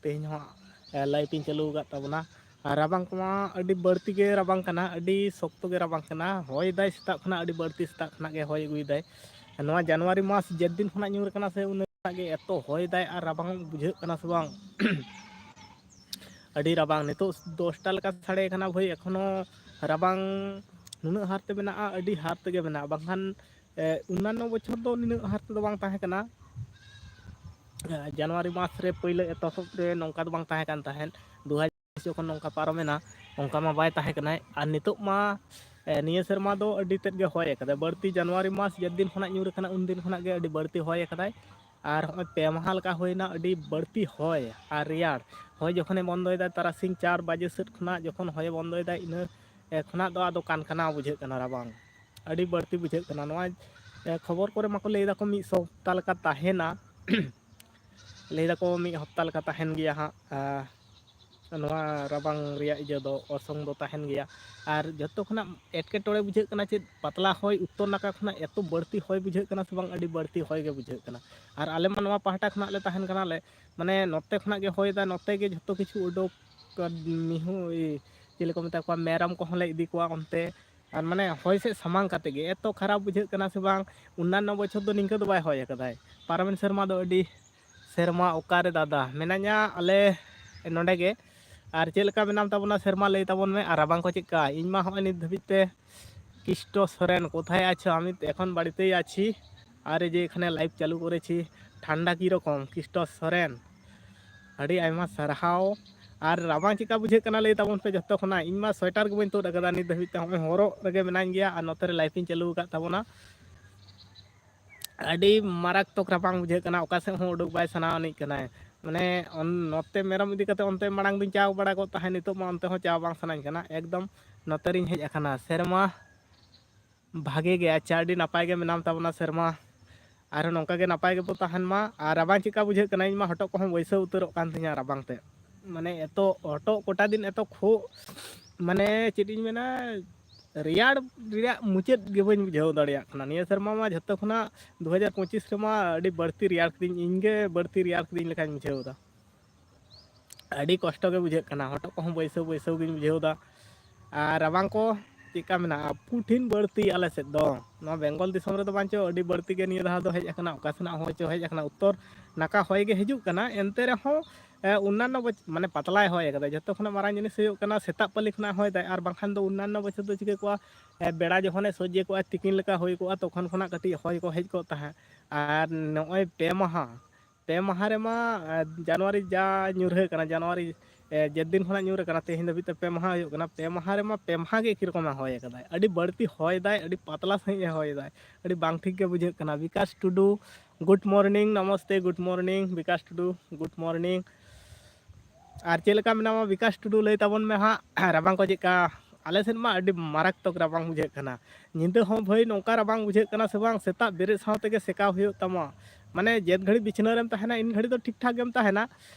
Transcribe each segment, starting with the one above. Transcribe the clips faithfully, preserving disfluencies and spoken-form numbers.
ᱛᱮᱦᱮᱧ ᱦᱚᱸ ᱞᱟᱭᱤᱵᱷ ᱤᱧ ᱪᱟᱹᱞᱩ ᱟᱠᱟᱫ ᱛᱟᱵᱚᱱᱟ᱾ ᱟᱨ ᱨᱟᱵᱟᱝ ᱠᱚᱢᱟ ᱟᱹᱰᱤ ᱵᱟᱹᱲᱛᱤ ᱜᱮ ᱨᱟᱵᱟᱝ ᱠᱟᱱᱟ, ᱟᱹᱰᱤ ᱥᱚᱠᱛᱚ ᱜᱮ ᱨᱟᱵᱟᱝ ᱠᱟᱱᱟ, ᱦᱚᱭ ᱫᱟᱭ ᱥᱮᱛᱟᱜ ᱠᱷᱚᱱᱟᱜ, ᱟᱹᱰᱤ ᱵᱟᱹᱲᱛᱤ ᱥᱮᱛᱟᱜ ᱠᱷᱚᱱᱟᱜ ᱜᱮ ᱦᱚᱭ ᱟᱹᱜᱩᱭᱮᱫᱟᱭ᱾ ᱱᱚᱣᱟ ᱡᱟᱱᱩᱣᱟᱨᱤ ᱢᱟᱥ ᱡᱮᱫ ᱫᱤᱱ ᱠᱷᱚᱱᱟᱜ ᱧᱩᱨ ᱠᱟᱱᱟ ᱥᱮ, ᱩᱱᱟᱹᱜ ᱠᱷᱚᱱᱟᱜ ᱜᱮ ᱮᱛᱚ ᱦᱚᱭ ᱫᱟᱭ ᱟᱨ ᱨᱟᱵᱟᱝ ᱵᱩᱡᱷᱟᱹᱜ ᱠᱟᱱᱟ ᱥᱮ ᱵᱟᱝ? ᱟᱹᱰᱤ ᱨᱟᱵᱟᱝ᱾ ᱱᱤᱛᱚᱜ ᱫᱚᱥᱴᱟ ᱞᱮᱠᱟ ᱥᱟᱰᱮ ᱠᱟᱱᱟ ᱵᱷᱟᱹᱭ, ᱮᱠᱷᱚᱱᱳ ᱨᱟᱵᱟᱝ ᱱᱩᱱᱟᱹᱜ ᱦᱟᱨ ᱛᱮ ᱢᱮᱱᱟᱜᱼᱟ, ᱟᱹᱰᱤ ᱦᱟᱨ ᱛᱮᱜᱮ ᱢᱮᱱᱟᱜᱼᱟ᱾ ᱵᱟᱝᱠᱷᱟᱱ ᱮ, ᱚᱱᱱᱟᱱᱚ ᱵᱚᱪᱷᱚᱨ ᱫᱚ ᱱᱤᱱᱟᱹᱜ ᱦᱟᱨ ᱛᱮᱫᱚ ᱵᱟᱝ ᱛᱟᱦᱮᱸ ᱠᱟᱱᱟ᱾ ᱮ, ᱡᱟᱱᱩᱣᱟᱨᱤ ᱢᱟᱥ ᱨᱮ ᱯᱳᱭᱞᱳ ᱮᱛᱚᱦᱚᱵ ᱨᱮ ᱱᱚᱝᱠᱟ ᱫᱚ ᱵᱟᱝ ᱛᱟᱦᱮᱸ ᱠᱟᱱ ᱛᱟᱦᱮᱸᱫ᱾ ᱫᱩ ᱦᱟᱡᱟᱨ ᱡᱚᱠᱷᱚᱱ ᱱᱚᱝᱠᱟ ᱯᱟᱨᱚᱢᱮᱱᱟ, ᱚᱱᱠᱟ ᱢᱟ ᱵᱟᱭ ᱛᱟᱦᱮᱸ ᱠᱟᱱᱟᱭ᱾ ᱟᱨ ᱱᱤᱛᱚᱜ ᱢᱟ, ᱮ, ᱱᱤᱭᱟᱹ ᱥᱮᱨᱢᱟ ᱫᱚ ᱟᱹᱰᱤ ᱛᱮᱫ ᱜᱮ ᱦᱚᱭ ᱟᱠᱟᱫᱟ᱾ ᱵᱟᱹᱲᱛᱤ ᱡᱟᱱᱩᱣᱟᱨᱤ ᱢᱟᱥ ᱡᱮᱫ ᱫᱤᱱ ᱠᱷᱚᱱᱟᱜ ᱧᱩᱨ ᱟᱠᱟᱱᱟ, ᱩᱱ ᱫᱤᱱ ᱠᱷᱚᱱᱟᱜ ᱜᱮ ᱟᱹᱰᱤ ᱵᱟᱹᱲᱛᱤ ᱦᱚᱭ ᱟᱠᱟᱫᱟᱭ᱾ ᱟᱨ ᱦᱚᱸᱜᱼᱚᱭ ᱯᱮ ᱢᱟᱦᱟ ᱞᱮᱠᱟ ᱦᱩᱭᱱᱟ ᱟᱹᱰᱤ ᱵᱟᱹᱲᱛᱤ ᱦᱚᱭ ᱟᱨ ᱨᱮᱭᱟᱲ᱾ ᱦᱚᱭ ᱡᱚᱠᱷᱚᱱᱮ ᱵᱚᱱᱫᱚᱭᱮᱫᱟ ᱛᱟᱨᱟᱥᱤᱧ ᱪᱟᱨ ᱵᱟᱡᱮ ᱥᱮᱫ ᱠᱷᱚᱱᱟᱜ, ᱡᱚᱠᱷᱚᱱ ᱦᱚᱭᱮ ᱵᱚᱱᱫᱚᱭᱮᱫᱟ, ᱤᱱᱟᱹ, ᱮ, ᱠᱷᱚᱱᱟᱜ ᱫᱚ ᱟᱫᱚ ᱠᱟᱱᱠᱟᱱᱟᱣ ᱵᱩᱡᱷᱟᱹᱜ ᱠᱟᱱᱟ ᱨᱟᱵᱟᱝ᱾ ᱟᱹᱰᱤ ᱵᱟᱹᱲᱛᱤ ᱵᱩᱡᱷᱟᱹᱜ ᱠᱟᱱᱟ᱾ ᱱᱚᱣᱟ, ᱮ, ᱠᱷᱚᱵᱚᱨ ᱠᱚᱨᱮ ᱢᱟᱠᱚ ᱞᱟᱹᱭ ᱫᱟᱠᱚ ᱢᱤᱫ ᱥᱚᱯᱛᱟ ᱞᱮᱠᱟ ᱛᱟᱦᱮᱱᱟ᱾ ᱞᱟᱹᱭ ᱫᱟᱠᱚ ᱢᱤᱫ ᱦᱚᱯᱛᱟ ᱞᱮᱠᱟ ᱛᱟᱦᱮᱱ ᱜᱮᱭᱟ ᱦᱟᱸᱜ, ᱟ, ᱱᱚᱣᱟ ᱨᱟᱵᱟᱝ ᱨᱮᱭᱟᱜ ᱤᱭᱟᱹ ᱫᱚ, ᱚᱨᱥᱚᱝ ᱫᱚ ᱛᱟᱦᱮᱱ ᱜᱮᱭᱟ᱾ ᱟᱨ ᱡᱚᱛᱚ ᱠᱷᱚᱱᱟᱜ ᱮᱴᱠᱮᱴᱚᱬᱮ ᱵᱩᱡᱷᱟᱹᱜ ᱠᱟᱱᱟ ᱪᱮᱫ, ᱯᱟᱛᱞᱟ ᱦᱚᱭ ᱩᱛᱛᱚᱨ ᱱᱟᱠᱷᱟ ᱠᱷᱚᱱᱟᱜ ᱮᱛᱚ ᱵᱟᱹᱲᱛᱤ ᱦᱚᱭ ᱵᱩᱡᱷᱟᱹᱜ ᱠᱟᱱᱟ ᱥᱮ ᱵᱟᱝ, ᱟᱹᱰᱤ ᱵᱟᱹᱲᱛᱤ ᱦᱚᱭ ᱜᱮ ᱵᱩᱡᱷᱟᱹᱜ ᱠᱟᱱᱟ᱾ ᱟᱨ ᱟᱞᱮ ᱢᱟ ᱱᱚᱣᱟ ᱯᱟᱦᱴᱟ ᱠᱷᱚᱱᱟᱜ ᱞᱮ ᱛᱟᱦᱮᱱ ᱠᱟᱱᱟᱞᱮ, ᱢᱟᱱᱮ ᱱᱚᱛᱮ ᱠᱷᱚᱱᱟᱜ ᱜᱮ ᱦᱚᱭ ᱫᱟ, ᱱᱚᱛᱮ ᱜᱮ ᱡᱷᱚᱛᱚ ᱠᱤᱪᱷᱩ ᱩᱰᱩᱠ, ᱢᱤᱦᱩ, ᱪᱮᱫ ᱠᱚ ᱢᱮᱛᱟ ᱠᱚᱣᱟ, ᱢᱮᱨᱚᱢ ᱠᱚᱦᱚᱸ ᱞᱮ ᱤᱫᱤ ᱠᱚᱣᱟ ᱚᱱᱛᱮ᱾ ᱟᱨ ᱢᱟᱱᱮ ᱦᱚᱭ ᱥᱮᱫ ᱥᱟᱢᱟᱝ ᱠᱟᱛᱮ ᱜᱮ ᱮᱛᱚ ᱠᱷᱟᱨᱟᱯ ᱵᱩᱡᱷᱟᱹᱜ ᱠᱟᱱᱟ ᱥᱮ ᱵᱟᱝ᱾ ᱚᱱᱱᱟᱱᱚ ᱵᱚᱪᱷᱚᱨ ᱫᱚ ᱱᱤᱝᱠᱟᱹ ᱫᱚ ᱵᱟᱭ ᱦᱚᱭ ᱟᱠᱟᱫᱟᱭ᱾ ᱯᱟᱨᱚᱢᱮᱱ ᱥᱮᱨᱢᱟ ᱫᱚ ᱟᱹᱰᱤ, ᱥᱮᱨᱢᱟ ᱚᱠᱟᱨᱮ ᱫᱟᱫᱟ ᱢᱮᱱᱟᱧᱟ, ᱟᱞᱮ ᱱᱚᱸᱰᱮ ᱜᱮ᱾ ᱟᱨ ᱪᱮᱫ ᱞᱮᱠᱟ ᱢᱮᱱᱟᱢ ᱛᱟᱵᱚᱱᱟ ᱥᱮᱨᱢᱟ, ᱞᱟᱹᱭ ᱛᱟᱵᱚᱱ ᱢᱮ᱾ ᱟᱨ ᱨᱟᱵᱟᱝ ᱠᱚ ᱪᱮᱫ ᱞᱮᱠᱟ? ᱤᱧ ᱢᱟ ᱦᱚᱸᱜᱼᱚᱭ ᱱᱤᱛ ᱫᱷᱟᱹᱵᱤᱡ ᱛᱮ, ᱠᱤᱥᱴᱚ ᱥᱚᱨᱮᱱ, ᱠᱳᱛᱷᱟᱭ ᱟᱪᱷᱚ? ᱟᱢᱤ ᱮᱠᱷᱚᱱ ᱵᱟᱲᱤᱛᱮᱭ ᱟᱪᱷᱤ᱾ ᱟᱨ ᱡᱮ ᱮᱠᱷᱟᱱᱮ ᱞᱟᱭᱤᱵᱷ ᱪᱟᱹᱞᱩ ᱠᱚᱨᱮᱪᱷᱤ, ᱴᱷᱟᱱᱰᱟ ᱠᱤ ᱨᱚᱠᱚᱢ, ᱠᱤᱥᱴᱚ ᱥᱚᱨᱮᱱ? ᱟᱹᱰᱤ ᱟᱭᱢᱟ ᱥᱟᱨᱦᱟᱣ᱾ ᱟᱨ ᱨᱟᱵᱟᱝ ᱪᱮᱫᱠᱟ ᱵᱩᱡᱷᱟᱹᱜ ᱠᱟᱱᱟ ᱞᱟᱹᱭ ᱛᱟᱵᱚᱱ ᱯᱮ ᱡᱚᱛᱚ ᱠᱷᱚᱱᱟᱜ᱾ ᱤᱧ ᱢᱟ ᱥᱳᱭᱮᱴᱟᱨ ᱜᱮ ᱵᱟᱹᱧ ᱛᱩᱫ ᱟᱠᱟᱫᱟ ᱱᱤᱛ ᱫᱷᱟᱹᱵᱤᱡ ᱛᱮ, ᱦᱚᱸᱜᱼᱚᱭ ᱦᱚᱨᱚᱜ ᱨᱮᱜᱮ ᱢᱮᱱᱟᱧ ᱜᱮᱭᱟ᱾ ᱟᱨ ᱱᱚᱛᱮ ᱨᱮ ᱞᱟᱭᱤᱵᱷ ᱤᱧ ᱪᱟᱹᱞᱩ ᱟᱠᱟᱫ ᱛᱟᱵᱚᱱᱟ᱾ ᱟᱹᱰᱤ ᱢᱟᱨᱟᱠᱛᱚᱠ ᱨᱟᱵᱟᱝ ᱵᱩᱡᱷᱟᱹᱜ ᱠᱟᱱᱟ, ᱚᱠᱟ ᱥᱮᱫ ᱦᱚᱸ ᱩᱰᱩᱠ ᱵᱟᱭ ᱥᱟᱱᱟ ᱟᱹᱱᱤᱡ ᱠᱟᱱᱟᱭ᱾ ᱢᱟᱱᱮ ᱚᱱ-, ᱱᱚᱛᱮ ᱢᱮᱨᱚᱢ ᱤᱫᱤ ᱠᱟᱛᱮ ᱚᱱᱛᱮ ᱢᱟᱲᱟᱝ ᱫᱚᱧ ᱪᱟᱣ ᱵᱟᱲᱟ ᱠᱚᱜ ᱛᱟᱦᱮᱸᱫ, ᱱᱤᱛᱚᱜ ᱢᱟ ᱚᱱᱛᱮ ᱦᱚᱸ ᱪᱟᱣ ᱵᱟᱝ ᱥᱟᱱᱟᱧ ᱠᱟᱱᱟ᱾ ᱮᱠᱫᱚᱢ ᱱᱚᱛᱮ ᱨᱤᱧ ᱦᱮᱡ ᱟᱠᱟᱱᱟ᱾ ᱥᱮᱨᱢᱟ ᱵᱷᱟᱜᱮ ᱜᱮ, ᱟᱪᱪᱷᱟ, ᱟᱹᱰᱤ ᱱᱟᱯᱟᱭ ᱜᱮ ᱢᱮᱱᱟᱢ ᱛᱟᱵᱚᱱᱟ ᱥᱮᱨᱢᱟ᱾ ᱟᱨᱦᱚᱸ ᱱᱚᱝᱠᱟ ᱜᱮ ᱱᱟᱯᱟᱭ ᱜᱮᱵᱚ ᱛᱟᱦᱮᱱ ᱢᱟ᱾ ᱟᱨ ᱨᱟᱵᱟᱝ ᱪᱮᱫᱠᱟ ᱵᱩᱡᱷᱟᱹᱜ ᱠᱟᱱᱟ? ᱤᱧ ᱢᱟ ᱦᱚᱴᱚᱜ ᱠᱚᱦᱚᱸ ᱵᱟᱹᱭᱥᱟᱹᱣ ᱩᱛᱟᱹᱨᱚᱜ ᱠᱟᱱ ᱛᱤᱧᱟᱹ ᱨᱟᱵᱟᱝ ᱛᱮ᱾ ᱢᱟᱱᱮ ᱮᱛᱚ ᱦᱚᱴᱚᱜ ᱠᱚᱴᱟ ᱫᱤᱱ ᱮᱛᱚ ᱠᱷᱩᱜ, ᱢᱟᱱᱮ ᱪᱮᱫ ᱤᱧ ᱢᱮᱱᱟ, ᱨᱮᱭᱟᱲ ᱨᱮᱭᱟᱜ ᱢᱩᱪᱟᱹᱫ ᱜᱮ ᱵᱟᱹᱧ ᱵᱩᱡᱷᱟᱹᱣ ᱫᱟᱲᱮᱭᱟᱜ ᱠᱟᱱᱟ᱾ ᱱᱤᱭᱟᱹ ᱥᱮᱨᱢᱟ ᱢᱟ ᱡᱷᱚᱛᱚ ᱠᱷᱚᱱᱟᱜ ᱫᱩ ᱦᱟᱡᱟᱨ ᱯᱚᱸᱪᱤᱥ ᱨᱮᱢᱟ ᱟᱹᱰᱤ ᱵᱟᱹᱲᱛᱤ ᱨᱮᱭᱟᱲ ᱠᱤᱫᱤᱧ, ᱤᱧ ᱜᱮ ᱵᱟᱹᱲᱛᱤ ᱨᱮᱭᱟᱲ ᱠᱤᱫᱤᱧ ᱞᱮᱠᱟᱧ ᱵᱩᱡᱷᱟᱹᱣ ᱮᱫᱟ᱾ ᱟᱹᱰᱤ ᱠᱚᱥᱴᱚ ᱜᱮ ᱵᱩᱡᱷᱟᱹᱜ ᱠᱟᱱᱟ᱾ ᱦᱚᱴᱚᱜ ᱠᱚᱦᱚᱸ ᱵᱟᱹᱭᱥᱟᱹᱣ ᱵᱟᱹᱭᱥᱟᱹᱣ ᱜᱤᱧ ᱵᱩᱡᱷᱟᱹᱣ ᱮᱫᱟ᱾ ᱟᱨ ᱨᱟᱵᱟᱝ ᱠᱚ ᱪᱮᱫᱠᱟ ᱢᱮᱱᱟᱜᱼᱟ? ᱠᱚᱴᱷᱤᱱ ᱵᱟᱹᱲᱛᱤ ᱟᱞᱮ ᱥᱮᱫ ᱫᱚ᱾ ᱱᱚᱣᱟ ᱵᱮᱝᱜᱚᱞ ᱫᱤᱥᱚᱢ ᱨᱮᱫᱚ ᱵᱟᱝ ᱪᱚ ᱟᱹᱰᱤ ᱵᱟᱹᱲᱛᱤ ᱜᱮ ᱱᱤᱭᱟᱹ ᱫᱷᱟᱣ ᱫᱚ ᱦᱮᱡ ᱟᱠᱟᱱᱟ, ᱚᱠᱟ ᱥᱮᱱᱟᱜ ᱦᱚᱭ ᱪᱚ ᱦᱮᱡ ᱟᱠᱟᱱᱟ, ᱩᱛᱛᱚᱨ ᱱᱟᱠᱷᱟ ᱦᱚᱭ ᱜᱮ ᱦᱤᱡᱩᱜ ᱠᱟᱱᱟ᱾ ᱮᱱᱛᱮ ᱨᱮᱦᱚᱸ ᱮ, ᱚᱱᱱᱟᱱᱚ ᱵᱚᱪᱷ-, ᱢᱟᱱᱮ ᱯᱟᱛᱞᱟᱭ ᱦᱚᱭ ᱟᱠᱟᱫᱟ᱾ ᱡᱚᱛᱚ ᱠᱷᱚᱱᱟᱜ ᱢᱟᱨᱟᱝ ᱡᱤᱱᱤᱥ ᱦᱩᱭᱩᱜ ᱠᱟᱱᱟ ᱥᱮᱛᱟᱜ ᱯᱟᱹᱞᱤ ᱠᱷᱚᱱᱟᱜ ᱦᱚᱭ ᱫᱟᱭ, ᱟᱨ ᱵᱟᱝᱠᱷᱟᱱ ᱫᱚ ᱚᱱᱱᱟᱱᱚ ᱵᱚᱪᱷᱚᱨ ᱫᱚ ᱪᱤᱠᱟᱹ ᱠᱚᱜᱼᱟ, ᱮ, ᱵᱮᱲᱟ ᱡᱚᱠᱷᱚᱱᱮ ᱥᱚᱡᱽᱡᱮ ᱠᱚᱜᱼᱟ, ᱛᱤᱠᱤᱱ ᱞᱮᱠᱟ ᱦᱩᱭ ᱠᱚᱜᱼᱟ, ᱛᱚᱠᱷᱚᱱ ᱠᱷᱚᱱᱟᱜ ᱠᱟᱹᱴᱤᱡ ᱦᱚᱭ ᱠᱚ ᱦᱮᱡ ᱠᱚᱜ ᱛᱟᱦᱮᱸᱫ᱾ ᱟᱨ ᱱᱚᱜᱼᱚᱭ ᱯᱮ ᱢᱟᱦᱟ, ᱯᱮ ᱢᱟᱦᱟ ᱨᱮᱢᱟ, ᱮ, ᱡᱟᱱᱩᱣᱟᱨᱤ ᱡᱟ ᱧᱩᱨᱦᱟᱹ ᱠᱟᱱᱟ, ᱡᱟᱱᱩᱣᱟᱨᱤ, ᱮ, ᱡᱮᱫ ᱫᱤᱱ ᱠᱷᱚᱱᱟᱜ ᱧᱩᱨ ᱟᱠᱟᱱᱟ, ᱛᱮᱦᱮᱧ ᱫᱷᱟᱹᱵᱤᱡ ᱛᱮ ᱯᱮ ᱢᱟᱦᱟ ᱦᱩᱭᱩᱜ ᱠᱟᱱᱟ᱾ ᱯᱮ ᱢᱟᱦᱟ ᱨᱮᱢᱟ ᱯᱮ ᱢᱟᱦᱟ ᱜᱮ ᱮᱠᱤ ᱨᱚᱠᱚᱢᱮ ᱦᱚᱭ ᱟᱠᱟᱫᱟᱭ᱾ ᱟᱹᱰᱤ ᱵᱟᱹᱲᱛᱤ ᱦᱚᱭ ᱫᱟᱭ, ᱟᱹᱰᱤ ᱯᱟᱛᱞᱟ ᱥᱟᱺᱦᱤᱡ ᱮ ᱦᱚᱭ ᱫᱟᱭ, ᱟᱹᱰᱤ ᱵᱟᱝ ᱴᱷᱤᱠ ᱜᱮ ᱵᱩᱡᱷᱟᱹᱜ ᱠᱟᱱᱟ᱾ ᱵᱤᱠᱟᱥ ᱴᱩᱰᱩ, good morning, ᱱᱚᱢᱚᱥᱛᱮ, good morning, ᱵᱤᱠᱟᱥ ᱴᱩᱰᱩ, good morning᱾ ᱟᱨ ᱪᱮᱫ ᱞᱮᱠᱟ ᱢᱮᱱᱟᱢᱟ ᱵᱤᱠᱟᱥ ᱴᱩᱰᱩ, ᱞᱟᱹᱭ ᱛᱟᱵᱚᱱ ᱢᱮ ᱦᱟᱸᱜ, ᱨᱟᱵᱟᱝ ᱠᱚ ᱪᱮᱫᱠᱟ? ᱟᱞᱮ ᱥᱮᱫ ᱢᱟ ᱟᱹᱰᱤ ᱢᱟᱨᱟᱠᱛᱚᱠ ᱨᱟᱵᱟᱝ ᱵᱩᱡᱷᱟᱹᱜ ᱠᱟᱱᱟ᱾ ᱧᱤᱫᱟᱹ ᱦᱚᱸ ᱵᱷᱟᱹᱭ ᱱᱚᱝᱠᱟ ᱨᱟᱵᱟᱝ ᱵᱩᱡᱷᱟᱹᱜ ᱠᱟᱱᱟ ᱥᱮ ᱵᱟᱝ, ᱥᱮᱛᱟᱜ ᱵᱮᱨᱮᱫ ᱥᱟᱶ ᱛᱮᱜᱮ ᱥᱮᱠᱟᱣ ᱦᱩᱭᱩᱜ ᱛᱟᱢᱟ᱾ ᱢᱟᱱᱮ ᱡᱮᱫ ᱜᱷᱟᱹᱲᱤᱡ ᱵᱤᱪᱷᱱᱟᱹ ᱨᱮᱢ ᱛᱟᱦᱮᱱᱟ, ᱤᱱ ᱜᱷᱟᱹᱲᱤᱡ ᱫᱚ ᱴᱷᱤᱠ ᱴᱷᱟᱠ ᱜᱮᱢ ᱛᱟᱦᱮᱱᱟ᱾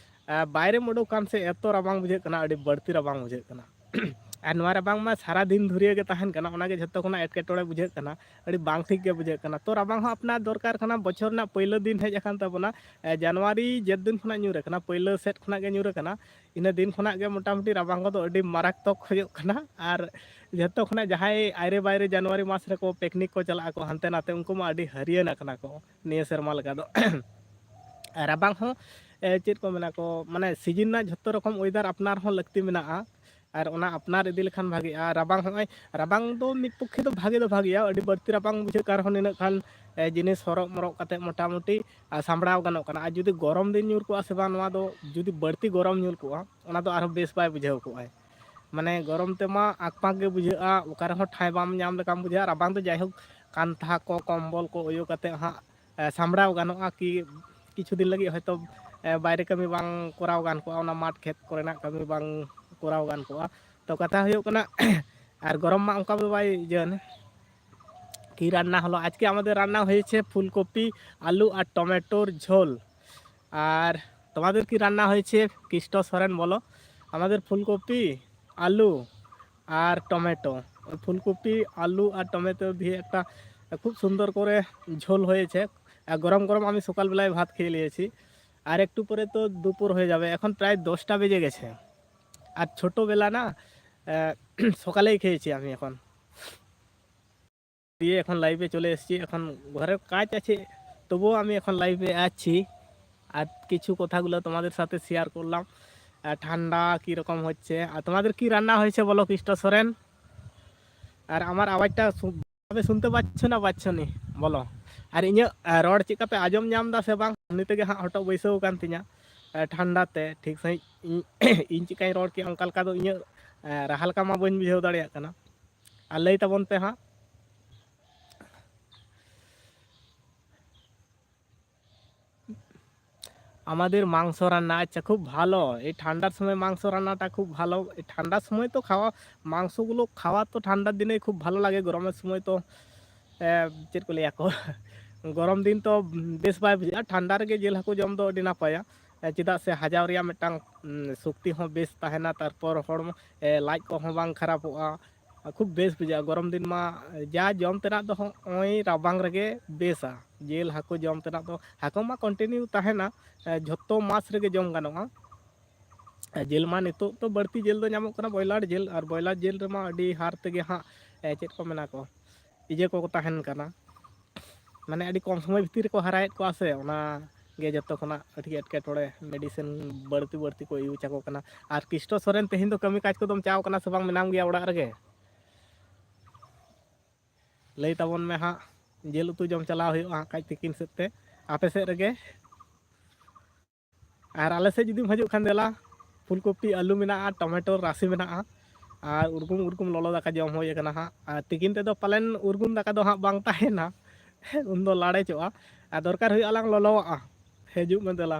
ᱟᱨ ᱵᱟᱭᱨᱮᱢ ᱩᱰᱩᱠ ᱠᱟᱱ ᱥᱮ ᱮᱛᱚ ᱨᱟᱵᱟᱝ ᱵᱩᱡᱷᱟᱹᱜ ᱠᱟᱱᱟ, ᱟᱹᱰᱤ ᱵᱟᱹᱲᱛᱤ ᱨᱟᱵᱟᱝ ᱵᱩᱡᱷᱟᱹᱜ ᱠᱟᱱᱟ᱾ ᱟᱨ ᱱᱚᱣᱟ ᱨᱟᱵᱟᱝ ᱢᱟ ᱥᱟᱨᱟ ᱫᱤᱱ ᱫᱷᱩᱨᱭᱟᱹ ᱜᱮ ᱛᱟᱦᱮᱱ ᱠᱟᱱᱟ, ᱚᱱᱟᱜᱮ ᱡᱷᱚᱛᱚ ᱠᱷᱚᱱᱟᱜ ᱮᱴᱠᱮᱴᱚᱬᱮ ᱵᱩᱡᱷᱟᱹᱜ ᱠᱟᱱᱟ᱾ ᱟᱹᱰᱤ ᱵᱟᱝ ᱴᱷᱤᱠ ᱜᱮ ᱵᱩᱡᱷᱟᱹᱜ ᱠᱟᱱᱟ᱾ ᱛᱚ ᱨᱟᱵᱟᱝ ᱦᱚᱸ ᱟᱯᱱᱟᱨ ᱫᱚᱨᱠᱟᱨ ᱠᱟᱱᱟ, ᱵᱚᱪᱷᱚᱨ ᱨᱮᱱᱟᱜ ᱯᱳᱭᱞᱳ ᱫᱤᱱ ᱦᱮᱡ ᱟᱠᱟᱱ ᱛᱟᱵᱚᱱᱟ᱾ ᱮ, ᱡᱟᱱᱩᱣᱟᱨᱤ ᱡᱮᱫ ᱫᱤᱱ ᱠᱷᱚᱱᱟᱜ ᱧᱩᱨ ᱟᱠᱟᱱᱟ, ᱯᱳᱭᱞᱳ ᱥᱮᱫ ᱠᱷᱚᱱᱟᱜ ᱜᱮ ᱧᱩᱨ ᱟᱠᱟᱱᱟ, ᱤᱱᱟᱹ ᱫᱤᱱ ᱠᱷᱚᱱᱟᱜ ᱜᱮ ᱢᱚᱴᱟᱢᱩᱴᱤ ᱨᱟᱵᱟᱝ ᱠᱚᱫᱚ ᱟᱹᱰᱤ ᱢᱟᱨᱟᱠᱛᱚᱠ ᱦᱩᱭᱩᱜ ᱠᱟᱱᱟ᱾ ᱟᱨ ᱡᱷᱚᱛᱚ ᱠᱷᱚᱱᱟᱜ ᱡᱟᱦᱟᱸᱭ ᱟᱭᱨᱮ ᱵᱟᱭᱨᱮ ᱡᱟᱱᱩᱣᱟᱨᱤ ᱢᱟᱥ ᱨᱮᱠᱚ ᱯᱤᱠᱱᱤᱠ ᱠᱚ ᱪᱟᱞᱟᱜ ᱟᱠᱚ ᱦᱟᱱᱛᱮ ᱱᱟᱛᱮ, ᱩᱱᱠᱩ ᱢᱟ ᱟᱹᱰᱤ ᱦᱟᱹᱨᱭᱟᱹᱱ ᱟᱠᱟᱱᱟ ᱠᱚ ᱱᱤᱭᱟᱹ ᱥᱮᱨᱢᱟ ᱞᱮᱠᱟ ᱫᱚ᱾ ᱨᱟᱵᱟᱝ ᱦᱚᱸ, ᱮ, ᱪᱮᱫ ᱠᱚ ᱢᱮᱱᱟ ᱠᱚ, ᱢᱟᱱᱮ ᱥᱤᱡᱤᱱ ᱨᱮᱱᱟᱜ ᱡᱷᱚᱛᱚ ᱨᱚᱠᱚᱢ ᱚᱭᱮᱫᱟᱨ ᱟᱯᱱᱟᱨ ᱦᱚᱸ ᱞᱟᱹᱠᱛᱤ ᱢᱮᱱᱟᱜᱼᱟ᱾ ᱟᱨ ᱚᱱᱟ ᱟᱯᱱᱟᱨ ᱤᱫᱤ ᱞᱮᱠᱷᱟᱱ ᱵᱷᱟᱜᱮᱜᱼᱟ᱾ ᱨᱟᱵᱟᱝ ᱦᱚᱸᱜᱼᱚᱭ, ᱨᱟᱵᱟᱝ ᱫᱚ ᱢᱤᱫ ᱯᱚᱠᱠᱷᱮ ᱫᱚ ᱵᱷᱟᱜᱮ ᱫᱚ ᱵᱷᱟᱜᱮᱭᱟ, ᱟᱹᱰᱤ ᱵᱟᱹᱲᱛᱤ ᱨᱟᱵᱟᱝ ᱵᱩᱡᱷᱟᱹᱜ ᱠᱟᱱ ᱨᱮᱦᱚᱸ ᱱᱤᱱᱟᱹᱜ ᱠᱷᱟᱱ, ᱮ, ᱡᱤᱱᱤᱥ ᱦᱚᱨᱚᱜ ᱢᱚᱨᱚᱜ ᱠᱟᱛᱮ ᱢᱚᱴᱟᱢᱩᱴᱤ, ᱟ, ᱥᱟᱢᱵᱲᱟᱣ ᱜᱟᱱᱚᱜ ᱠᱟᱱᱟ᱾ ᱟᱨ ᱡᱩᱫᱤ ᱜᱚᱨᱚᱢ ᱫᱤᱱ ᱧᱩᱨ ᱠᱚᱜᱼᱟ ᱥᱮ ᱵᱟᱝ, ᱱᱚᱣᱟ ᱫᱚ ᱡᱩᱫᱤ ᱵᱟᱹᱲᱛᱤ ᱜᱚᱨᱚᱢ ᱧᱩᱨ ᱠᱚᱜᱼᱟ, ᱚᱱᱟ ᱫᱚ ᱟᱨᱦᱚᱸ ᱵᱮᱥ ᱵᱟᱭ ᱵᱩᱡᱷᱟᱹᱣ ᱠᱚᱜᱼᱟᱭ᱾ ᱢᱟᱱᱮ ᱜᱚᱨᱚᱢ ᱛᱮᱢᱟ ᱟᱠᱯᱟᱠ ᱜᱮ ᱵᱩᱡᱷᱟᱹᱜᱼᱟ, ᱚᱠᱟ ᱨᱮᱦᱚᱸ ᱴᱷᱟᱸᱭ ᱵᱟᱢ ᱧᱟᱢ ᱞᱮᱠᱟᱢ ᱵᱩᱡᱷᱟᱹᱜᱼᱟ᱾ ᱨᱟᱵᱟᱝ ᱫᱚ ᱡᱟᱭᱦᱳᱠ ᱠᱟᱱᱛᱷᱟ ᱠᱚ, ᱠᱚᱢᱵᱚᱞ ᱠᱚ ᱚᱭᱳ ᱠᱟᱛᱮ ᱦᱟᱸᱜ, ᱮ, ᱥᱟᱢᱵᱲᱟᱣ ᱜᱟᱱᱚᱜᱼᱟ᱾ ᱠᱤ ᱠᱤᱪᱷᱩ ᱫᱤᱱ ᱞᱟᱹᱜᱤᱫ ᱦᱚᱭᱛᱳ, ᱮ, ᱵᱟᱭᱨᱮ ᱠᱟᱹᱢᱤ ᱵᱟᱝ ᱠᱚᱨᱟᱣ ᱜᱟᱱ ᱠᱚᱜᱼᱟ, ᱚᱱᱟ ᱢᱟᱴᱷ ᱠᱷᱮᱛ ᱠᱚᱨᱮᱱᱟᱜ ᱠᱟᱹᱢᱤ ᱵᱟᱝ ᱠᱚᱨᱟᱣ ᱜᱟᱱ ᱠᱚᱜᱼᱟ᱾ ᱛᱚ ᱠᱟᱛᱷᱟ ᱦᱩᱭᱩᱜ ᱠᱟᱱᱟ, ᱟᱨ ᱜᱚᱨᱚᱢ ᱢᱟ ᱚᱱᱠᱟ ᱫᱚ ᱵᱟᱭ ᱤᱭᱟᱹ᱾ কি রান্না হলো? আজকে আমাদের রান্না হয়েছে ফুলকপি, আলু আর টমেটোর ঝোল। আর তোমাদের কি রান্না হয়েছে? কৃষ্ণ সরেন বলো। আমাদের ফুলকপি, আলু আর টমেটো। ওই ফুলকপি, আলু আর টমেটো দিয়ে একটা খুব সুন্দর করে ঝোল হয়েছে। আর গরম গরম আমি সকালবেলায় ভাত খেয়ে নিয়েছি। আর একটু পরে তো দুপুর হয়ে যাবে। এখন প্রায় দশটা বেজে গেছে। আর ছোটোবেলা না, আহ, সকালেই খেয়েছি আমি এখন। দিয়ে এখন লাইভে চলে এসেছি। এখন ঘরের কাজ আছে, তবুও আমি এখন লাইভে আছি। আর কিছু কথাগুলো তোমাদের সাথে শেয়ার করলাম। আহ, ঠান্ডা কীরকম হচ্ছে, আর তোমাদের কি রান্না হয়েছে বলো, কৃষ্ণ সোরেন? আর আমার আওয়াজটা সু- ভাবে শুনতে পাচ্ছ না পাচ্ছ নি বলো? আর ᱤᱧᱟᱹᱜ, ᱟᱸ, ᱨᱚᱲ ᱪᱮᱫ ᱞᱮᱠᱟ ᱯᱮ ᱟᱸᱡᱚᱢ ᱧᱟᱢ ᱮᱫᱟ ᱥᱮ ᱵᱟᱝ? ᱮᱢᱱᱤ ᱛᱮᱜᱮ ᱦᱟᱸᱜ ᱦᱚᱴᱚᱜ ᱵᱟᱹᱭᱥᱟᱹᱣ ᱟᱠᱟᱱ ᱛᱤᱧᱟ, ᱟᱸ, ᱴᱷᱟᱱᱰᱟ ᱛᱮ᱾ ᱴᱷᱤᱠ ᱥᱟᱺᱦᱤᱡ ᱤᱧ, ᱤᱧ ᱪᱮᱫ ᱞᱮᱠᱟᱧ ᱨᱚᱲ ᱠᱮᱜᱼᱟ, ᱚᱱᱠᱟ ᱞᱮᱠᱟ ᱫᱚ ᱤᱧᱟᱹᱜ, ᱟᱸ, ᱨᱟᱦᱟ ᱞᱮᱠᱟ ᱢᱟ ᱵᱟᱹᱧ ᱵᱩᱡᱷᱟᱹᱣ ᱫᱟᱲᱮᱭᱟᱜ ᱠᱟᱱᱟ᱾ ᱟᱨ ᱞᱟᱹᱭ ᱛᱟᱵᱚᱱ ᱯᱮ ᱦᱟᱸᱜ᱾ আমাদের মাংস রান্না, আচ্ছা, খুব ভালো। এই ঠান্ডার সময় মাংস রান্নাটা খুব ভালো। এই ঠান্ডার সময় তো খাওয়া, মাংসগুলো খাওয়া তো ঠান্ডার দিনেই খুব ভালো লাগে, গরমের সময় তো, এ, ᱪᱮᱫ ᱠᱚ ᱞᱟᱹᱭᱟ ᱠᱚ, ᱜᱚᱨᱚᱢ ᱫᱤᱱ ᱛᱚ ᱵᱮᱥ ᱵᱟᱭ ᱵᱩᱡᱷᱟᱹᱜᱼᱟ᱾ ᱴᱷᱟᱱᱰᱟ ᱨᱮᱜᱮ ᱡᱤᱞ ᱦᱟᱹᱠᱩ ᱡᱚᱢ ᱫᱚ ᱟᱹᱰᱤ ᱱᱟᱯᱟᱭᱟ᱾ ᱮ, ᱪᱮᱫᱟᱜ ᱥᱮ ᱦᱟᱡᱟᱣ ᱨᱮᱭᱟᱜ ᱢᱤᱫᱴᱟᱝ, ᱩᱢ, ᱥᱚᱠᱛᱤ ᱦᱚᱸ ᱵᱮᱥ ᱛᱟᱦᱮᱱᱟ, ᱛᱟᱨᱯᱚᱨ ᱦᱚᱲᱢᱚ, ᱮ, ᱞᱟᱡ ᱠᱚᱦᱚᱸ ᱵᱟᱝ ᱠᱷᱟᱨᱟᱯᱚᱜᱼᱟ᱾ ᱠᱷᱩᱵ ᱵᱮᱥ ᱵᱩᱡᱷᱟᱹᱜᱼᱟ᱾ ᱜᱚᱨᱚᱢ ᱫᱤᱱ ᱢᱟ ᱡᱟ ᱡᱚᱢ ᱛᱮᱱᱟᱜ ᱫᱚ ᱦᱚᱸᱜᱼᱚᱭ ᱨᱟᱵᱟᱝ ᱨᱮᱜᱮ ᱵᱮᱥᱟ᱾ ᱡᱤᱞ ᱦᱟᱹᱠᱩ ᱡᱚᱢ ᱛᱮᱱᱟᱜ ᱫᱚ, ᱦᱟᱹᱠᱩ ᱢᱟ continue ᱛᱟᱦᱮᱱᱟ, ᱮ, ᱡᱷᱚᱛᱚ ᱢᱟᱥ ᱨᱮᱜᱮ ᱡᱚᱢ ᱜᱟᱱᱚᱜᱼᱟ᱾ ᱮ, ᱡᱤᱞ ᱢᱟ ᱱᱤᱛᱚᱜ ᱫᱚ ᱵᱟᱹᱲᱛᱤ ᱡᱤᱞ ᱫᱚ ᱧᱟᱢᱚᱜ ᱠᱟᱱᱟ ᱵᱚᱭᱞᱟᱨ ᱡᱤᱞ, ᱟᱨ ᱵᱚᱭᱞᱟᱨ ᱡᱤᱞ ᱨᱮᱢᱟ ᱟᱹᱰᱤ ᱦᱟᱨ ᱛᱮᱜᱮ ᱦᱟᱸᱜ, ᱮ, ᱪᱮᱫ ᱠᱚ ᱢᱮᱱᱟ ᱠᱚ, ᱤᱭᱟᱹ ᱠᱚ ᱛᱟᱦᱮᱱ ᱠᱟᱱᱟ, ᱢᱟᱱᱮ ᱟᱹᱰᱤ ᱠᱚᱢ ᱥᱚᱢᱚᱭ ᱵᱷᱤᱛᱤᱨ ᱨᱮᱠᱚ ᱦᱟᱨᱟᱭᱮᱫ ᱠᱚᱣᱟ ᱥᱮ, ᱚᱱᱟ ᱜᱮ ᱡᱚᱛᱚ ᱠᱷᱚᱱᱟᱜ ᱟᱹᱰᱤ ᱮᱴᱠᱮᱴᱚᱬᱮ, medicine ᱵᱟᱹᱲᱛᱤ ᱵᱟᱹᱲᱛᱤ ᱠᱚ use ᱟᱠᱚ ᱠᱟᱱᱟ᱾ ᱟᱨ ᱠᱨᱤᱥᱴᱚ ᱥᱚᱨᱮᱱ, ᱛᱮᱦᱮᱧ ᱫᱚ ᱠᱟᱹᱢᱤ ᱠᱟᱡᱽ ᱠᱚᱫᱚᱢ ᱪᱟᱣ ᱠᱟᱱᱟ ᱥᱮ ᱵᱟᱝ, ᱢᱮᱱᱟᱢ ᱜᱮᱭᱟ ᱚᱲᱟᱜ ᱨᱮᱜᱮ? ᱞᱟᱹᱭ ᱛᱟᱵᱚᱱ ᱢᱮ ᱦᱟᱸᱜ, ᱡᱤᱞ ᱩᱛᱩ ᱡᱚᱢ ᱪᱟᱞᱟᱣ ᱦᱩᱭᱩᱜᱼᱟ ᱦᱟᱸᱜ ᱠᱷᱟᱡ ᱛᱤᱠᱤᱱ ᱥᱮᱫ ᱛᱮ ᱟᱯᱮ ᱥᱮᱫ ᱨᱮᱜᱮ᱾ ᱟᱨ ᱟᱞᱮ ᱥᱮᱫ ᱡᱩᱫᱤᱢ ᱦᱤᱡᱩᱜ ᱠᱷᱟᱱ, ᱫᱮᱞᱟ, ᱯᱷᱩᱞᱠᱚᱯᱤ, ᱟᱹᱞᱩ ᱢᱮᱱᱟᱜᱼᱟ, ᱴᱚᱢᱮᱴᱳ ᱨᱟᱥᱮ ᱢᱮᱱᱟᱜᱼᱟ, ᱟᱨ ᱩᱨᱜᱩᱢ ᱩᱨᱜᱩᱢ ᱞᱚᱞᱚ ᱫᱟᱠᱟ ᱡᱚᱢ ᱦᱩᱭ ᱟᱠᱟᱱᱟ ᱦᱟᱸᱜ᱾ ᱟᱨ ᱛᱤᱠᱤᱱ ᱛᱮᱫᱚ ᱯᱟᱞᱮᱱ ᱩᱨᱜᱩᱢ ᱫᱟᱠᱟ ᱫᱚ ᱦᱟᱸᱜ ᱵᱟᱝ ᱛᱟᱦᱮᱱᱟ, ᱩᱱᱫᱚ ᱞᱟᱲᱮᱡᱚᱜᱼᱟ᱾ ᱟᱨ ᱫᱚᱨᱠᱟᱨ ᱦᱩᱭᱩᱜᱼᱟ ᱞᱟᱝ ᱞᱚᱞᱚᱣᱟᱜᱼᱟ᱾ ᱦᱤᱡᱩᱜ ᱢᱮ ᱫᱮᱞᱟ᱾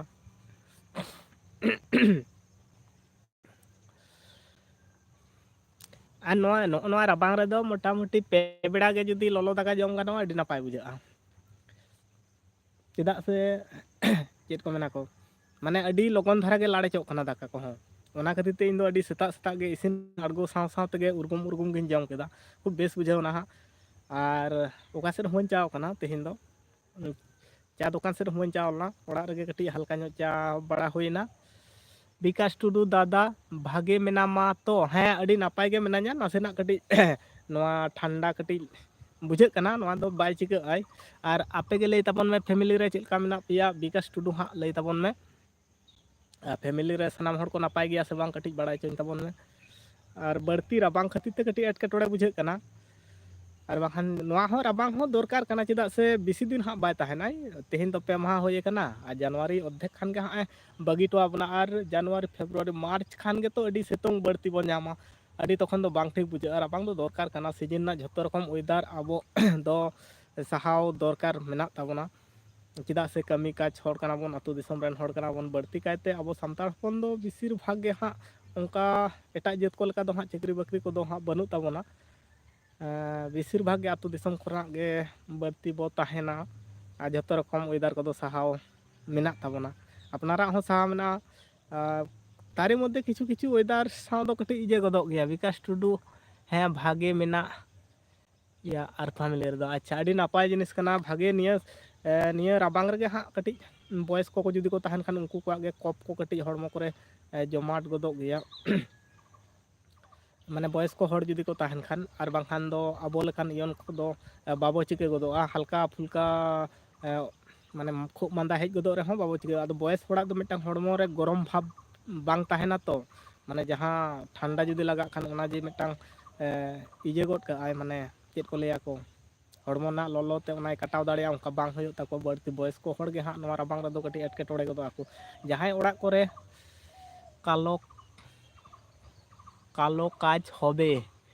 ᱟᱨ ᱱᱚᱣᱟ, ᱱᱚᱜᱼᱚ ᱱᱚᱣᱟ ᱨᱟᱵᱟᱝ ᱨᱮᱫᱚ ᱢᱚᱴᱟᱢᱩᱴᱤ ᱯᱮ ᱵᱮᱲᱟ ᱜᱮ ᱡᱩᱫᱤ ᱞᱚᱞᱚ ᱫᱟᱠᱟ ᱡᱚᱢ ᱜᱟᱱᱚᱜᱼᱟ, ᱟᱹᱰᱤ ᱱᱟᱯᱟᱭ ᱵᱩᱡᱷᱟᱹᱜᱼᱟ᱾ ᱪᱮᱫᱟᱜ ᱥᱮ, ᱪᱮᱫ ᱠᱚ ᱢᱮᱱᱟ ᱠᱚ, ᱢᱟᱱᱮ, ᱟᱹᱰᱤ ᱞᱚᱜᱚᱱ ᱫᱷᱟᱨᱟ ᱜᱮ ᱞᱟᱲᱮᱡᱚᱜ ᱠᱟᱱᱟ ᱫᱟᱠᱟ ᱠᱚᱦᱚᱸ᱾ ᱚᱱᱟ ᱠᱷᱟᱹᱛᱤᱨ ᱛᱮ ᱤᱧ ᱫᱚ ᱟᱹᱰᱤ ᱥᱮᱛᱟᱜ ᱥᱮᱛᱟᱜ ᱜᱮ ᱤᱥᱤᱱ ᱟᱬᱜᱚ ᱥᱟᱶ ᱥᱟᱶ ᱛᱮᱜᱮ ᱩᱨᱜᱩᱢ ᱩᱨᱜᱩᱢ ᱜᱤᱧ ᱡᱚᱢ ᱠᱮᱫᱟ᱾ ᱠᱷᱩᱵ ᱵᱮᱥ ᱵᱩᱡᱷᱟᱹᱣ ᱮᱱᱟ ᱦᱟᱸᱜ᱾ ᱟᱨ ᱚᱠᱟ ᱥᱮᱫ ᱦᱚᱸ ᱵᱟᱹᱧ ᱪᱟᱣ ᱠᱟᱱᱟ ᱛᱮᱦᱮᱧ ᱫᱚ᱾ ᱪᱟ ᱫᱚᱠᱟᱱ ᱥᱮᱫ ᱦᱚᱸ ᱵᱟᱹᱧ ᱪᱟᱣ ᱞᱮᱱᱟ, ᱚᱲᱟᱜ ᱨᱮᱜᱮ ᱠᱟᱹᱴᱤᱡ ᱦᱟᱞᱠᱟ ᱧᱚᱜ ᱪᱟ ᱵᱟᱲᱟ ᱦᱩᱭᱱᱟ᱾ ᱵᱤᱠᱟᱥ ᱴᱩᱰᱩ, ᱫᱟᱫᱟ ᱵᱷᱟᱜᱮ ᱢᱮᱱᱟᱢᱟ ᱛᱚ? ᱦᱮᱸ, ᱟᱹᱰᱤ ᱱᱟᱯᱟᱭ ᱜᱮ ᱢᱮᱱᱟᱧᱟ, ᱱᱟᱥᱮᱱᱟᱜ ᱠᱟᱹᱴᱤᱡ ᱱᱚᱣᱟ ᱴᱷᱟᱱᱰᱟ ᱠᱟᱹᱴᱤᱡ ᱵᱩᱡᱷᱟᱹᱜ ᱠᱟᱱᱟ, ᱱᱚᱣᱟ ᱫᱚ ᱵᱟᱭ ᱪᱤᱠᱟᱹᱜ ᱟᱭ᱾ ᱟᱨ ᱟᱯᱮ ᱜᱮ ᱞᱟᱹᱭ ᱛᱟᱵᱚᱱ ᱢᱮ, ᱯᱷᱮᱢᱤᱞᱤ ᱨᱮ ᱪᱮᱫ ᱞᱮᱠᱟ ᱢᱮᱱᱟᱜ ᱯᱮᱭᱟ? ᱵᱤᱠᱟᱥ ᱴᱩᱰᱩ ᱦᱟᱸᱜ ᱞᱟᱹᱭ ᱛᱟᱵᱚᱱ ᱢᱮ᱾ ᱟᱨ ᱯᱷᱮᱢᱤᱞᱤ ᱨᱮ ᱥᱟᱱᱟᱢ ᱦᱚᱲ ᱠᱚ ᱱᱟᱯᱟᱭ ᱜᱮᱭᱟ ᱥᱮ ᱵᱟᱝ, ᱠᱟᱹᱴᱤᱡ ᱵᱟᱲᱟᱭ ᱦᱚᱪᱚᱧ ᱛᱟᱵᱚᱱ ᱢᱮ᱾ ᱟᱨ ᱵᱟᱹᱲᱛᱤ ᱨᱟᱵᱟᱝ ᱠᱷᱟᱹᱛᱤᱨ ᱛᱮ ᱠᱟᱹᱴᱤᱡ ᱮᱴᱠᱮᱴᱚᱬᱮ ᱵᱩᱡᱷᱟᱹᱜ ᱠᱟᱱᱟ᱾ ᱟᱨ ᱵᱟᱝᱠᱷᱟᱱ ᱱᱚᱣᱟ ᱦᱚᱸ ᱨᱟᱵᱟᱝ ᱦᱚᱸ ᱫᱚᱨᱠᱟᱨ ᱠᱟᱱᱟ, ᱪᱮᱫᱟᱜ ᱥᱮ ᱵᱮᱥᱤ ᱫᱤᱱ ᱦᱟᱸᱜ ᱵᱟᱭ ᱛᱟᱦᱮᱱᱟᱭ᱾ ᱛᱮᱦᱮᱧ ᱫᱚ ᱯᱮ ᱢᱟᱦᱟ ᱦᱩᱭ ᱟᱠᱟᱱᱟ, ᱟᱨ ᱡᱟᱱᱩᱣᱟᱨᱤ ᱚᱨᱫᱷᱮᱠ ᱠᱷᱟᱱ ᱜᱮ ᱦᱟᱸᱜ ᱮ ᱵᱟᱹᱜᱤ ᱦᱚᱴᱚ ᱟᱵᱚᱱᱟ᱾ ᱟᱨ ᱡᱟᱱᱩᱣᱟᱨᱤ, ᱯᱷᱮᱵᱽᱨᱩᱣᱟᱨᱤ, ᱢᱟᱨᱪ ᱠᱷᱟᱱ ᱜᱮᱛᱚ ᱟᱹᱰᱤ ᱥᱤᱛᱩᱝ ᱵᱟᱹᱲᱛᱤ ᱵᱚᱱ ᱧᱟᱢᱟ᱾ ᱟᱹᱰᱤ ᱛᱚᱠᱷᱚᱱ ᱫᱚ ᱵᱟᱝ ᱴᱷᱤᱠ ᱵᱩᱡᱷᱟᱹᱜᱼᱟ᱾ ᱨᱟᱵᱟᱝ ᱫᱚ ᱫᱚᱨᱠᱟᱨ ᱠᱟᱱᱟ, ᱥᱤᱡᱤᱱ ᱨᱮᱱᱟᱜ ᱡᱷᱚᱛᱚ ᱨᱚᱠᱚᱢ ᱚᱭᱮᱫᱟᱨ ᱟᱵᱚ ᱫᱚ ᱥᱟᱦᱟᱣ ᱫᱚᱨᱠᱟᱨ ᱢᱮᱱᱟᱜ ᱛᱟᱵᱚᱱᱟ᱾ ᱪᱮᱫᱟᱜ ᱥᱮ ᱠᱟᱹᱢᱤ ᱠᱟᱡᱽ ᱦᱚᱲ ᱠᱟᱱᱟ ᱵᱚᱱ, ᱟᱹᱛᱩ ᱫᱤᱥᱚᱢ ᱨᱮᱱ ᱦᱚᱲ ᱠᱟᱱᱟ ᱵᱚᱱ᱾ ᱵᱟᱹᱲᱛᱤ ᱠᱟᱭᱛᱮ ᱟᱵᱚ ᱥᱟᱱᱛᱟᱲ ᱦᱚᱯᱚᱱ ᱫᱚ ᱵᱮᱥᱤᱨ ᱵᱷᱟᱜᱽ ᱜᱮ ᱦᱟᱸᱜ ᱚᱱᱠᱟ ᱮᱴᱟᱜ ᱡᱟᱹᱛ ᱠᱚ ᱞᱮᱠᱟ ᱫᱚ ᱦᱟᱸᱜ ᱪᱟᱹᱠᱨᱤ ᱵᱟᱹᱠᱨᱤ ᱠᱚᱫᱚ ᱦᱟᱸᱜ ᱵᱟᱹᱱᱩᱜ ᱛᱟᱵᱚᱱᱟ᱾ ᱮᱸ, ᱵᱮᱥᱤᱨ ᱵᱷᱟᱜᱽ ᱜᱮ ᱟᱹᱛᱩ ᱫᱤᱥᱚᱢ ᱠᱷᱚᱱᱟᱜ ᱜᱮ ᱵᱟᱹᱲᱛᱤ ᱵᱚ ᱛᱟᱦᱮᱱᱟ ᱟᱨ ᱡᱷᱚᱛᱚ ᱨᱚᱠᱚᱢ ᱚᱭᱮᱫᱟᱨ ᱠᱚᱫᱚ ᱥᱟᱦᱟᱣ ᱢᱮᱱᱟᱜ ᱛᱟᱵᱚᱱᱟ᱾ ᱟᱯᱱᱟᱨᱟᱜ ᱦᱚᱸ ᱥᱟᱦᱟᱣ ᱢᱮᱱᱟᱜᱼᱟ᱾ ᱟᱨ ᱛᱟᱨᱮ ᱢᱚᱫᱽᱫᱷᱮ ᱠᱤᱪᱷᱩ ᱠᱤᱪᱷᱩ ᱚᱭᱮᱫᱟᱨ ᱥᱟᱶ ᱫᱚ ᱠᱟᱹᱴᱤᱡ ᱤᱭᱟᱹ ᱜᱚᱫᱚᱜ ᱜᱮᱭᱟ᱾ ᱵᱤᱠᱟᱥ ᱴᱩᱰᱩ, ᱦᱮᱸ, ᱵᱷᱟᱜᱮ ᱢᱮᱱᱟᱜ ᱭᱟ ᱟᱨ ᱯᱷᱮᱢᱤᱞᱤ ᱨᱮᱫᱚ᱾ ᱟᱪᱪᱷᱟ, ᱟᱹᱰᱤ ᱱᱟᱯᱟᱭ ᱡᱤᱱᱤᱥ ᱠᱟᱱᱟ᱾ ᱵᱷᱟᱜᱮ ᱱᱤᱭᱟᱹ, ᱮ, ᱱᱤᱭᱟᱹ ᱨᱟᱵᱟᱝ ᱨᱮᱜᱮ ᱦᱟᱸᱜ ᱠᱟᱹᱴᱤᱡ ᱵᱚᱭᱮᱥ ᱠᱚᱠᱚ ᱡᱩᱫᱤ ᱠᱚ ᱛᱟᱦᱮᱱ ᱠᱷᱟᱱ, ᱩᱱᱠᱩ ᱠᱚᱣᱟᱜ ᱜᱮ ᱠᱚᱯ ᱠᱚ ᱠᱟᱹᱴᱤᱡ ᱦᱚᱲᱢᱚ ᱠᱚᱨᱮ, ᱮ, ᱡᱚᱢᱟᱴ ᱜᱚᱫᱚᱜ ᱜᱮᱭᱟ᱾ ᱢᱟᱱᱮ ᱵᱚᱭᱚᱥᱠᱚ ᱦᱚᱲ ᱡᱩᱫᱤ ᱠᱚ ᱛᱟᱦᱮᱱ ᱠᱷᱟᱱ, ᱟᱨ ᱵᱟᱝᱠᱷᱟᱱ ᱫᱚ ᱟᱵᱚ ᱞᱮᱠᱟᱱ ᱤᱭᱚᱱ ᱠᱚᱫᱚ, ᱮ, ᱵᱟᱵᱚ ᱪᱤᱠᱟᱹ ᱜᱚᱫᱚᱜᱼᱟ᱾ ᱦᱟᱞᱠᱟ ᱯᱷᱩᱞᱠᱟ, ᱮ, ᱢᱟᱱᱮ ᱠᱷᱩᱜ ᱢᱟᱸᱫᱟ ᱦᱮᱡ ᱜᱚᱫᱚᱜ ᱨᱮᱦᱚᱸ ᱵᱟᱵᱚ ᱪᱤᱠᱟᱹᱜᱼᱟ᱾ ᱟᱫᱚ ᱵᱚᱭᱮᱥ ᱦᱚᱲᱟᱜ ᱫᱚ ᱢᱤᱫᱴᱟᱝ ᱦᱚᱲᱢᱚ ᱨᱮ ᱜᱚᱨᱚᱢ ᱵᱷᱟᱵᱽ ᱵᱟᱝ ᱛᱟᱦᱮᱱᱟ ᱛᱚ, ᱢᱟᱱᱮ ᱡᱟᱦᱟᱸ ᱴᱷᱟᱱᱰᱟ ᱡᱩᱫᱤ ᱞᱟᱜᱟᱜ ᱠᱷᱟᱱ ᱚᱱᱟ ᱡᱮ ᱢᱤᱫᱴᱟᱝ, ᱮ, ᱤᱭᱟᱹ ᱜᱚᱫ ᱠᱟᱜᱼᱟᱭ, ᱢᱟᱱᱮ ᱪᱮᱫ ᱠᱚ ᱞᱟᱹᱭᱟ ᱠᱚ, ᱦᱚᱲᱢᱚ ᱨᱮᱱᱟᱜ ᱞᱚᱞᱚ ᱛᱮ ᱚᱱᱟᱭ ᱠᱟᱴᱟᱣ ᱫᱟᱲᱮᱭᱟᱜᱼᱟ, ᱚᱱᱠᱟ ᱵᱟᱝ ᱦᱩᱭᱩᱜ ᱛᱟᱠᱚᱣᱟ᱾ ᱵᱟᱹᱲᱛᱤ ᱵᱚᱭᱚᱥᱠᱚ ᱦᱚᱲ ᱜᱮ ᱦᱟᱸᱜ ᱱᱚᱣᱟ ᱨᱟᱵᱟᱝ ᱨᱮᱫᱚ ᱠᱟᱹᱴᱤᱡ ᱮᱴᱠᱮᱴᱚᱬᱮ ᱜᱚᱫᱚᱜ ᱟᱠᱚ᱾ ᱡᱟᱦᱟᱸᱭ ᱚᱲᱟᱜ ᱠᱚᱨᱮ ᱠᱟᱞᱚ, ᱠᱟᱞᱚ ᱠᱟᱡᱽ ᱦᱚᱵᱮ,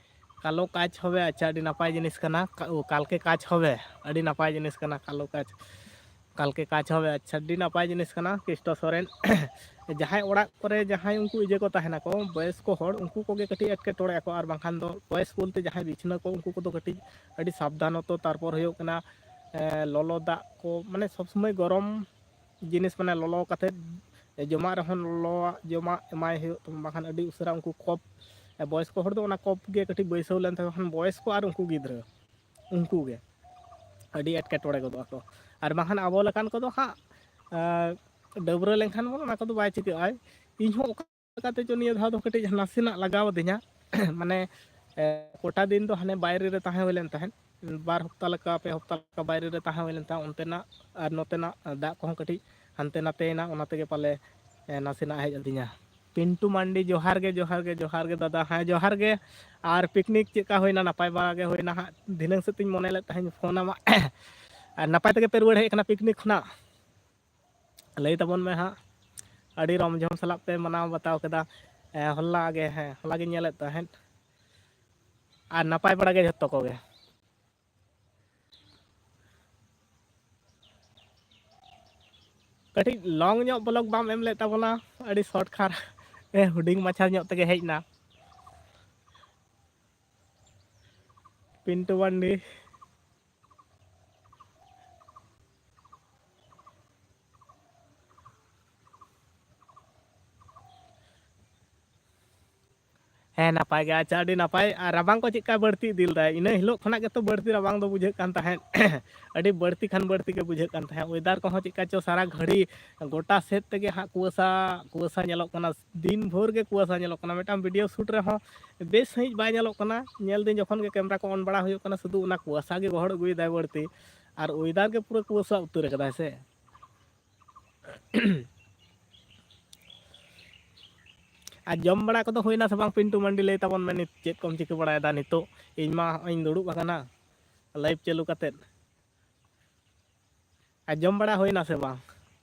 ᱠᱟᱞᱚ ᱠᱟᱡᱽ ᱦᱚᱵᱮ, ᱟᱪᱪᱷᱟ, ᱟᱹᱰᱤ ᱱᱟᱯᱟᱭ ᱡᱤᱱᱤᱥ ᱠᱟᱱᱟ᱾ ᱠᱟ-, ᱳ, ᱠᱟᱞᱠᱮ ᱠᱟᱡᱽ ᱦᱚᱵᱮ, ᱟᱹᱰᱤ ᱱᱟᱯᱟᱭ ᱡᱤᱱᱤᱥ ᱠᱟᱱᱟ ᱠᱟᱞᱚ ᱠᱟᱡᱽ, ᱠᱟᱞᱠᱮ ᱠᱟᱡᱽ ᱦᱚᱵᱮ, ᱟᱪᱪᱷᱟ, ᱟᱹᱰᱤ ᱱᱟᱯᱟᱭ ᱡᱤᱱᱤᱥ ᱠᱟᱱᱟ ᱠᱨᱤᱥᱴᱚ ᱥᱚᱨᱮᱱ᱾ ᱡᱟᱦᱟᱸᱭ ᱚᱲᱟᱜ ᱠᱚᱨᱮ ᱡᱟᱦᱟᱸᱭ ᱩᱱᱠᱩ ᱤᱭᱟᱹ ᱠᱚ ᱛᱟᱦᱮᱱᱟᱠᱚ, ᱵᱚᱭᱚᱥᱠᱚ ᱦᱚᱲ, ᱩᱱᱠᱩ ᱠᱚᱜᱮ ᱠᱟᱹᱴᱤᱡ ᱮᱴᱠᱮᱴᱚᱬᱮ ᱟᱠᱚ, ᱟᱨ ᱵᱟᱝᱠᱷᱟᱱ ᱫᱚ ᱵᱚᱭᱮᱥ ᱵᱚᱞᱛᱮ ᱡᱟᱦᱟᱸᱭ ᱵᱤᱪᱷᱱᱟᱹ ᱠᱚ, ᱩᱱᱠᱩ ᱠᱚᱫᱚ ᱠᱟᱹᱴᱤᱡ ᱟᱹᱰᱤ ᱥᱟᱵᱫᱷᱟᱱᱚᱛᱚ, ᱛᱟᱨᱯᱚᱨ ᱦᱩᱭᱩᱜ ᱠᱟᱱᱟ, ᱮ, ᱞᱚᱞᱚ ᱫᱟᱜ ᱠᱚ, ᱢᱟᱱᱮ ᱥᱚᱵᱽ ᱥᱚᱢᱚᱭ ᱜᱚᱨᱚᱢ ᱡᱤᱱᱤᱥ, ᱢᱟᱱᱮ ᱞᱚᱞᱚ ᱠᱟᱛᱮᱫ ᱡᱚᱢᱟᱜ ᱨᱮᱦᱚᱸ ᱞᱚᱞᱚᱣᱟᱜ ᱡᱚᱢᱟᱜ ᱮᱢᱟᱭ ᱦᱩᱭᱩᱜ ᱛᱟᱢᱟ, ᱵᱟᱝᱠᱷᱟᱱ ᱟᱹᱰᱤ ᱩᱥᱟᱹᱨᱟ ᱩᱱᱠᱩ ᱠᱚᱯ, ᱵᱚᱭᱚᱥᱠᱚ ᱦᱚᱲ ᱫᱚ ᱚᱱᱟ ᱠᱚᱯ ᱜᱮ ᱠᱟᱹᱴᱤᱡ ᱵᱟᱹᱭᱥᱟᱹᱣ ᱞᱮᱱ ᱛᱟᱠᱚ ᱠᱷᱟᱱ, ᱵᱚᱭᱚᱥᱠᱚ ᱟᱨ ᱩᱱᱠᱩ ᱜᱤᱫᱽᱨᱟᱹ, ᱩᱱᱠᱩ ᱜᱮ ᱟᱹᱰᱤ ᱮᱴᱠᱮᱴᱚᱬᱮ ᱜᱚᱫᱚᱜ ᱟᱠᱚ᱾ ᱟᱨ ᱵᱟᱝᱠᱷᱟᱱ ᱟᱵᱚ ᱞᱮᱠᱟᱱ ᱠᱚᱫᱚ ᱦᱟᱸᱜ, ᱟᱸ, ᱰᱟᱹᱵᱽᱨᱟᱹ ᱞᱮᱱᱠᱷᱟᱱ ᱵᱚᱱ ᱚᱱᱟ ᱠᱚᱫᱚ ᱵᱟᱭ ᱪᱤᱠᱟᱹᱜᱼᱟ᱾ ᱤᱧ ᱦᱚᱸ ᱚᱠᱟ ᱞᱮᱠᱟᱛᱮ ᱪᱚ ᱱᱤᱭᱟᱹ ᱫᱷᱟᱣ ᱫᱚ ᱠᱟᱹᱴᱤᱡ ᱱᱟᱥᱮᱱᱟᱜ ᱞᱟᱜᱟᱣ ᱟᱹᱫᱤᱧᱟ᱾ ᱢᱟᱱᱮ, ᱮ, ᱠᱚᱴᱟ ᱫᱤᱱ ᱫᱚ ᱦᱟᱱᱮ ᱵᱟᱭᱨᱮ ᱨᱮ ᱛᱟᱦᱮᱸ ᱦᱩᱭ ᱞᱮᱱ ᱛᱟᱦᱮᱸᱫ, ᱵᱟᱨ ᱦᱟᱯᱛᱟ ᱞᱮᱠᱟ, ᱯᱮ ᱦᱟᱯᱛᱟ ᱞᱮᱠᱟ ᱵᱟᱭᱨᱮ ᱨᱮ ᱛᱟᱦᱮᱸ ᱦᱩᱭ ᱞᱮᱱ ᱛᱟᱦᱮᱸᱫ, ᱚᱱᱛᱮᱱᱟᱜ ᱟᱨ ᱱᱚᱛᱮᱱᱟᱜ ᱫᱟᱜ ᱠᱚᱦᱚᱸ ᱠᱟᱹᱴᱤᱡ ᱦᱟᱱᱛᱮ ᱱᱟᱛᱮᱭᱮᱱᱟ, ᱚᱱᱟ ᱛᱮᱜᱮ ᱯᱟᱞᱮ, ᱮ, ᱱᱟᱥᱮᱱᱟᱜ ᱦᱮᱡ ᱟᱹᱫᱤᱧᱟ᱾ ᱯᱤᱱᱴᱩ ᱢᱟᱱᱰᱤ, ᱡᱚᱦᱟᱨ ᱜᱮ, ᱡᱚᱦᱟᱨ ᱜᱮ, ᱡᱚᱦᱟᱨ ᱜᱮ ᱫᱟᱫᱟ᱾ ᱦᱮᱸ, ᱡᱚᱦᱟᱨ ᱜᱮ᱾ ᱟᱨ picnic ᱪᱮᱫ ᱞᱮᱠᱟ ᱦᱩᱭᱱᱟ? ᱱᱟᱯᱟᱭ ᱵᱟᱲᱟ ᱜᱮ ᱦᱩᱭᱱᱟ ᱦᱟᱸᱜ᱾ ᱫᱷᱤᱱᱟᱹᱝ ᱥᱮᱫ ᱛᱤᱧ ᱢᱚᱱᱮ ᱞᱮᱫ ᱛᱟᱦᱮᱸᱧ ᱯᱷᱳᱱ ᱟᱢᱟ᱾ ᱟᱨ ᱱᱟᱯᱟᱭ ᱛᱮᱜᱮ ᱯᱮ ᱨᱩᱣᱟᱹᱲ ᱦᱮᱡ ᱟᱠᱟᱱᱟ picnic ᱠᱷᱚᱱᱟᱜ? ᱞᱟᱹᱭ ᱛᱟᱵᱚᱱ ᱢᱮ ᱦᱟᱸᱜ᱾ ᱟᱹᱰᱤ ᱨᱚᱢ ᱡᱷᱚᱢ ᱥᱟᱞᱟᱜ ᱯᱮ ᱢᱟᱱᱟᱣ ᱵᱟᱛᱟᱣ ᱠᱮᱫᱟ᱾ ᱮ, ᱦᱚᱞᱟ ᱜᱮ, ᱦᱮᱸ, ᱦᱚᱞᱟ ᱜᱤᱧ ᱧᱮᱞᱮᱫ ᱛᱟᱦᱮᱸᱫ᱾ ᱟᱨ ᱱᱟᱯᱟᱭ ᱵᱟᱲᱟ ᱜᱮ ᱡᱷᱚᱛᱚ ᱠᱚᱜᱮ? ᱠᱟᱹᱴᱤᱡ long ᱧᱚᱜ vlog ᱵᱟᱢ ᱮᱢ ᱞᱮᱫ ᱛᱟᱵᱚᱱᱟ, ᱟᱹᱰᱤ short ᱠᱷᱟᱨ, ᱮ, ᱦᱩᱰᱤᱧ ᱢᱟᱪᱷᱟ ᱧᱚᱜ ᱛᱮᱜᱮ ᱦᱮᱡ ᱮᱱᱟ᱾ ᱯᱤᱱᱴᱩ ᱢᱟᱱᱰᱤ᱾ ᱦᱮᱸ, ᱱᱟᱯᱟᱭ ᱜᱮ᱾ ᱟᱪᱪᱷᱟ, ᱟᱹᱰᱤ ᱱᱟᱯᱟᱭ᱾ ᱟᱨ ᱨᱟᱵᱟᱝ ᱠᱚ ᱪᱮᱫ ᱞᱮᱠᱟ ᱵᱟᱹᱲᱛᱤ ᱤᱫᱤ ᱞᱮᱫᱟᱭ? ᱤᱱᱟᱹ ᱦᱤᱞᱳᱜ ᱠᱷᱚᱱᱟᱜ ᱜᱮᱛᱚ ᱵᱟᱹᱲᱛᱤ ᱨᱟᱵᱟᱝ ᱫᱚ ᱵᱩᱡᱷᱟᱹᱜ ᱠᱟᱱ ᱛᱟᱦᱮᱸᱫ᱾ ᱟᱹᱰᱤ ᱵᱟᱹᱲᱛᱤ ᱠᱷᱟᱱ ᱵᱟᱹᱲᱛᱤ ᱜᱮ ᱵᱩᱡᱷᱟᱹᱜ ᱠᱟᱱ ᱛᱟᱦᱮᱸᱫ᱾ Weather ᱠᱚᱦᱚᱸ ᱪᱮᱫ ᱞᱮᱠᱟ ᱪᱚ ᱥᱟᱨᱟ ᱜᱷᱟᱹᱲᱤ ᱜᱚᱴᱟ ᱥᱮᱫ ᱛᱮᱜᱮ ᱦᱟᱸᱜ ᱠᱩᱣᱟᱹᱥᱟ, ᱠᱩᱣᱟᱹᱥᱟ ᱧᱮᱞᱚᱜ ᱠᱟᱱᱟ᱾ ᱫᱤᱱ ᱵᱷᱳᱨ ᱜᱮ ᱠᱩᱣᱟᱹᱥᱟ ᱧᱮᱞᱚᱜ ᱠᱟᱱᱟ᱾ ᱢᱤᱫᱴᱟᱝ video shoot ᱨᱮᱦᱚᱸ ᱵᱮᱥ ᱥᱟᱺᱦᱤᱡ ᱵᱟᱭ ᱧᱮᱞᱚᱜ ᱠᱟᱱᱟ᱾ ᱧᱮᱞ ᱫᱟᱹᱧ ᱡᱚᱠᱷᱚᱱ ᱜᱮ camera ᱠᱚ on ᱵᱟᱲᱟ ᱦᱩᱭᱩᱜ ᱠᱟᱱᱟ, ᱥᱩᱫᱷᱩ ᱚᱱᱟ ᱠᱩᱣᱟᱹᱥᱟ ᱜᱮ ᱜᱚᱦᱚᱲ ᱟᱹᱜᱩᱭᱮᱫᱟᱭ ᱵᱟᱹᱲᱛᱤ᱾ ᱟᱨ weather ᱜᱮ ᱯᱩᱨᱟᱹ ᱠᱩᱣᱟᱹᱥᱟ ᱩᱛᱟᱹᱨ ᱟᱠᱟᱫᱟᱭ ᱥᱮ᱾ ᱟᱨ ᱡᱚᱢ ᱵᱟᱲᱟ ᱠᱚᱫᱚ ᱦᱩᱭᱱᱟ ᱥᱮ ᱵᱟᱝ, ᱯᱤᱱᱴᱩ ᱢᱟᱱᱰᱤ? ᱞᱟᱹᱭ ᱛᱟᱵᱚᱱ ᱢᱮ, ᱱᱤᱛ ᱪᱮᱫ ᱠᱚᱢ ᱪᱤᱠᱟᱹ ᱵᱟᱲᱟᱭᱮᱫᱟ ᱱᱤᱛᱚᱜ? ᱤᱧ ᱢᱟ ᱦᱚᱸᱜᱼᱚᱭ ᱤᱧ ᱫᱩᱲᱩᱵ ᱟᱠᱟᱱᱟ live ᱪᱟᱹᱞᱩ ᱠᱟᱛᱮᱫ᱾ ᱟᱨ ᱡᱚᱢ ᱵᱟᱲᱟ ᱦᱩᱭᱱᱟ ᱥᱮ ᱵᱟᱝ?